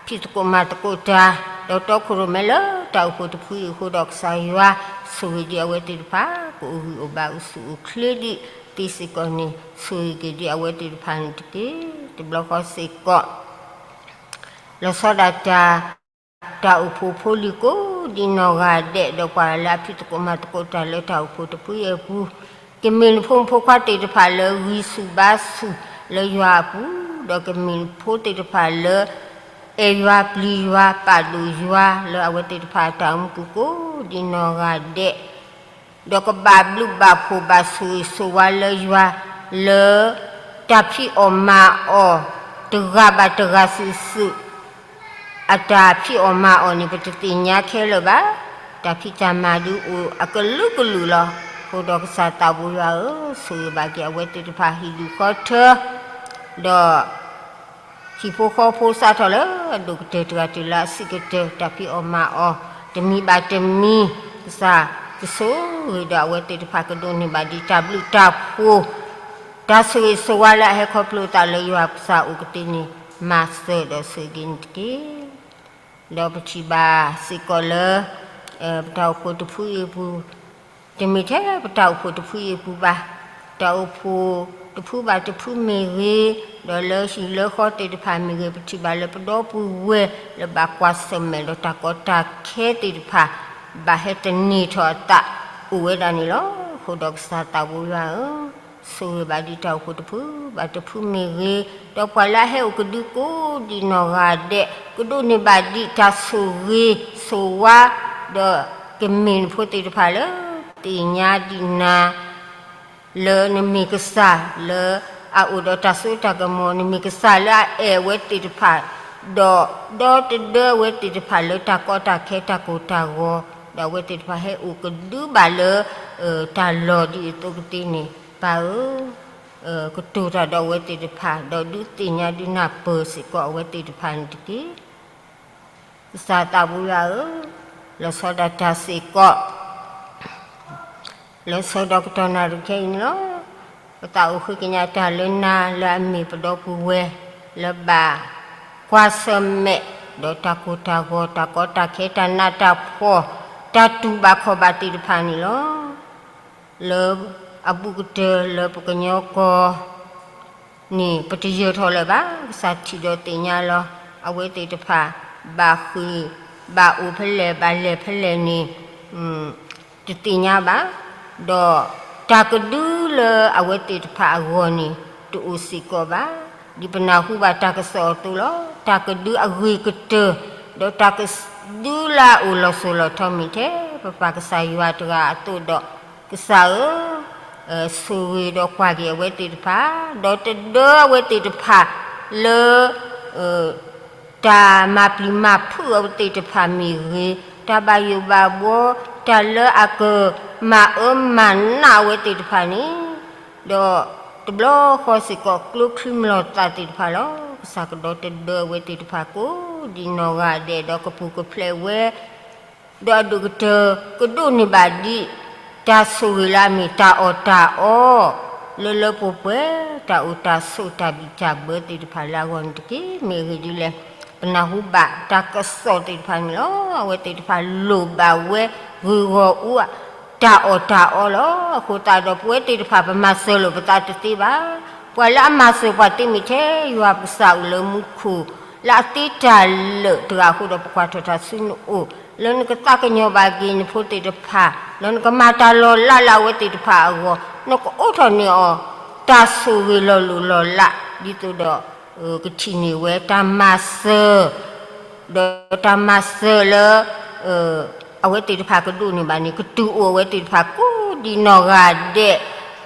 ဖံးသကိးမၤသကိးတၢ်, ဒီးတီခိၣ်ရိၣ်မဲလၢတၢ်အိၣ်ဖှိၣ်တဖုအံၤအဃိဒီး ကစၢ်ယွၤဆိၣ်ဂ့ၤဒံးအဝဲသ့ၣ်တဖၣ် ကအိၣ်ဂံၢ်အိၣ်ဘါအိၣ်ဆူၣ်အိၣ်ချ့ဒံးသ့စ့ၢ်ကီးန့ၣ် ဆိၣ်ဂ့ၤက့ၤဒံးအဝဲသ့ၣ်တဖၣ်န့ၣ်တက့ၢ်. တဘျီဃီစ့ၢ်ကီး လီၤဆီဒၣ်တၢ် တၢ်အိၣ်ဖှိၣ်ဖိလံၤကိးဒံးနီၢ်ဂၤဒဲး ဒီးပှၤလၢအဖံးသကိးမၤသကိးတၢ်လၢတၢ်အိၣ်ဖှိၣ်တဖုအံၤအပူၤ, ကမ့ၢ်နဖိမုၣ်ဖိခွါသ့ၣ်တဖၣ်လၢဂံၢ်ဆူၣ်ဘါဆူၣ်လၢယွၤအပူၤ, ဒီးကမ့ၢ်နဖိသ့ၣ်တဖၣ်လၢ အဲၣ်ယွၤပျံၤယွၤပာ်ဒိၣ်ယွၤလၢအဝဲသ့ၣ်တဖၣ်အတၢ်အိၣ်မူပူၤကိးဒံးနီၢ်ဂၤဒဲး ဒီးကဘၣ်ဘျုးဘၣ်ဖှိၣ်ဘၣ်ဆိၣ်ဂ့ၤဆိၣ်ဝါလၢယွၤ လၢတၢ်ဖံးအီၣ်မၤအီၣ် တဂၤဘၣ်တဂၤစုာ်စုာ် အတၢ်ဖံးအီၣ်မၤအီၣ်န့ၣ် ပတသ့ၣ်ညါခဲလၢာ်ဘၣ်. တၢ်ဖံးတၢ်မၤဒုးအိၣ်အကလုာ်ကလုာ်လီၤ. အဃိဒီးကစၢ်သးဘိယွၤဧၢ, ဆိၣ်ဂ့ၤဘၣ်က့ၤအဝဲသ့ၣ်တဖၣ်ဟံၣ်ဒူၣ်ဃီထၢ ဒီး ဟံၣ်ဖိဃီဖိစးထီၣ်လၢအဒိၣ်ကတၢၢ်တဂၤတုၤလၢအဆံးကတၢၢ် တၢ်ဖံးအီၣ်မၤအီၣ် တမံၤဘၣ်တမံၤ ကစၢ်ကဆိၣ်ဂ့ၤဒီးအဝဲသ့ၣ်တဖၣ်ကဒိးန့ၢ်ဘၣ်ဒံးတၢ်ဘျုးတၢ်ဖှိၣ် တၢ်ဆိၣ်ဂ့ၤဆိၣ်ဝါလၢအဟဲခီဖျိအသးလၢယွၤကစၢ်အိၣ်ကသ့န့ၣ် မၤစၢၤဒီးဆိၣ်ဂ့ၤန့ၣ်တက့ၢ်. ဒီးပထံၣ်ဘၣ်စ့ၢ်ကီးလၢ ပတၢ်အိၣ်ဖှိၣ်တဖုအံၤအပူၤ တမ့ၢ်ထဲပတၢ်အိၣ်ဖှိၣ်တဖုအံၤအပူၤဘၣ်, တၢ်အိၣ်ဖှိၣ်တဖုဘၣ်တဖုမ့ၢ်ဂ့ၤ, ဒီးလၢဟံၣ်လၢဃီသ့ၣ်တဖၣ်မ့ၢ်ဂ့ၤ, ပထံၣ်ဘၣ်လၢပဒီပုၢ်ဝဲၢ်လၢဘၣ်ကွၢ်ဆၢၣ်မဲာ်ဒီးတၢ်ကီတၢ်ခဲသ့ၣ်တဖၣ် ဘၣ်ဟဲသန့ၤထီၣ်အသးအိၣ်ဝဲဒၣ်န့ၣ်လီၤ. အဃိဒီးကစၢ်သးဘိယွၤဧၢ, ဆိၣ်ဂ့ၤဘၣ်ဒံးတၢ်အိၣ်ဖှိၣ်တဖုဘၣ်တဖုမ့ၢ်ဂ့ၤ, ဒီးပှၤလၢအဟဲအိၣ်ကဒုကိးဒံးနီၢ်ဂၤဒဲး ကဒိးန့ၢ်ဘၣ်ဒံးတၢ်ဆိၣ်ဂ့ၤဆိၣ်ဝါ, ဒီးကမ့ၢ်နဖိသ့ၣ်တဖၣ်လၢ သ့ၣ်ညါဒံးနၤ လၢနမ့ၢ်ကစၢ်လၢအအိၣ်ဒီးတၢ်စိတၢ်ကမီၤ, နမ့ၢ်ကစၢ်လၢအအဲၣ်အဝဲသ့ၣ်တဖၣ်, ဒီးဒီတဒၢအဝဲသ့ၣ်တဖၣ်လၢတၢ်ကီတၢ်ခဲတၢ်ကိၢ်တၢ်ဂီၤ, ဒီးအဝဲသ့ၣ်တဖၣ်ဟဲအိၣ်ကဒုဘၣ်လၢ တၢ်လီၢ်ဒ်အသိးကသ့န့ၣ်, ပၢ်ဧၢ, ကတိၤတၢ်ဒီးအဝဲသ့ၣ်တဖၣ်, ဒီးဒုးသ့ၣ်ညါဒုးနၢ်ပၢၢ်စ့ၢ်ကီးအဝဲသ့ၣ်တဖၣ်န့ၣ်တက့ၢ်. ကစၢ်သးဘိယွၤဧၢ, လီၤဆီဒၣ်တၢ်စ့ၢ်ကီး လၢဆၢကတီၢ်နၣ်ရံၣ်ခဲအံၤန့ၣ်လီၤ. ပသးအိၣ်ဃ့ကညးတၢ်လၢနၤလၢအမ့ၢ်ပဒီပုၢ်ဝဲၢ် လၢဘၣ်ကွၢ်ဆၢၣ်မဲာ် ဒီးတၢ်ကိၢ်တၢ်ဂီၤ တၢ်ကီတၢ်ခဲ တၢ်နးတၢ်ဖှီၣ် တၢ်တူၢ်ဘၣ်ခီၣ်ဘၣ်သ့ၣ်တဖၣ်န့ၣ်လီၤ. လၢအဘူးကတၢၢ်လၢပကညီကီၢ် န့ၣ် ပတယၢၤထီၣ်လၢၤဘၣ်. ကစၢ်ထံၣ်ဒီးသ့ၣ်ညါလီၤ. အဝဲသ့ၣ်တဖၣ် ဘၣ်ဃ့ၢ် ဘၣ်အိၣ်ဖဲလဲၣ် ဘၣ်လဲၤဖဲလဲၣ်န့ၣ် တသ့ၣ်ညါဘၣ်. ဒီးတၢ်ကဒုလၢအဝဲသ့ၣ်တဖၣ်အဂီၢ်န့ၣ် တအိၣ်စ့ၢ်ကီးဘၣ်. ဒ်ပနၢ်ဟူဘၣ်တၢ်ကစီၣ်အသိးလီၤ. တၢ်ကဒုအဂ့ၤကတၢၢ် ဒီးတၢ်ကဒုလၢအအိၣ်လီၤစိၤလီၤထီမ့ၢ်ထဲ ပပၢ်ကစၢ်ယွၤတဂၤအသိးဒီး ကစၢ်ဧၢ ဆိၣ်ဂ့ၤဒီးကွၢ်က့ၤအဝဲသ့ၣ်တဖၣ်, ဒီးတဒၢအဝဲသ့ၣ်တဖၣ်လၢ တၢ်မၤပျံၤမၤဖုးအဝဲသ့ၣ်တဖၣ်မ့ၢ်ဂ့ၤ, တၢ်ဘၣ်ယိၣ်ဘၣ်ဘှီ, တၢ်လၢအကမၤအၢမၤနးအဝဲသ့ၣ်တဖၣ်န့ၣ်, ဒီးတဘျီဃီစ့ၢ်ကီး ကျိချံမျိာ်သၣ်သ့ၣ်တဖၣ်လီၤ. ကစၢ်ကဒီးတဒၢအဝဲသ့ၣ်တဖၣ်ကိးဒံးနီၢ်ဂၤဒဲး ဒီးကပူၤကဖျဲးဝဲ ဒီးအဒိၣ်ကတၢၢ် ကဒိးန့ၢ်ဘၣ်ဒံး တၢ်ဆိၣ်ဂ့ၤလၢအမ့ၢ်တၢ်အီၣ်တၢ်အီ လၢလၢပှဲၤပှဲၤ တၢ်အိၣ်တၢ်ဆိးတၢ်ဘံၣ်တၢ်ဘၢသ့ၣ်တဖၣ်လၢအဂီၢ်န့ၣ်တက့ၢ်. မ့ၢ်အဂ့ၢ်ဒ်လဲၣ်, ပနၢ်ဟူဘၣ်တၢ်ကစီၣ်သ့ၣ်တဖၣ်န့ၣ်လီၤ. အဝဲသ့ၣ်တဖၣ်လိၣ်ဘၣ်ဝဲ ဂ့ၢ်ဂီၢ်အူ တၢ်အီၣ်တၢ်အီလီၤ. အဃိသတးဒီး ပဝဲသ့ၣ်တဖၣ် ပမၤစၢၤလိာ်ပသးတသ့ဘၣ်. ပှၤလၢအမၤစၢၤပှၤသ့မ့ၢ်ထဲ ယွၤပကစၢ်အိၣ်လၢမူခိၣ် လၢအသ့တၢ်လၢာ်တဂၤအဃိဒီး ပကွၢ်ထီၣ်တၢ်ဆူနအိၣ် လၢနကသးကညီၤဘၣ်က့ၤနဖိသ့ၣ်တဖၣ်, လၢနကမၤတၢ်လီၤလးလၢအဝဲသ့ၣ်တဖၣ်အဂီၢ်, နကအိးထီၣ်န့ၢ်အီၤ တၢ်ဆိၣ်ဂ့ၤလီၤလိၢ်လီၤလး ဒ်သိးဒီး ကထံၣ်န့ၢ်ဝဲတၢ်မၤစၢၤ ဒီးတၢ်မၤစၢၤလၢ အဝဲသ့ၣ်တဖၣ်ကဒိးန့ၢ်ဘၣ်န့ၣ် ကတုၤအိၣ်အဝဲသ့ၣ်တဖၣ်ကိးဒံးနီၢ်ဂၤဒဲး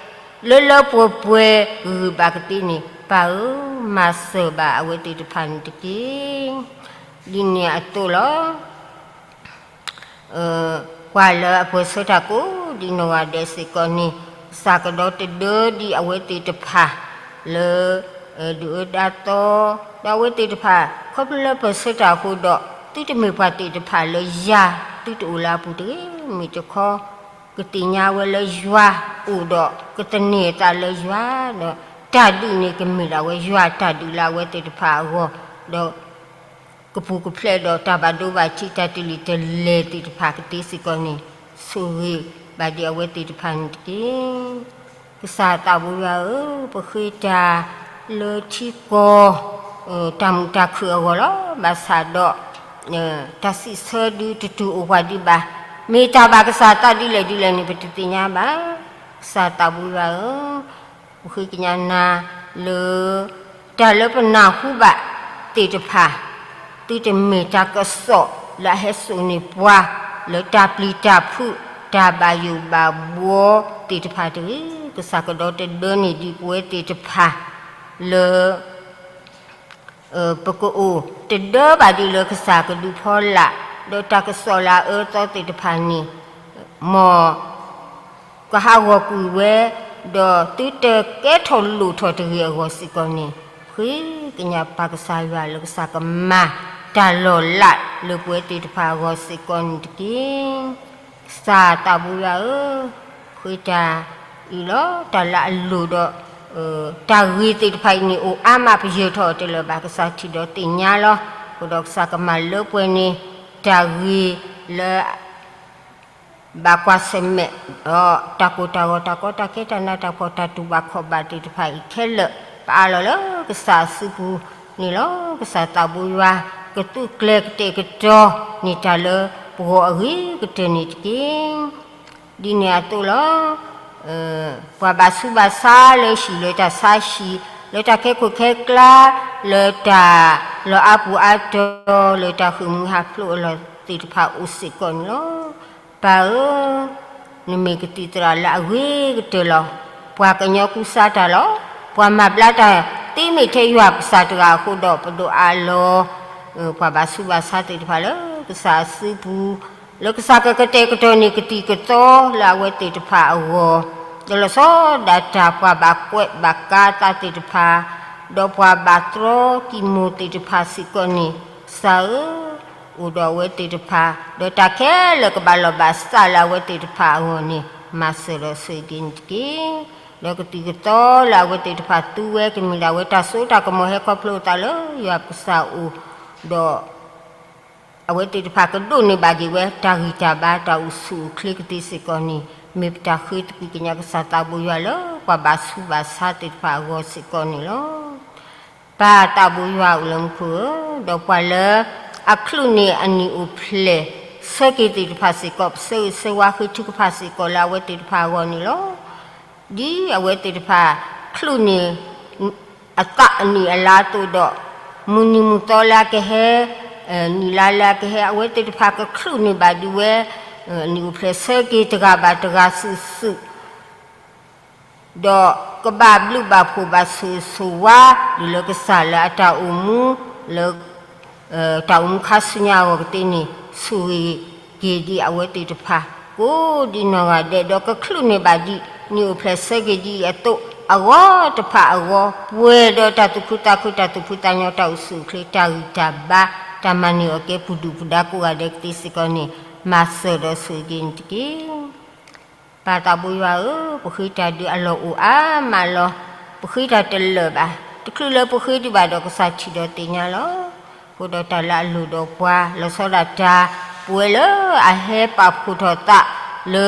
လၢလၢပှဲၤပှဲၤဂ့ၤဂ့ၤဘၣ်ကသ့န့ၣ် ပၢ်ဧၢ, မၤစၢၤဘၣ်အဝဲသ့ၣ်တဖၣ်န့ၣ်တက့ၢ်. ဒ်န့ၣ်အသိးလီၤ. ပှၤလၢအပၢၢ်ဆၢတၢ်ကိးဒံးနီၢ်ဂၤဒဲးစ့ၢ်ကီးန့ၣ် ကစၢ်ကဒီးတဒၢဒံးအဝဲသ့ၣ်တဖၣ် လၢ ဒုၣ်အၢဒါသီ ဒီးအဝဲသ့ၣ်တဖၣ် ခီဖျိလၢပၢၢ်ဆၢတၢ်အဃိဒီး သုတမ့ၢ်ပှၤသ့ၣ်တဖၣ်လၢယၤ သုတအိၣ်လၢအပူၤတဂ့ၤ. မ့ၢ်တခီ ကသ့ၣ်ညါဝဲလၢယွၤအိၣ်ဒီး ကသန့ၤအသးလၢယွၤဒီး တၢ်ဒုးန့ၣ် ကမ့ၢ်ဒၣ်ဝဲယွၤတၢ်ဒုးလၢအဝဲသ့ၣ်တဖၣ်အဂီၢ်, ဒီး ကပူၤကဖျဲးဒီးတၢ်ဘၣ်ဒိဘၣ်ထံး တၢ်တလံာ်တလဲၤသ့ၣ်တဖၣ်ကသ့စ့ၢ်ကီးန့ၣ် ဆိၣ်ဂ့ၤဘၣ်ဒံးအဝဲသ့ၣ်တဖၣ်န့ၣ်တက့ၢ်. ကစၢ်သးဘိယွၤဧၢ, ပဃ့တၢ်လၢထံကီၢ် တၢ်မုာ်တၢ်ခုၣ်အဂီၢ်လီၤ. ဘၣ်ဆၣ်ဒီး တၢ်စံးဆၢဒုးတတုၤအိၣ်ပှၤဒံးဘၣ်. မ့ၢ်တၢ်ဘၣ်ကစၢ်သးဒ်လဲၣ်ဒ်လဲၣ်န့ၣ် ပတသ့ၣ်ညါဘၣ်. ကစၢ်သးဘိယွၤဧၢ, ပဃ့ကညးနၤလၢ တၢ်လၢပနၢ်ဟူဘၣ်သ့ၣ်တဖၣ်, သုတမ့ၢ်တၢ်ကစီၣ်လၢအဟဲစိာ်န့ၢ်ပှၤ လၢတၢ်ပျံၤတၢ်ဖုး တၢ်ဘၣ်ယိၣ်ဘၣ်ဘှီသ့ၣ်တဖၣ်တဂ့ၤ. ကစၢ်ကဒီတဒၢန့ၢ်ဒံးပဝဲသ့ၣ်တဖၣ် လၢ ပကအိၣ်တဒၢဘၣ်ဒံးလၢကစၢ်ကဒုးဖီလာ်, ဒီးတၢ်ကစီၣ်လၢအအၢအသီသ့ၣ်တဖၣ်န့ၣ် မ်ကဟးဂီၤကွံာ်ဝဲ, ဒီးသုတကဲထီၣ်လိၣ်ထီၣ်တဂ့ၤအဂီၢ်စ့ၢ်ကီးန့ၣ်, ဃ့ကညးပၢ်ကစၢ်ယွၤလၢကစၢ်ကမၤတၢ်လီၤလးလၢပဝဲသ့ၣ်တဖၣ်အဂီၢ်စ့ၢ်ကီးန့ၣ်တက့ၢ်. ကစၢ်သးဘိယွၤဧၢ, ဃ့တၢ်အံၤလီၤ. တၢ်လၢအလိၣ်ဒီး တၢ်ဂ့ၤသ့ၣ်တဖၣ်အံၤန့ၣ် အိၣ်အါမး ပယၢၤထီၣ်အီၤတလၢာ်ဘၣ်. ကစၢ်ထံၣ်ဒီးသ့ၣ်ညါလီၤ. အဃိဒီးကစၢ်ကမၤလၢပှဲၤန့ၣ် တၢ်ဂ့ၤလၢ ဘၣ်ကွၢ်ဆၢၣ်မဲာ်ဒီး တၢ်ကိၢ်တၢ်ဂီၤ တၢ်ကီတၢ်ခဲ တၢ်နးတၢ်ဖှီၣ် တၢ်တူၢ်ဘၣ်ခီၣ်ဘၣ်သ့ၣ်တဖၣ်အံၤခဲလၢာ် ပအးလီၤလၢကစၢ်အစုပူၤန့ၣ်လီၤ. ကစၢ်သးဘိယွၤ ကသုးကျဲၤကတဲာ်ကတီၤန့ၢ်တၢ်လၢပဂီၢ်အဂ့ၤကတၢၢ်န့ၣ်တက့ၢ်. ဒ်န့ၣ်အသိးလီၤ. ပှၤဘၣ်ဆူးဘၣ်ဆါလၢဟံၣ်လၢတၢ်ဆါဟံၣ် လၢတၢ်ခဲခိၣ်ခဲကျါ လၢတၢ်လီၢ်အါပူၤအါတီၤ လၢတၢ်ဃ့ၢ်မှံဟးဖျိးအလီၢ်သ့ၣ်တဖၣ်အိၣ်စ့ၢ်ကီးန့ၣ်လီၤ. ပၢ်ဧၢ, နမ့ၢ်ကသံၣ်သရၣ်လၢအဂ့ၤကတၢၢ်လီၤ. ပှၤကညီကူစါတၢ်လီၤ. ပှၤမၤဘျါတၢ်သ့မ့ၢ်ထဲယွၤပကစၢ်တဂၤအဃိဒီး ပဒိၣ်အးလီၤ ပှၤဘၣ်ဆူးဘၣ်ဆါသ့ၣ်တဖၣ်လၢကစၢ်အစုပူၤ လၢကစၢ်ကကတဲာ်ကတီၤန့ၢ်ကသံၣ်ကသီလၢအဝဲသ့ၣ်တဖၣ်အဂီၢ်, ဒီးလီၤဆီဒၣ်တၢ်ပှၤဘၣ်ကွဲးဘၣ်ကါသးသ့ၣ်တဖၣ်, ဒီးပှၤဘၣ်တြီကံၢ်မိၢ်သ့ၣ်တဖၣ်စ့ၢ်ကီးန့ၣ်, ကစၢ်ဧၢ, အိၣ်ဒီးအဝဲသ့ၣ်တဖၣ်, ဒီးတၢ်ခဲလၢာ်ကဘၣ်လီၢ်ဘၣ်စးလၢအဝဲသ့ၣ်တဖၣ်အဂီၢ်န့ၣ် မၤစၢၤဒီးဆိၣ်ဂ့ၤက့ၤန့ၣ်တက့ၢ်. ဒီးကသံၣ်ကသီလၢအဝဲသ့ၣ်တဖၣ်သူဝဲ ကမ့ၢ်ဒၣ်ဝဲတၢ်စိတၢ်ကမီၤဟဲခီဖျိအသးလၢယွၤပကစၢ်အအိၣ်, ဒီး အဝဲသ့ၣ်တဖၣ်ကဒိးန့ၢ်ဘၣ်ဒံးဝဲ တၢ်ဂံၢ်တၢ်ဘါ တၢ်အိၣ်ဆူၣ်အိၣ်ချ့ကသ့စ့ၢ်ကီးန့ၣ် မ့ၢ်ပတၢ်ဃ့သကွံာ်ကညးကစၢ်သးဘိယွၤလၢ ပှၤဘၣ်ဆူးဘၣ်ဆါသ့ၣ်တဖၣ်အဂီၢ်စ့ၢ်ကီးန့ၣ်လီၤ. ပၢ်သးဘိယွၤအိၣ်လၢမူခိၣ်ဧၢ, ဒီးပှၤလၢအချုးန့ၢ်အနံၣ်အိၣ်ဖျဲၣ် ဆၢက့ၤသ့ၣ်တဖၣ်စ့ၢ်ကီး ပဆၢဂ့ၤဆၢဝါဃ့ထုကဖၣ်စ့ၢ်ကီးလၢအဝဲသ့ၣ်တဖၣ်အဂီၢ်န့ၣ်လီၤ. ဒ်အဝဲသ့ၣ်တဖၣ် ချုးန့ၢ် အသးအနံၣ်အလါအသိးဒီး မုၢ်နံၤမုၢ်သီလၢအကဟဲ, နံၣ်လါလၢအကဟဲ အဝဲသ့ၣ်တဖၣ်ကချုးန့ၢ်ဘၣ်ဒံးဝဲ နံၣ်အိၣ်ဖျဲၣ်ဆၢက့ၤတဂၤဘၣ်တဂၤစုာ်စုာ် ဒီးကဘၣ်ဘျုးဘၣ်ဖှိၣ်ဘၣ်ဆိၣ်ဂ့ၤဆိၣ်ဝါ ဒ်လၢကစၢ်လၢအတၢ်အိၣ်မူ လၢ တၢ်အိၣ်မူခါဆူညါအဂီၢ်ကသ့န့ၣ် ဆိၣ်ဂ့ၤက့ၤဒံးအဝဲသ့ၣ်တဖၣ် ကိးဒံနီၢ်ဂၤဒဲး ဒီးကချုးန့ၢ်ဘၣ်ဒံး နံၣ်အိၣ်ဖျဲၣ်ဆၢက့ၤဒ်အံၤအသိး အဂီၢ်တဖၣ်အဂီၢ် ပှဲၤဒီးတၢ်သူၣ်ခုသးခု တၢ်သူၣ်ဖှံသးညီ တၢ်အိၣ်ဆူၣ်အိၣ်ချ့ တၢ်ဂံၢ်တၢ်ဘါ တၢ်မၤန့ၢ်အီၣ်ကဲပူၤဒုၣ်ပူၤဒါကိးဂၤဒဲးကသ့စ့ၢ်ကီးန့ၣ် မၤစၢၤဒီးဆိၣ်ဂ့ၤက့ၤန့ၣ်တက့ၢ်. ပၢ်သးဘိယွၤဧၢ, ပဃ့တၢ်ဒုးအလီၢ်အိၣ်အါမးလီၤ. ပဃ့တၢ်တလၢာ်ဘၣ်. တချုးလၢပဃ့ဒံးဘၣ်ဒီးကစၢ်ထံၣ်ဒီးသ့ၣ်ညါလီၤ. အဃိဒီးတၢ်လၢအလိၣ်ဒီးပှၤ လီၤဆီဒၣ်တၢ် ပဝဲလၢအဟဲပာ်ဖှိၣ်ထီၣ်သးလၢ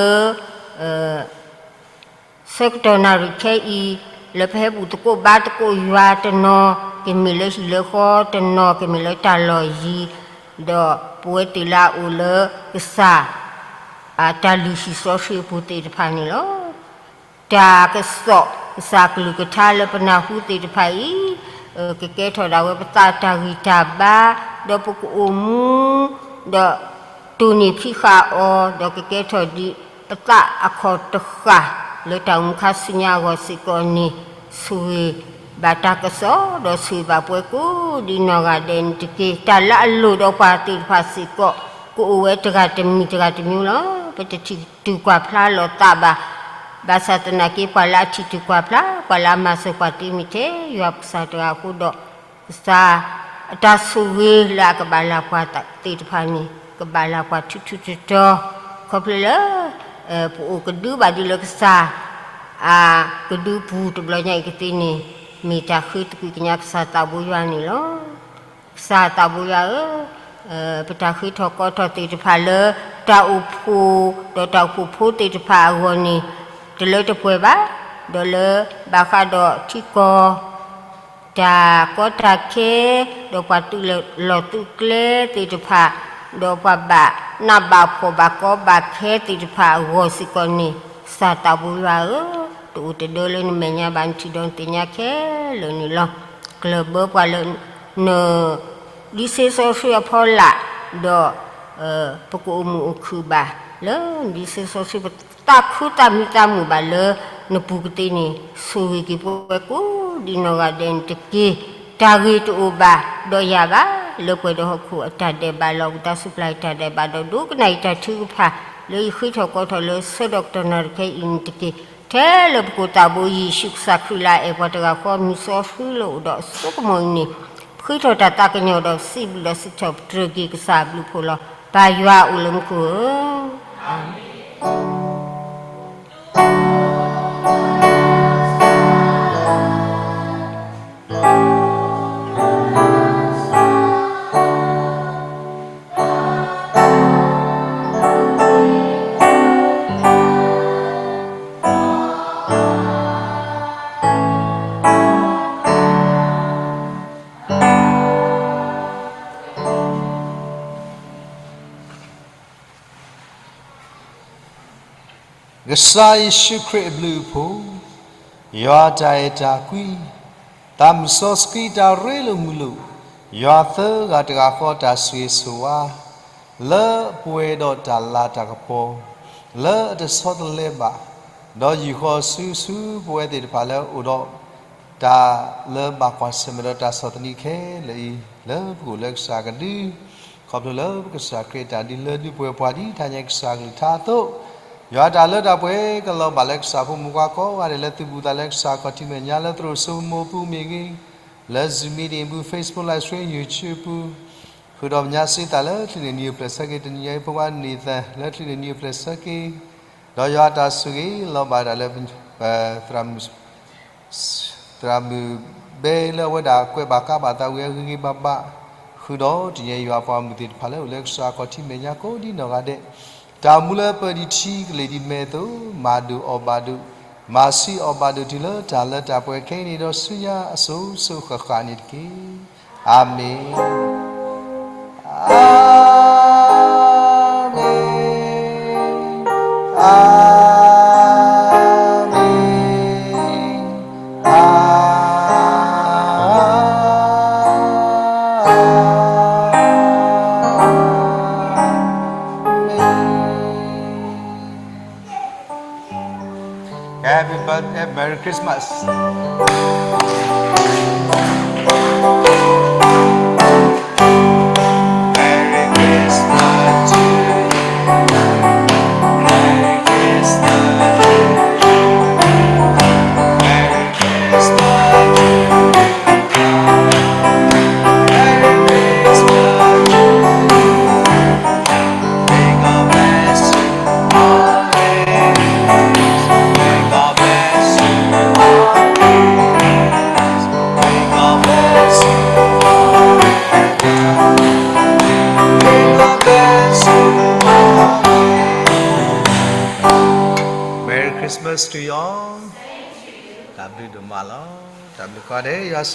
ဆၢကတီၢ်နၣ်ရံၣ်ခဲအံၤ လၢပဟဲဘူၣ်သကိးဘါသကိးယွၤတနီၤ ကမ့ၢ်လၢဟံၣ်လၢဃီ တနီၤကမ့ၢ်လၢတၢ်လီၢ်ယံၤ, ဒီးပဝဲသ့ၣ်လၢအအိၣ်လၢကစၢ် တၢ်လုၢ်ဟံၣ်စီဆှံအပူၤသ့ၣ်တဖၣ်န့ၣ်လီၤ. တၢ်ကစီၣ် ကစၢ်ကလုၢ်ကထါလၢပနၢ်ဟူသ့ၣ်တဖၣ်အံၤ ကကဲထီၣ်ဒၣ်ဝဲပသးတၢ်ဂံၢ်တၢ်ဘါ, ဒီးပကအိၣ်မူ ဒီး တိၢ်န့ၢ်ဖံးဃာ်အီၤ ဒီးကကဲထီၣ်ဒံးပသးအခီၣ်တဃၣ် လၢတၢ်အိၣ်မူခါဆူညါအဂီၢ်စ့ၢ်ကီးန့ၣ် ဆိၣ်ဂ့ၤဘၣ်တၢ်ကစီၣ် ဒီးဆိၣ်ဂ့ၤဘၣ်ပှၤကိးဒံနီၢ်ဂၤဒဲးန့ၣ်တက့ၢ်. တၢ်လၢအလိၣ်ဒီးပှၤသ့ၣ်တဖၣ်စ့ၢ်ကီး ကအိၣ်ဝဲတဂၤတမံၤတဂၤတမံၤလီၤ. ပတထံၣ်တုၤကွၢ်ဖျါလီၤသးဘၣ်. ဘၣ်ဆၣ်သနာ်က့ ပှၤလၢအထံၣ်တုၤကွၢ်ဖျါ ပှၤလၢအမၤစၢၤပှၤသ့မ့ၢ်ထဲယွၤပကစၢ်တဂၤအဃိဒီး ကစၢ်အတၢ်ဆိၣ်ဂ့ၤလၢအကဘၣ်လၢပှၤသ့ၣ်တဖၣ်န့ၣ် ပကဘၣ်လၢ်ပှၤထူထူတီတီ, ခီဖျိလၢ ပအိၣ်ကဒုဘၣ်ဒုလၢကစၢ် အကဒုပူၤတဘျီညါအံၤကသ့န့ၣ်, မ့ၢ်တၢ်ဃ့သကွံာ်ကညးကစၢ်သးဘိယွၤန့ၣ်လီၤ. ကစၢ်သးဘိယွၤဧၢ, ပတၢ်ဃ့ထီၣ်ကီထီၣ်သ့ၣ်တဖၣ်လၢ တၢ်အိၣ်ဖှိၣ်ဒီးတၢ်အိၣ်ဖှိၣ်ဖိသ့ၣ်တဖၣ်အဂီၢ်န့ၣ်, တလၢတပှဲၤဘၣ်, ဒီးလၢဘၣ်ဃးဒီးထံကီၢ် တၢ်ကီတၢ်ခဲ, ဒီးပှၤသုးလီၢ်သုးကျဲသ့ၣ်တဖၣ်, ဒီးပှၤဘၣ်နးဘၣ်ဖှီၣ်ဘၣ်ကီဘၣ်ခဲသ့ၣ်တဖၣ်အဂီၢ်စ့ၢ်ကီးန့ၣ်, ကစၢ်သးဘိယွၤဧၢ, တအိၣ်တဒၢလၢနမဲာ်ညါဘၣ်, နထံၣ်ဒီးနသ့ၣ်ညါခဲလၢာ်န့ၣ်လီၤ. ကျၢၢ်ဘၢပှၤလၢ န ဒ်စ့စီဆှံအဖီလာ်, ဒီး ပကအိၣ်မုာ်အိၣ်ခုၣ်ဘၣ် လၢနဒ်စ့စီဆှံ ပသးခုသးမံသးမုာ်ဘၣ်လၢနပူၤကသ့န့ၣ်, ဆိၣ်ဂ့ၤက့ၤပဝဲကိးဒံနီၢ်ဂၤဒဲးန့ၣ်တက့ၢ်. တၢ်ဂ့ၤတအိၣ်ဘၣ်ဒီးယၤဘၣ်, လၢပှဲၤဒီးဟီၣ်ခိၣ်အတၢ်ဒဲးဘးလီၤ. ပသးစူၤပျၢ်ယတၢ်ဒဲးဘးဒီး ဒိကနၣ်ယတၢ်ထုကဖၣ် လၢယဃ့ထီၣ်ကီထီၣ်လၢဆၢကတီၢ်နၣ်ရံၣ်ခဲအံၤန့ၣ်တက့ၢ်. ထဲလၢပကိၣ်သးဘိယ့ၣ်ၡူးကစၢ်ခရံာ်လၢအအဲၣ်ပှၤတဂၤဃီ မုၢ်စီဆှံလၢအိၣ်ဒီးအစိကမီၤအံၤန့ၣ်, ဃ့ထီၣ်တၢ်သးကညီၤဒီးစံးဘျုးဒီးစံးထီၣ်ပတြၢၤက့ၤကစၢ်အဘျုးအဖှိၣ်လီၤ. ပၢ်ယွၤအိၣ်လၢမူခိၣ်ဧၢ, အၤမ့ၣ်. Merry Christmas to you. ကစၢ်ယ့ၣ်ၡူးခရံာ်အဘျုးအဖှိၣ်, ယွၤတၢ်အဲၣ်တၢ်ကွံ, သးမုၢ်စီဆှံတၢ်ရ့လိာ်မုာ်လိာ်, ယွၤသၢဂၤတဂၤဃီတၢ်ဆိၣ်ဂ့ၤဆိၣ်ဝါ, လၢပှဲၤဒီးတၢ်လၤတၢ်ကပီၤ, လၢအတဆီတလဲဘၣ်, ဒီးယုၢ်ဃီၤဆူဆူပဝဲသ့ၣ်တဖၣ်လၢအိၣ်ဒီး တၢ်လၢဘၣ်ကွၢ်ဆၢၣ်မဲာ်ဒီးတၢ်ဆီၣ်သနံးခဲလၢာ်အံၤ, လၢပကအိၣ်လၢကစၢ်ကဒု, ခီဖျိလၢပကစၢ်ခရံာ်အတၢ်ဒုးလၢဒုးပှဲၤပှၤဒ်တၢ်ညါကစၢ်ကလုၢ်ကထါအသိး, ယွၤတၢ်လၢတၢ်ပှဲၤကလီၤဘၣ်လၢကစၢ်ဖိမုၣ်ဖိခွါကိးဂၤဒဲးလၢသုးဘူးသးလၢကစၢ်ခီၣ်ထံးမဲာ်ညါလၢသရိာ်စိမိၤပူၤမ့ၢ်ဂ့ၤ, လၢ Zoom meeting ပူၤ Facebook Live Stream YouTube ပူၤ, ဃုာ်ဒီးပညါစ့သးလၢ ချံးန့ၢ်နံၤအိၣ်ဖျဲၣ်ဆၢက့ၤ တနံၤညါအံၤဖိခွါန့ၢ်သး လၢချံးန့ၢ်နံၤအိၣ်ဖျဲၣ်ဆၢက့ၤ, ဒီးယွၤအတၢ်ဆိၣ်ဂ့ၤလီၤဘၣ်ဒၣ်လၢ သရၣ်မုၣ် သရၣ်မုၣ်ဘဲလၢအဝဲဒၣ်ကွဲးဘၣ်ကါဘၣ်သးဝံၤအဂ့ၤဂ့ၤဘၣ်ဘၣ်, ဃုာ်ဒီးတနံၤညါယွၤပှၤမုၢ်သ့ၣ်တဖၣ်လၢအိၣ်လၢကစၢ်ခီၣ်ထံးမဲာ်ညါကိးဒ်နီၢ်ဂၤဒဲး, တၢ်မူလၢပၢၢ်ဒံးထံကလ့ၢ်ဒံးမဲာ်အသိး, မၤဒိၣ်အီၣ်ဘၣ်ဒိၣ်, မၤဆံးအီၣ်ဘၣ်ဒိၣ်တုၤလၢတၢ်လၢတၢ်ပှဲၤခဲအံၤန့ၣ်ဒီးဆူညါအစိၤစိၤဃၣ်ဃၣ်န့ၣ်တက့ၢ်. အၤမ့ၣ်. အၤမ့ၣ်, အၤမ့ၣ်, အၤမ့ၣ်. Happy birthday, Merry Christmas. Merry Christmas to you. Merry Christmas. Merry Christmas to you. Merry Christmas to you. May God bless you always. May God bless you always. May God bless you always. May God bless you always. Merry Christmas to you all. တၢ်ဘျုးဒိၣ်မးလီၤ. တၢ်ဘျုးကိးဂၤဒဲး, ယွၤဆိၣ်